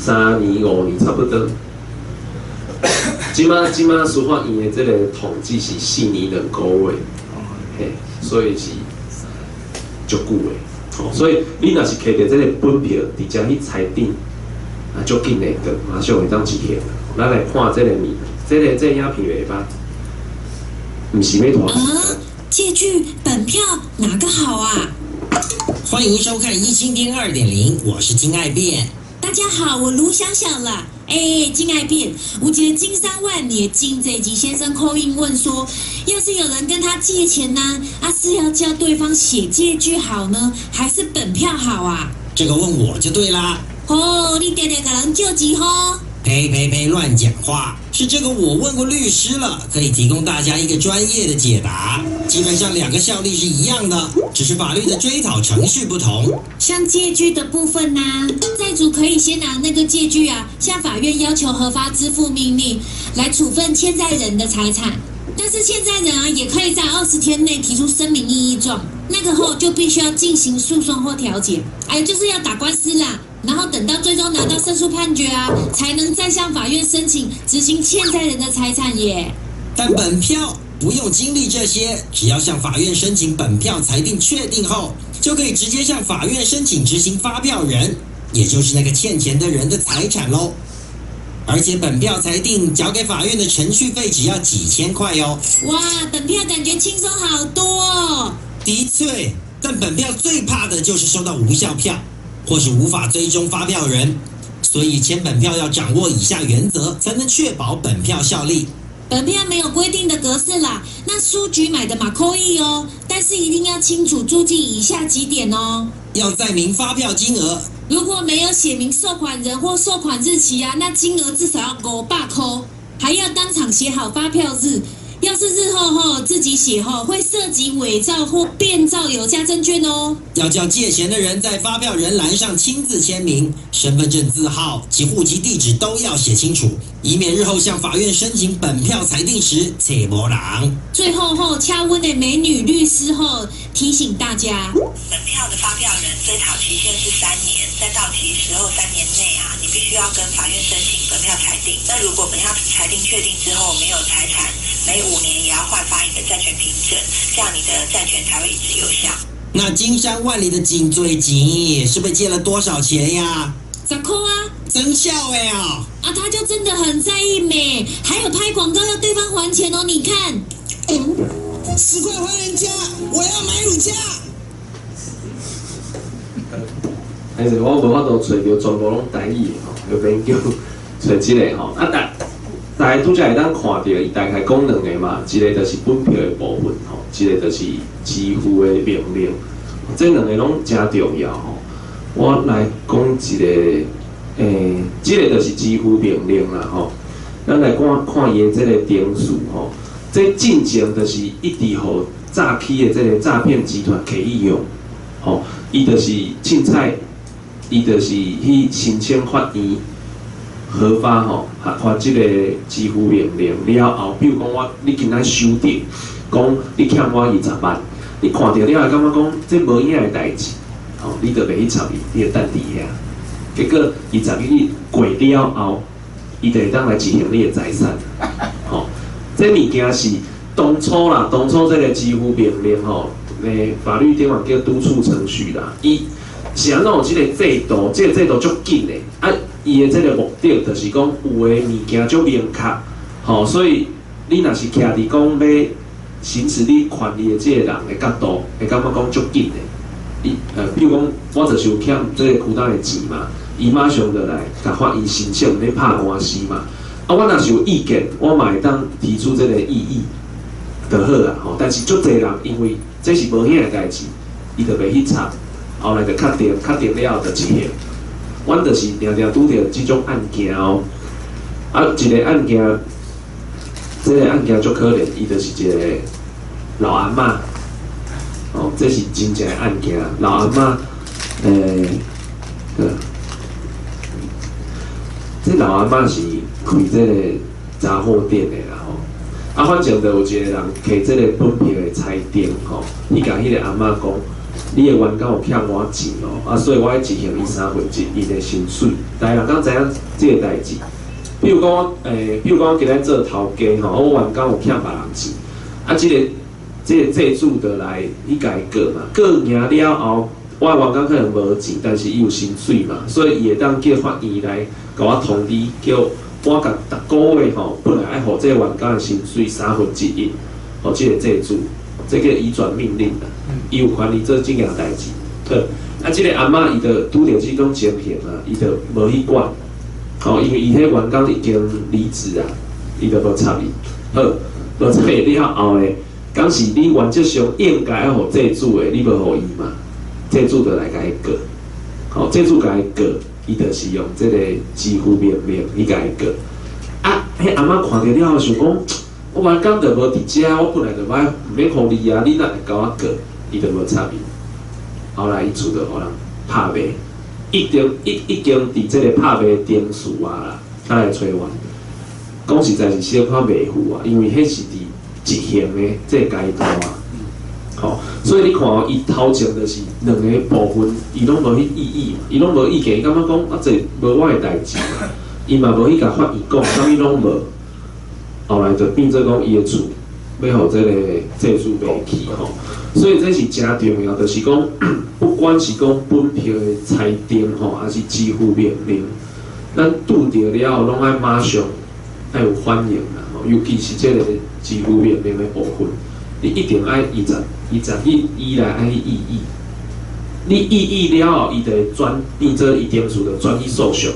3年5年差不多。這馬司法院的這个統計是4年2個月。嘿，所以是足久的，哦，所以你若是摕著這个本票，直接去裁定，啊，足緊的，就馬上會當執行。咱來看這个物，這个影片袂歹，毋是欲拖時間。借據、本票哪個好啊？歡迎收看《一青天2.0》，我是金愛變。大家好，我盧想想啦。欸，金愛變，有一个金山萬里的金這吉先生 call in 問說，要是有人跟他借錢呢，啊，是要叫對方寫借據好呢，還是本票好啊？這個問我就對啦。哦，你定定共人借錢吼？呸呸呸！亂講話，是這個我問過律師了，可以提供大家一個專業的解答。基本上兩個效力是一樣的，只是法律的追討程序不同。像借據的部分呢，債主可以先拿那個借據啊，向法院要求核發支付命令，來處分欠債人的財產。但是欠債人啊，也可以在20天內提出聲明異議狀，那個後就必須要進行訴訟或調解，哎，就是要打官司啦。然後等到最終拿到勝訴判決啊，才能再向法院申請執行欠債人的財產耶。但本票不用經歷這些，只要向法院申請本票裁定確定後，就可以直接向法院申請執行發票人，也就是那個欠錢的人的財產嘍。而且本票裁定交給法院的程序費只要幾千塊哦。哇，本票感覺輕鬆好多哦。的確，但本票最怕的就是收到無效票，或是無法追蹤發票人。所以簽本票要掌握以下原則，才能確保本票效力。本票沒有規定的格式啦，那書局買的嘛可以哦，但是一定要清楚註記以下幾點哦。要載明發票金額，如果沒有寫明收款人或收款日期啊，那金額至少要500塊，還要當場寫好發票日。要是日後吼自己寫吼，會涉及偽造或變造有價證券哦。要叫借錢的人在發票人欄上親自簽名，身份證字號及戶籍地址都要寫清楚，以免日後向法院申請本票裁定時揣無人。最後吼，敲溫的美女律師吼提醒大家，本票的發票人追討期限是3年，在到期時候3年內啊，你必須要跟法院申請本票裁定。那如果本票裁定確定之後沒有財產，每5年也要換發一個債權憑證，這樣你的債權才會一直有效。那金山萬里的真濟錢是被借了多少錢呀？ 10塊啊！真笑哎啊！啊，他就真的很在意沒，還有拍廣告要對方還錢哦，你看。10塊還人家，我要買乳加。但是我無法度揣著全部攏台語的吼，就免叫揣這個吼。啊，大家拄才會當看著，伊大概講兩個嘛，一個就是本票的部分吼，一個就是支付的命令，這兩個攏誠重要吼。我來講一個，這個就是支付命令啦吼。咱來看看伊的這個程序吼，這進前就是一直予詐欺的這個詐騙集團摕去用，吼，伊就是凊彩，伊就是去申請法院。核發吼，發這個支付命令了後，比如講我，你今仔收著，講你欠我20萬，你看著了後感覺講這無影的代誌，吼，你就袂去插伊，你就等佇遐。結果20日過了後，伊就會當來執行你的財產，吼。這物件是當初啦，當初這個支付命令吼，法律頂嘛叫督促程序啦，伊是按怎有這個制度，這個制度足緊的啊。伊的這個目的就是講有的物件足明確，吼，所以你若是徛佇講欲行使你權利的這個人的角度，會感覺講足緊的。伊比如講，我就是有欠這個區董的錢嘛，伊馬上就來共法院申請咧拍官司嘛。啊，我若是有意見，我嘛會當提出這個異議就好啊，吼。但是足濟人因為這是無影的代誌，伊就袂去查，後來就確定，確定了後就執行。阮就是定定拄著這種案件哦，啊，一個案件，這個案件足可憐，伊就是一個老阿嬤，哦，這是真正的案件，老阿嬤，這老阿嬤是開這個雜貨店的啦吼，啊，反正就有一個人摕這個本票的裁定吼，去共彼個阿嬤講。你的員工有欠我錢哦，啊，所以我愛執行伊1/3的薪水。大家人敢知影這個代誌？比如講，比如講，我今日做頭家吼，我員工有欠別人錢，啊，這個債主就來去共伊告嘛，告贏了後，我的員工可能無錢，但是伊有薪水嘛，所以伊會當叫法院來共我通知，叫我共逐個月吼，本來愛予這個員工的薪水1/3，予這個債主，這叫移轉命令啦。伊有權利做這件代誌，好，啊，這個阿嬤伊就拄著這種情形啊，伊就無去管，吼，因為伊彼員工已經離職啊，伊就無插伊，好，無插伊了後呢，敢是你原則上應該愛予債主的，你無予伊嘛，債主就來共伊告，吼，債主共伊告，伊就是用這個支付命令去共伊告，啊，彼阿嬤看著了後想講，我員工就無佇遮，我本來就無愛毋免予你啊，你哪會共我告？伊就無插伊，後來伊厝就予人拍賣，已經已經佇這個拍賣程序啊啦，才來揣阮。講實在是小可袂赴啊，因為彼是佇執行的這個階段啊，吼，所以你看哦，伊頭前就是兩個部分，伊攏無去異議嘛，伊攏無意見，伊感覺講啊，這無我的代誌嘛，伊嘛無去共法院講，啥物攏無。後來就變做講伊的厝欲予這個債主袂去吼。所以這是誠重要，就是講，不管是講本票的裁定吼，還是支付命令，咱拄著了後，攏愛馬上愛有反應啦吼。尤其是這個支付命令的部分，你一定愛伊十伊十去依來愛去異議。你異議了後，伊就會轉變做伊程序就轉去訴訟，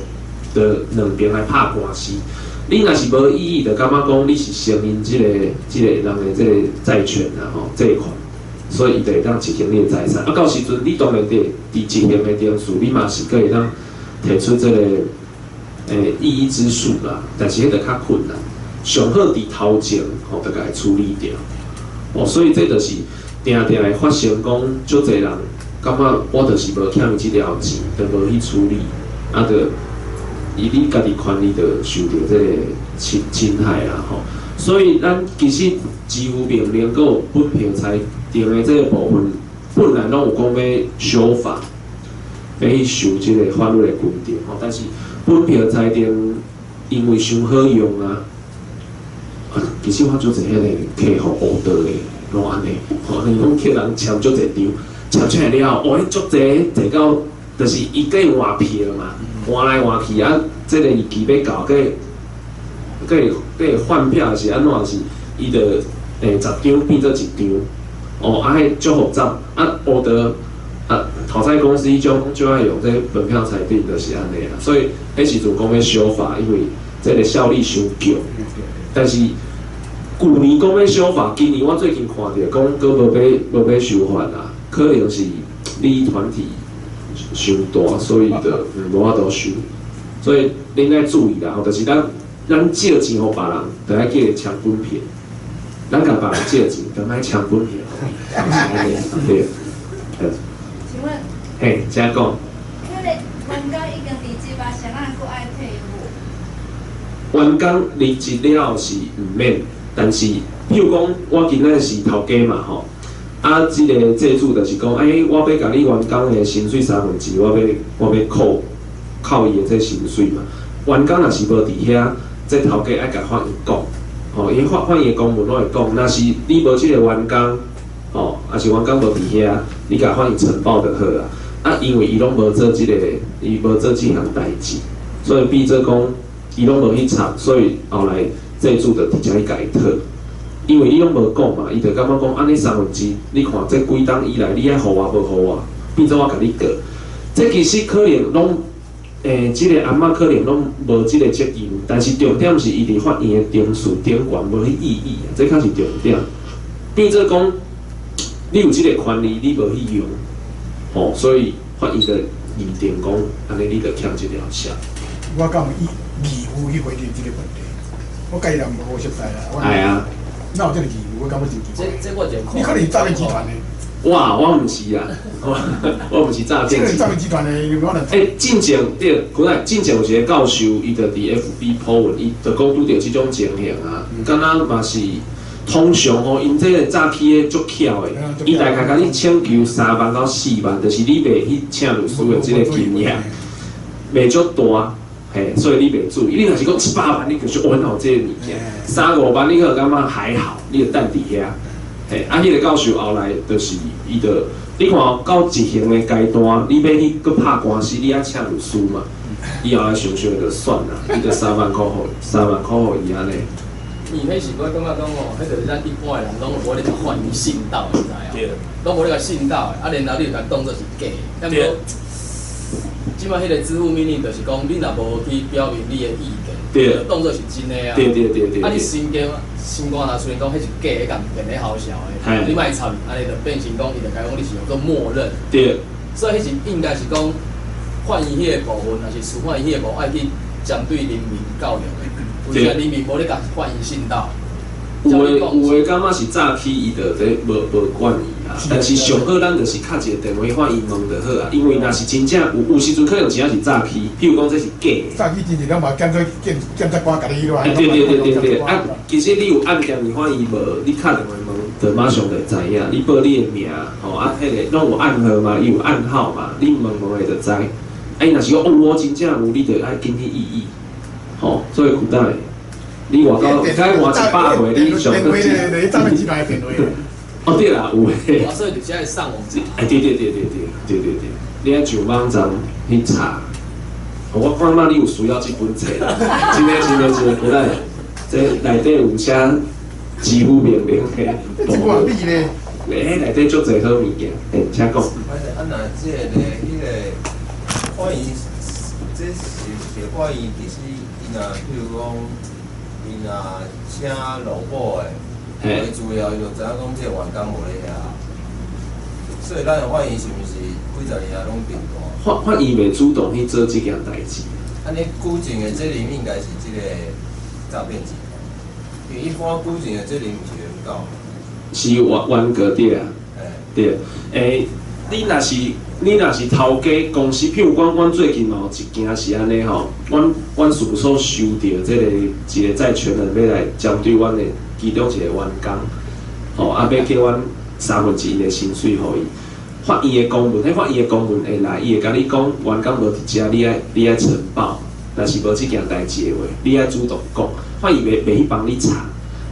就兩邊來拍官司。你若是無異議，就感覺講你是承認這個人的這個債權啦吼，債款。所以伊就會當執行你的財產。啊，到時陣你當然佇執行的程序，你嘛是閣會當提出這個異議之訴啦。但是彼就較困難。上好佇頭前吼，就共伊處理掉。哦，所以這就是定定會發生講，足濟人感覺我就是無欠伊這條錢，就無去處理，啊，就伊你家己權利就受著這個侵害啦吼。所以咱其實支付命令閣有本票裁定的這個部分，本來攏有講欲修法，欲去修這個法律的規定吼。但是本票裁定因為傷好用啊，其實我足濟彼個客戶烏道的，攏按呢，吼，你講客人簽足濟張，簽出來了後，哦，彼足濟濟到，就是伊閣換票嘛，換來換去啊，這個日期欲到，閣會換票是按怎是，伊就10張變做1張，哦，啊，彼足複雜，啊，烏道啊，討債公司彼種就愛用這本票裁定，就是按呢啦。所以彼時陣講欲修法，因為這個效力傷強。但是舊年講欲修法，今年我最近看著講，閣無欲修法啦，可能是利益團體傷大，所以就無法度修。所以恁愛注意啦，吼，就是咱借錢予別人，就愛記得簽本票。咱共別人借錢，就愛簽本票。對。請問？嘿，請講。彼個員工已經離職啊，啥人閣愛退付？員工離職了後是毋免，但是，譬如講，我今仔是頭家嘛吼，啊，這個債主就是講，我欲共你員工的薪水1/3，我欲扣伊的這薪水嘛。員工若是無佇遐，這頭家愛共法院講，吼，伊法院的公文攏會講，若是你無這個員工，吼，抑是員工無佇遐，你共法院呈報就好啊。啊，因為伊攏無做這個，伊無做這項代誌，所以變做講，伊攏無去查，所以後來債主就直接去共伊討。因為你攏無講嘛，伊就感覺講，按呢1/3，你看這幾冬以來，你愛予我無予我，變做我共你告。這其實可能攏。這個翁仔可能攏無這個責任，但是重點是伊佇法院的程序頂懸無去異議啊，這較是重點。變做講，你有這個權利，你無去用，吼，所以法院就認定講，按呢你就欠這條債。我敢有義務去回應這個問題？我家己人無熟似啦。系啊。哪有這個義務？我感覺真奇怪。這我就你可能是詐騙集團的。我毋是啊，我毋是詐騙集團。這個詐騙集團的，我來。進前對，古來進前有一個教授，伊就佇 FB po 文，伊就講拄著這種情形啊，敢若嘛是通常吼，𪜶這個早起的足巧的，伊大概共你請求3萬到4萬，就是你袂去請律師的這個金額，袂足大，嘿，所以你袂注意。你若是講7、8萬，你就是哦，哪有這個物件？3、5萬你可能感覺還好，你就等佇遐。嘿，啊，彼個教授後來就是伊就，你看哦，到執行的階段，你欲去閣拍官司，你愛請律師嘛？伊後來想想就算啦，伊就3萬箍予3萬箍予伊按呢。伊彼是我感覺講吼，彼就是咱一般的人攏無咧共法院信道，你知影？攏無咧共信道的，啊，然後你就共當做是假的。對。這擺彼個支付命令就是講，你若無去表明你的意見，就當做是真的啊。對。啊，你心肝心肝若雖然講彼是假的，共騙咧唬笑的，你莫插，按呢就變成講，伊就共講你是用做默認。對。所以彼是應該是講，法院彼個部分，抑是司法院彼個部分，愛去針對人民教育的。有時人民無咧共法院信道。有的感覺是早起，伊就這無管伊啦。但是上好咱就是敲一個電話，法院問就好啊。因為若是真正有時陣可能真正是詐騙，譬如講這是假的。詐騙真濟，咱嘛檢察官共你彼落。對。啊，其實你有按電話，伊無，你敲電話問，就馬上就知影。你報你的名，吼啊，彼個攏有暗號嘛，伊有暗號嘛，你問問下就知。啊，伊若是講哦，我真正有，你就愛緊去異議，吼，所以有當。你外口该换100岁，你上电话咧，你诈骗集团的电话。哦对啦，有诶。啊，所以就是爱上网查。哎，对对对对对对对对，你爱上网站去查。我感觉你有需要这本册啦，真的真的真的，有啦，这内底有写支付命令的。这寡你咧？欸，内底足济好物件，欸，请讲。啊，若这个彼个法院，这是法院其实伊若比如讲，伊若请劳保的，查资料，伊就知影讲这个员工无咧遐。所以咱的法院是毋是几十年来拢变大？法院袂主动去做这件代志。按呢举证的责任应该是这个诈骗集团，因为一般举证的责任毋是原告。是原告对啊，对，欸，你若是头家公司，譬如讲，阮最近吼一件是按呢吼，阮事务所收著这个一个债权人欲来针对阮的其中一个员工，吼，啊，欲叫阮1/3的薪水予伊。法院的公文，彼法院的公文会来，伊会共你讲，员工无伫遮，你爱呈报，若是无这件代志的话，你爱主动讲，法院袂去帮你查，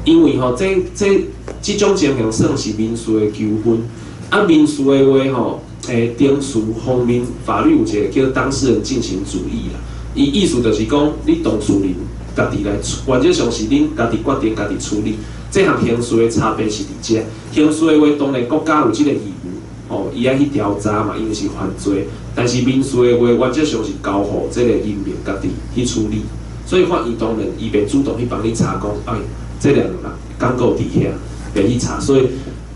因为吼，这种情形算是民事的纠纷，啊，民事的话吼，程序方面，法律有一个叫当事人进行主义啦。伊意思就是讲，你当事人家己来，原则上是恁家己决定、家己处理。这项刑事的差别是伫遮，刑事的话，当然国家有这个义务，吼，伊爱去调查嘛，因为是犯罪。但是民事的话，原则上是交予这个人民家己去处理。所以法院当然伊袂主动去帮你查讲，哎，这两个人敢阁有伫遐，袂去查，所以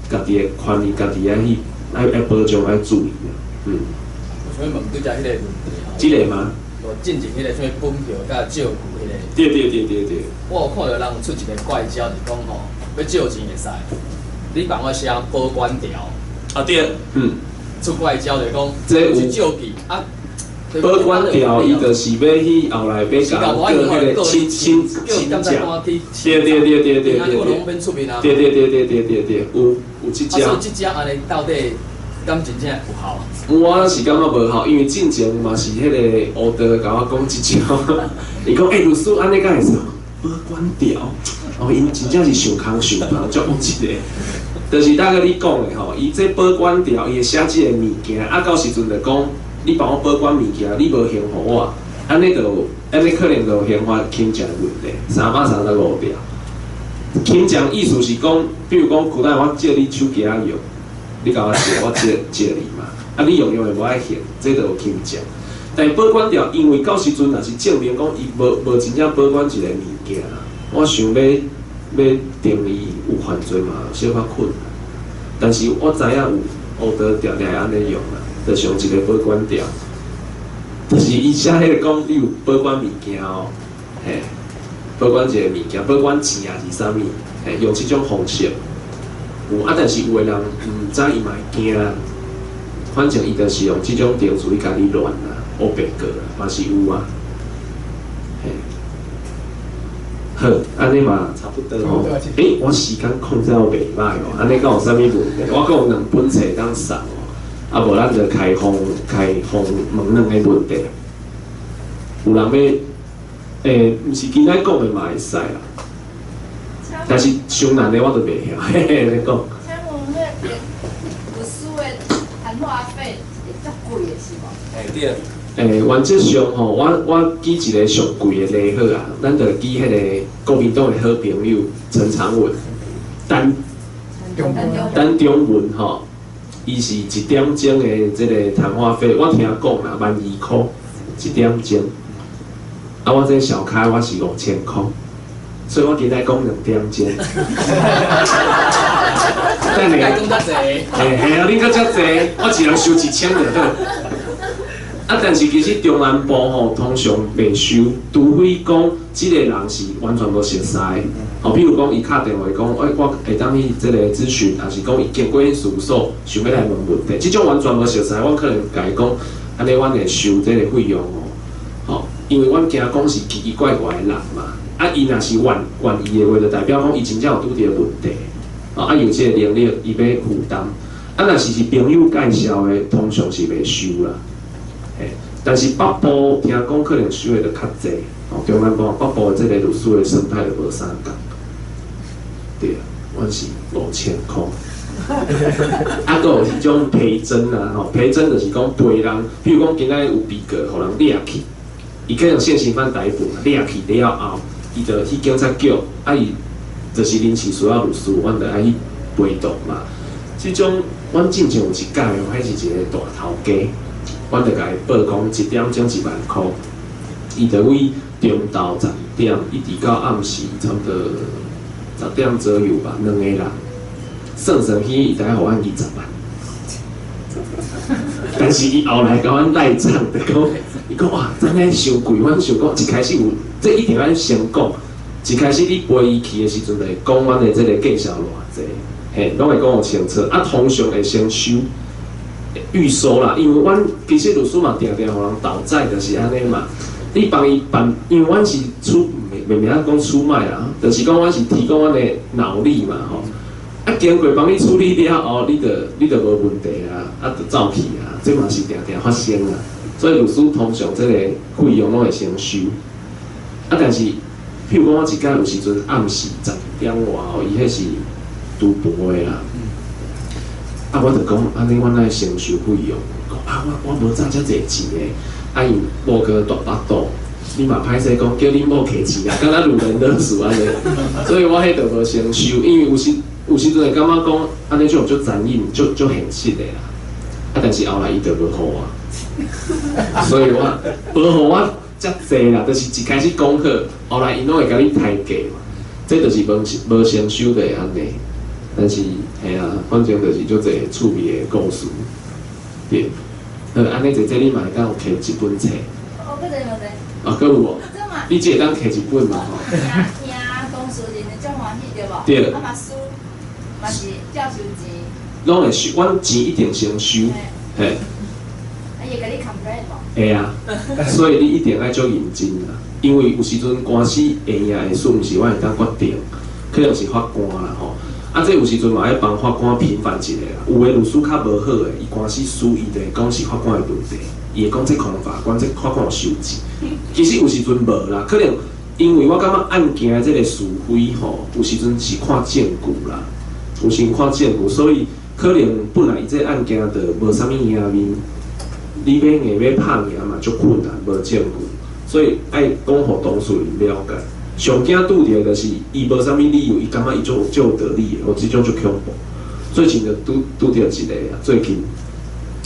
家己的权利，家己爱去爱保障，爱注意啊。我想欲问拄才彼个问题吼。这个吗？无进前彼个啥物本票佮借据彼个。对对对对对。我有看著人有出一个怪招，是讲吼，欲借钱会使，你帮我写保管条。啊对，出怪招就是讲，这有去借据啊。保管条，伊就是欲去后来欲共告彼个亲亲情。对对对对对对对。对对对对对对对，有这招。啊，所以这招按呢到底敢真正有效？我是感觉无效，因为进前嘛是彼个乌道共我讲这招，伊讲欸，律师按呢敢会使？保管条，哦，𪜶真正是想空想空，足恶一个。就是大概你讲的吼，伊这保管条，伊会写这个物件，啊，到时阵就讲，你帮我保管物件，你无还予我，按呢可能就有刑法侵占的问题，335条。侵占意思是讲，比如讲，古代我借你手机仔用，你共我借，我借你嘛，啊，你用用的无爱还，这就有侵占。但保管条，因为到时阵若是证明讲伊无真正保管一个物件，我想欲定伊有犯罪嘛，小可困难。但是我知影有乌道定定会按呢用啦，就是用一个保管条，就是伊写彼个讲你有保管物件哦，嘿，保管一个物件，保管钱抑是啥物，嘿，用这种方式。有啊，但是有的人毋知伊嘛会惊，反正伊就是用这种程序去共你乱啦，乌白告啦，嘛是有啊。嘿，好，按呢嘛差不多吼。欸，我时间控制袂䆀哦，按呢敢有啥物问题？我阁有两本册通送哦，啊无咱就开放问两个问题。有人欲，欸，毋是今仔讲的嘛会使啦。但是伤难的我都袂晓，嘿嘿，你讲。请问彼个律师的谈话费会足贵的是无？欸对。欸，原则上吼，我举一个上贵的例好啊，咱就举彼个国民党的好朋友陈长文，陈中文吼，伊是一点钟的这个谈话费，我听讲啦，12,000箍一点钟。啊，我这小开我是5,000箍，所以我今仔讲2点钟。等下，讲较济。嘿，嘿啊，恁阁遮济，我一人收1000就好。啊，但是其实中南部吼通常袂收，除非讲这个人是完全无熟似。吼，比如讲伊敲电话讲，欸，我会当去这个咨询，抑是讲伊经过𪜶事务所，想欲来问问题，这种完全无熟似，我可能共伊讲，按呢阮会收这个费用哦。吼，因为阮惊讲是奇奇怪怪的人嘛。啊，伊若是愿意的话，就代表讲伊真正有拄著问题。啊，有这个能力，伊欲负担。啊，若是朋友介绍的，通常是袂收啦。嘿，但是北部聽講可能收的就較濟，哦，中南部北部的這個律師的生態就無相仝。對，阮是5000箍。啊，閣有彼種陪偵啊，吼，陪偵就是講陪人，比如講今仔有被告，予人掠去，伊可能現行犯逮捕嘛，掠去了後，伊就去警察局，啊伊就是臨時需要律師，阮就愛去陪同嘛。這種阮進前有一屆哦，彼是一個大頭家，阮就共伊報講一點鐘1萬箍，伊就對中晝12點一直到暗時差不多10點左右吧，兩個人算算起，伊大概予阮20萬。但是伊後來共阮賴帳，就講，伊講哇，真的傷貴，阮想講一開始有，這一定愛先講，一開始你陪伊去的時陣，就會講阮的這個價數偌濟，嘿，攏會講予清楚。啊，通常會先收預收啦，因為阮其實律師嘛，定定予人討債，就是按呢嘛。你幫伊辦，因為阮是出，袂免講出賣啦，就是講阮是提供阮的腦力嘛，吼。啊，經過幫你處理了後，你就無問題啊，啊，就走去啊，這嘛是定定發生啊。所以律師通常這個費用攏會先收。啊，但是，譬如講我一工有時陣暗時12點外吼，伊彼是賭博的啦。啊，我就講，按呢阮愛先收費用，講啊，我無賺遮濟錢的，啊伊某閣大腹肚，你嘛歹勢講叫恁某摕錢啊，敢若擄人勒索按呢。所以我彼就無先收，因為有時陣會感覺講，按呢種足殘忍、足足現實的啦。啊，但是後來伊就無予我，所以我無予我遮濟啦，就是一開始講好，後來𪜶攏會共你抬價嘛。這就是無先收就會按呢。但是，嘿啊，反正就是足濟趣味的故事。對，好，按呢姐姐你嘛會當有摕一本冊。哦，閣一個問題。啊，閣有無？你這會當摕一本嘛？吼。聽當事人會足歡喜對無？對。啊嘛輸，嘛是照收錢。攏會收，阮錢一定先收，嘿。啊，伊會共你 complain 無？會啊，所以你一定愛足認真啦，因為有時陣官司會贏會輸，毋是阮會當決定，可能是法官啦吼。啊，這有時陣嘛愛幫法官平反一下啦。有的律師較無好的，伊官司輸，伊就會講是法官的問題，伊會講這可能法官，這法官有收錢。其實有時陣無啦，可能因為我感覺案件的這個是非吼，有時陣是看證據啦，有時看證據，所以可能本來伊這個案件就無啥物贏面，你要硬欲拍贏嘛，足困難，無證據，所以愛講予當事人了解。上驚拄著就是伊無啥物理由，伊感覺伊足足有道理的，哦，這種足恐怖。最近就拄拄著一個啊，最近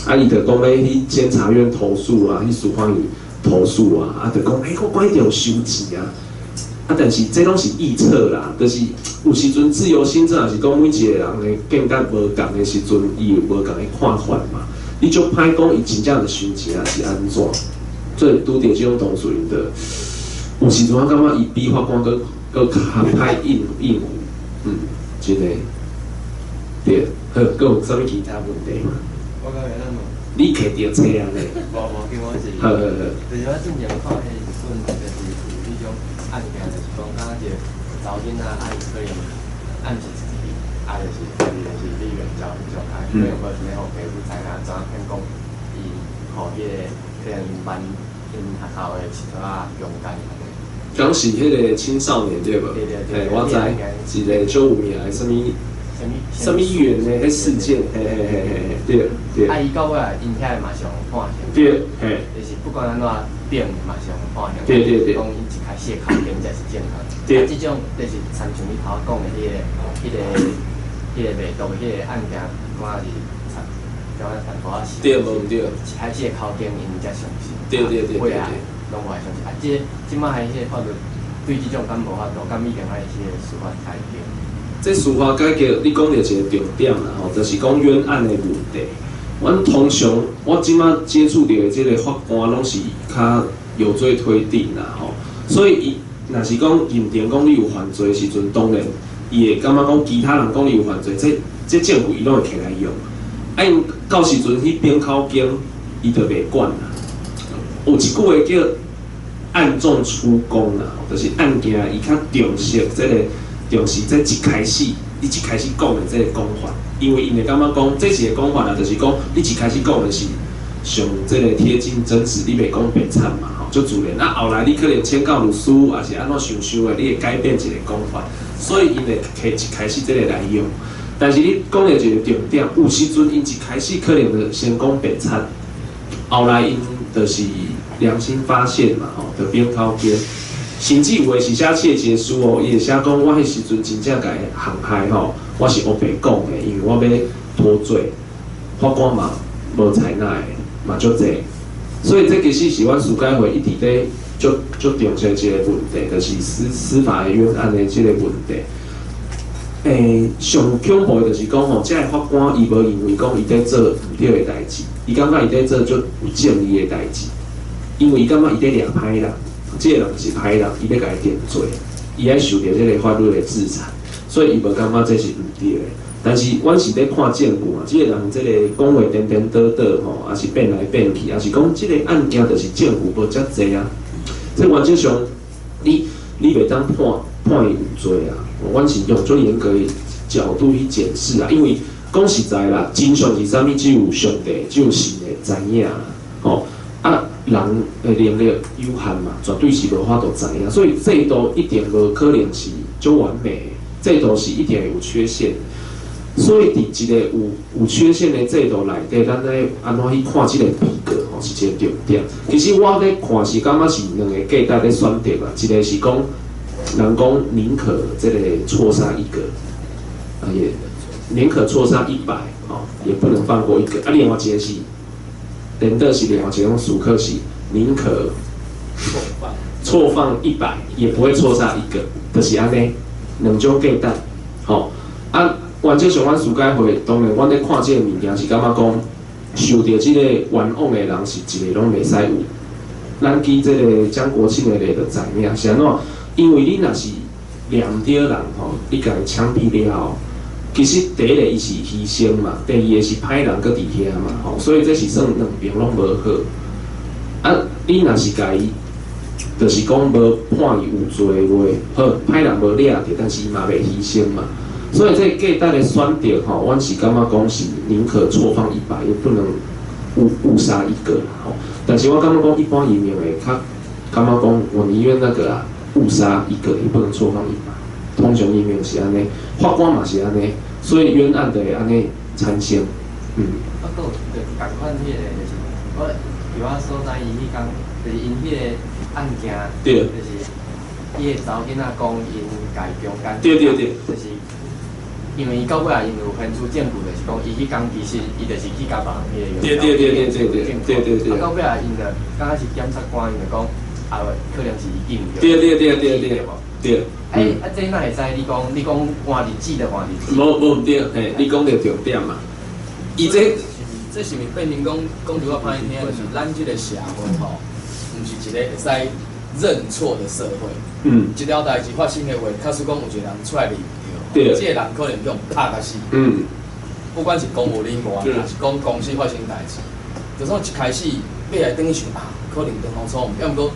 啊，伊就講欲去監察院投訴啊，去司法院投訴啊，啊，就講，欸，我管一定有收錢啊，啊，但是這攏是臆測啦，就是有時陣自由心證，也是講每一個人的見解無仝的時陣，伊有無仝的看法嘛。你足歹講伊真正就收錢抑是按怎，所以拄著這種當事人就。有時陣我感覺伊比法官閣閣較歹應應付，嗯，真的，對，好，閣有啥物其他問題嗎？我閣會當問。你摕著冊啊咧？無無，叫我是。好好好。就是我之前看彼時陣，就是有彼種案件，就是講敢若一個查某囡仔愛可能暗時一日，啊，就是家己就是理論照照開，可能無想欲予爸母知影，怎騙講伊予彼個可能因班𪜶學校的𨑨迌仔強姦按呢。講是彼個青少年對無？嘿，我知，一個足有名的啥物啥物園的彼事件，嘿嘿嘿嘿，對對。啊，伊到尾𪜶遐嘛是予判刑。對，嘿。就是不管按怎變，嘛是予判刑。對對對。講伊一開始的口供才是正確。對。啊，這種就是親像你頭仔講的彼個賣毒的彼個案件，敢若是敢若淡薄仔是。對，無毋對。一開始的口供，𪜶才相信。對對對對對。攏無愛相信啊！這這擺彼個法律對這種敢無法度，敢一定愛彼個司法改革。這司法改革，你講著一個重點啦吼，就是講冤案的問題。阮通常我這擺接觸著的這個法官，攏是較有罪推定啦吼，所以伊若是講認定講你有犯罪的時陣，當然伊會感覺講其他人講你有犯罪，這證據伊攏會摕來用。啊，𪜶到時陣去稟口供，伊就袂管啦。有一句話叫案狀出供啦，就是案件伊較重視這個，重視這一開始你一開始講的這個講法，因為𪜶會感覺講這一個講法啦，就是講你一開始講的是上這个貼近真實，你袂講白賊嘛，吼，足自然。啊，後來你可能請教律師，抑是按怎想想的，你會改變一个講法，所以𪜶會提一開始這个來用。但是你講的一個重點，有時陣𪜶一開始可能就先講白賊，後來𪜶就是良心發現嘛，吼，就變口邊。甚至有的是寫切結書哦，伊會寫講我彼時陣真正共伊陷害吼，我是烏白講的，因為我欲脫罪，法官嘛無採納的，嘛足濟。所以這其實是阮司改會一直咧足足重視一個問題，就是司法的冤案的這個問題。上恐怖的就是講吼，這个法官伊無認為講伊咧做毋對的代誌，伊感覺伊咧做足有正義的代誌，因為伊感覺伊咧掠歹人。這个人是歹人，伊欲共伊定罪，伊愛受著這个法律的制裁，所以伊無感覺這是毋對的。但是阮是咧看證據嘛，這个人這个講話顛顛倒倒吼，抑是變來變去，抑是講這个案件就是證據無遮濟啊。這原則上，你袂當判伊有罪啊。阮是用最嚴格的角度去檢視啊，因為講實在啦，真相是啥物，只有上帝，只有神會知影啦，吼。啊，人的能力有限嘛，絕對是無法度知影，所以制度一定無可能是足完美的，制度是一定會有缺陷。所以佇一個有缺陷的制度內底，咱愛按怎去看這個被告吼，是一個重點。其實我咧看是感覺是兩個價值咧選擇啦，一個是講人講寧可這個錯殺一個，啊也寧可錯殺100，吼，也不能放過一個。啊，另外一個是。顛倒是另外一種思考是，寧可錯放100，也不會錯殺一個，就是按呢，兩種價值，吼。啊，原則上阮司改會，當然阮咧看這个物件是感覺講，受著這个冤枉的人是一个攏袂使有。咱記這个江國慶的例就知影，是按怎？因為你若是掠毋著人吼，你共伊槍斃了後。其實第一個伊是犧牲嘛，第二個是歹人閣佇遐嘛，吼，所以這是算兩邊攏無好。啊，你若是共伊，就是講無判伊有罪的話，好，歹人無掠著，但是伊嘛袂犧牲嘛。所以這個價值的選擇吼，阮是感覺講是寧可錯放100，也不能誤殺一個吼。但是我感覺講一般移民會較感覺講，我寧願那個啊，誤殺一個，也不能錯放100。通常移民是按呢，法官嘛是按呢。所以冤案就會按呢產生，嗯。啊，閣有就仝款彼个，就是我據我所知，伊彼工就是𪜶彼个案件，就是伊个查某囡仔講𪜶共伊強姦，就是因為伊到尾仔𪜶有現出證據，就是講伊彼工其實伊就是去共別人彼个啊，到尾仔𪜶就敢若是檢察官，𪜶就講啊，可能是伊記毋著。對。啊，這哪會使？你講換日子就換日子。無毋對，嘿，你講著重點嘛。伊這這是毋是變成講講句較歹聽，就是咱這個社會吼，毋是一個會使認錯的社會。一條代誌發生的話，假使講有一個人出來認毋對，這個人可能予拍甲死。不管是公務人員，抑是講公司發生代誌，就算一開始欲來轉去想啊，可能當初錯誤，抑毋過。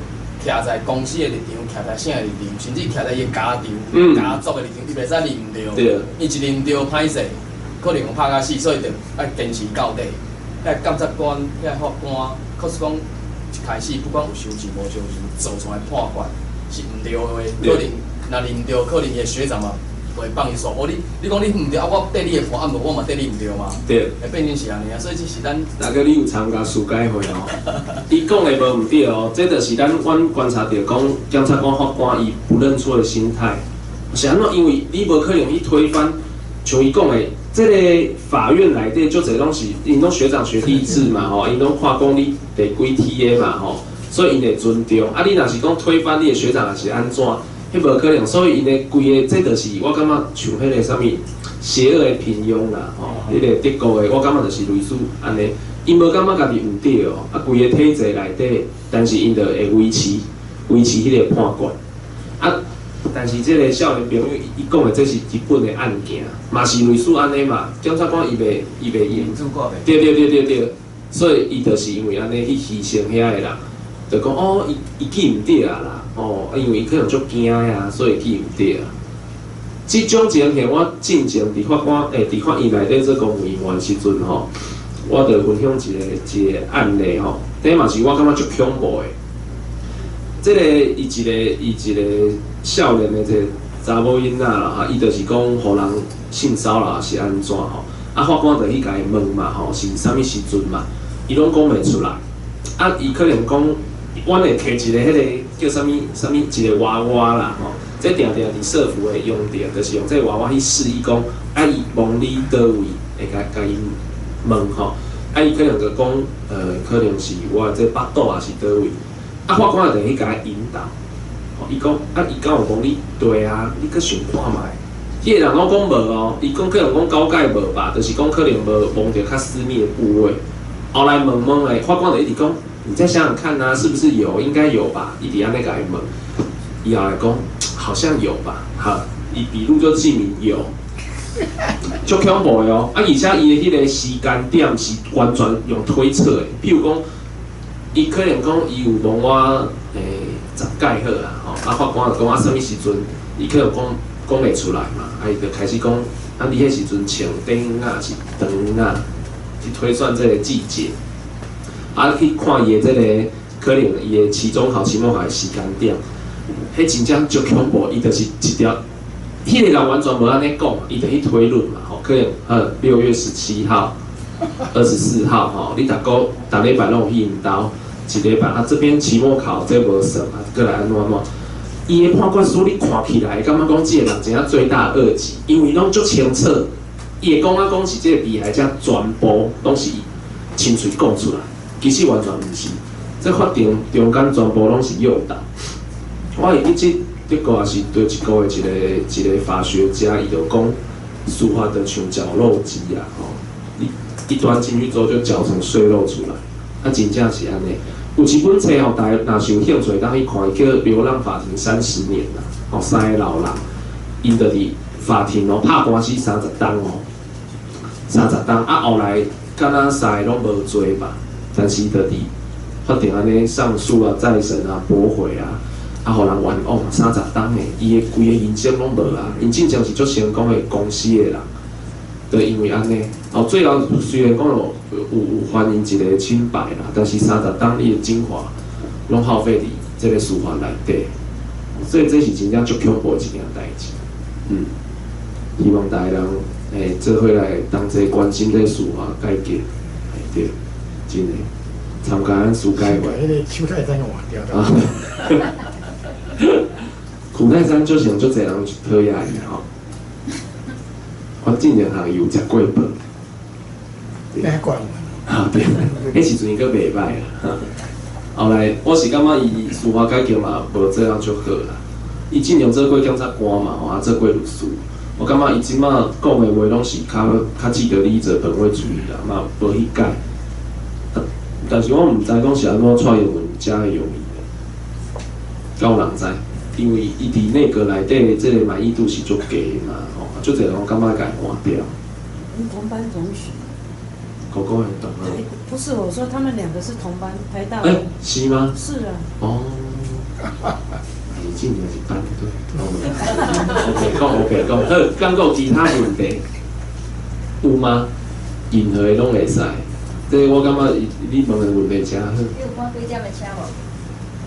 徛在公司的立場，徛在啥的立場，甚至徛在伊的家長、家族的立場，伊袂使認毋著。伊一認著歹勢，可能會拍甲死，所以就愛堅持到底。遐檢察官、遐法官，確實講一開始不管有相信無相信，做出來判決是毋對的話，可能若認毋著，可能伊的學長嘛袂放伊煞。哦，你講你毋對，啊，我綴你的判，啊，無我嘛綴你毋對嘛。會變成是按呢啊，所以這是咱。大哥，你有參加司改會哦？伊講的無毋對哦，這就是咱阮觀察著講，檢察官、法官伊不認錯的心態，是按怎？因為你無可能去推翻，像伊講的，這個法院內底足濟攏是𪜶攏學長學弟制嘛吼，𪜶攏看講你第幾梯的嘛吼，所以𪜶會尊重。啊，你若是講推翻你的學長，也是按怎？彼無可能，所以𪜶的規个，這就是我感覺像彼个啥物邪惡的平庸啦，吼，彼个德國的，我感覺就是類似按呢，𪜶無感覺家己毋對哦，啊，規个體制內底，但是𪜶就會維持彼个判決。啊，但是這個少年朋友伊講的這是日本的案件，嘛是類似按呢嘛，檢察官伊袂用，對，所以伊就是因為按呢去犧牲遐个人，就講哦，伊記毋對啊啦。哦，因為伊可能足驚啊，所以記毋對啊。這種情形，我進前佇法官，佇法院內底做公務員的時陣吼，我就分享一个案例吼，這嘛是我感覺足恐怖的。這个伊一个少年的這個查某囡仔啦，哈，伊就是講予人性騷擾是按怎吼？啊，法官就去共伊問嘛，吼，是啥物時陣嘛？伊攏講袂出來。啊，伊可能講，阮會提一個彼個叫啥物啥物一個娃娃啦，吼，這定定佇社福會用著，就是用這個娃娃去示意講，啊，伊摸你佗位，會共共伊問吼，啊，伊可能就講，可能是我這腹肚抑是佗位。啊，法官就去共伊引導，吼，伊講，啊，伊敢有講你對啊，你閣想看覓？彼個人攏講無哦，伊講可能講九擺無吧，就是講可能無摸著較私密的部位。後來問問咧，法官就一直講，你再想想看啊，是不是有？應該有吧？伊直按呢共伊問，伊後來講好像有吧？好，伊筆錄就記名有，足恐怖的哦。啊，而且伊的彼個時間點是完全用推測的，比如講。伊可能講伊有摸我十擺好啦，吼，啊法官就講啊，啥物時陣，伊可能講講袂出來嘛，啊伊就開始講，啊你彼時陣穿短仔是長仔，去推算這個季節，啊去看伊的這個可能伊的期中考、期末考的時間點，彼真正足恐怖，伊就是一條，彼個人完全無按呢講，伊就去推論嘛，吼，可能6月17號、24號，吼，你逐個逐禮拜攏有去𪜶兜。一禮拜啊，這邊期末考這無算啊，閣來按怎按怎？伊的判決書你看起來，感覺講這個人真正罪大惡極，因為攏足清楚，伊會講啊講是這個被害者全部攏是伊親喙講出來，其實完全毋是。這法庭中間全部攏是誘導。我會記得德國也是對一個一個一個法學家，伊就講司法就像絞肉機啊，吼，你一端進去之後就絞成碎肉出來，啊，真正是按呢。有一本冊吼，大家若是有興趣，當去看，叫《流浪法庭三十年》啦，吼，三个老人，𪜶就佇法庭哦，拍官司三十冬哦，三十冬啊，後來敢若三个攏無罪吧，但是就佇法庭按呢上訴啊、再審啊、駁回啊，啊，予人冤枉三十冬的，伊的規个人生攏無啊，𪜶進前是足成功的公司的人，就因為按呢，哦，最後雖然講有還𪜶一個清白啦，但是三十冬伊的精華攏耗費佇這個司法內底，所以這是真正足恐怖的一件代誌。嗯，希望大家人做伙來同齊關心這個司法改革，對，真的參加咱司改會。彼個手太山換掉。啊，苦泰山就像足濟人討厭伊吼，我進前通伊有食過飯。啊對，彼時陣伊閣袂歹啦。後來我是感覺伊司法改革嘛無做啊足好啦。伊進前做過檢察官嘛，吼啊做過律師。我感覺伊這馬講的話攏是較較既得利益者本位主義啦，嘛無去改。但是我毋知講是按怎蔡英文才會用伊的，敢有人知？因為伊佇內閣內底這個滿意度是足低的嘛，吼，足濟人感覺共伊換掉。同班同學。哥哥很懂啊。不是，我說他們兩個是同班，台大。欸，是嗎？是啊。哦。你進前是班對。OK，講 OK 講，好，敢閣有其他問題？有嗎？任何的攏會使。這我感覺你問的問題誠好。你有趕幾點的車無？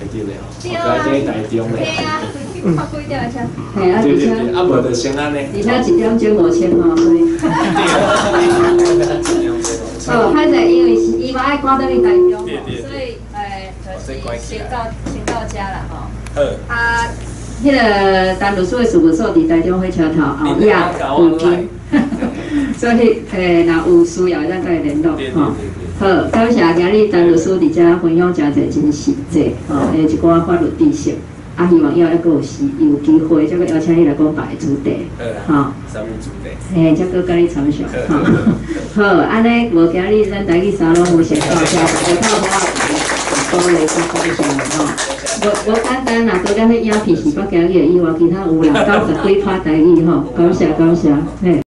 會記得哦，我在台中咧。對啊，你趕幾點的車？嘿啊，對對對，啊無就先按呢。而且1點鐘5000吼，所以。哦，歹勢，因為是伊嘛愛趕轉去台中，所以就是先到家啦吼。好。啊，彼個陳律師的事務所佇台中火車頭後壁附近，所以若有需要，咱共伊聯絡吼。好，感謝今日陳律師佇遮分享誠濟真實際吼，的一寡法律知識。啊，希望以後猶閣有時有機會，再閣邀請你來講別个主題，吼。啥物主題？嘿，才閣佮你參詳，吼。好，按呢無今日咱台語沙龍有先到遮，下套我鼓勵佮感謝吼。無無簡單啦，除了彼影片是北今日的以外，其他有人90幾趴台語吼，感謝感謝，嘿。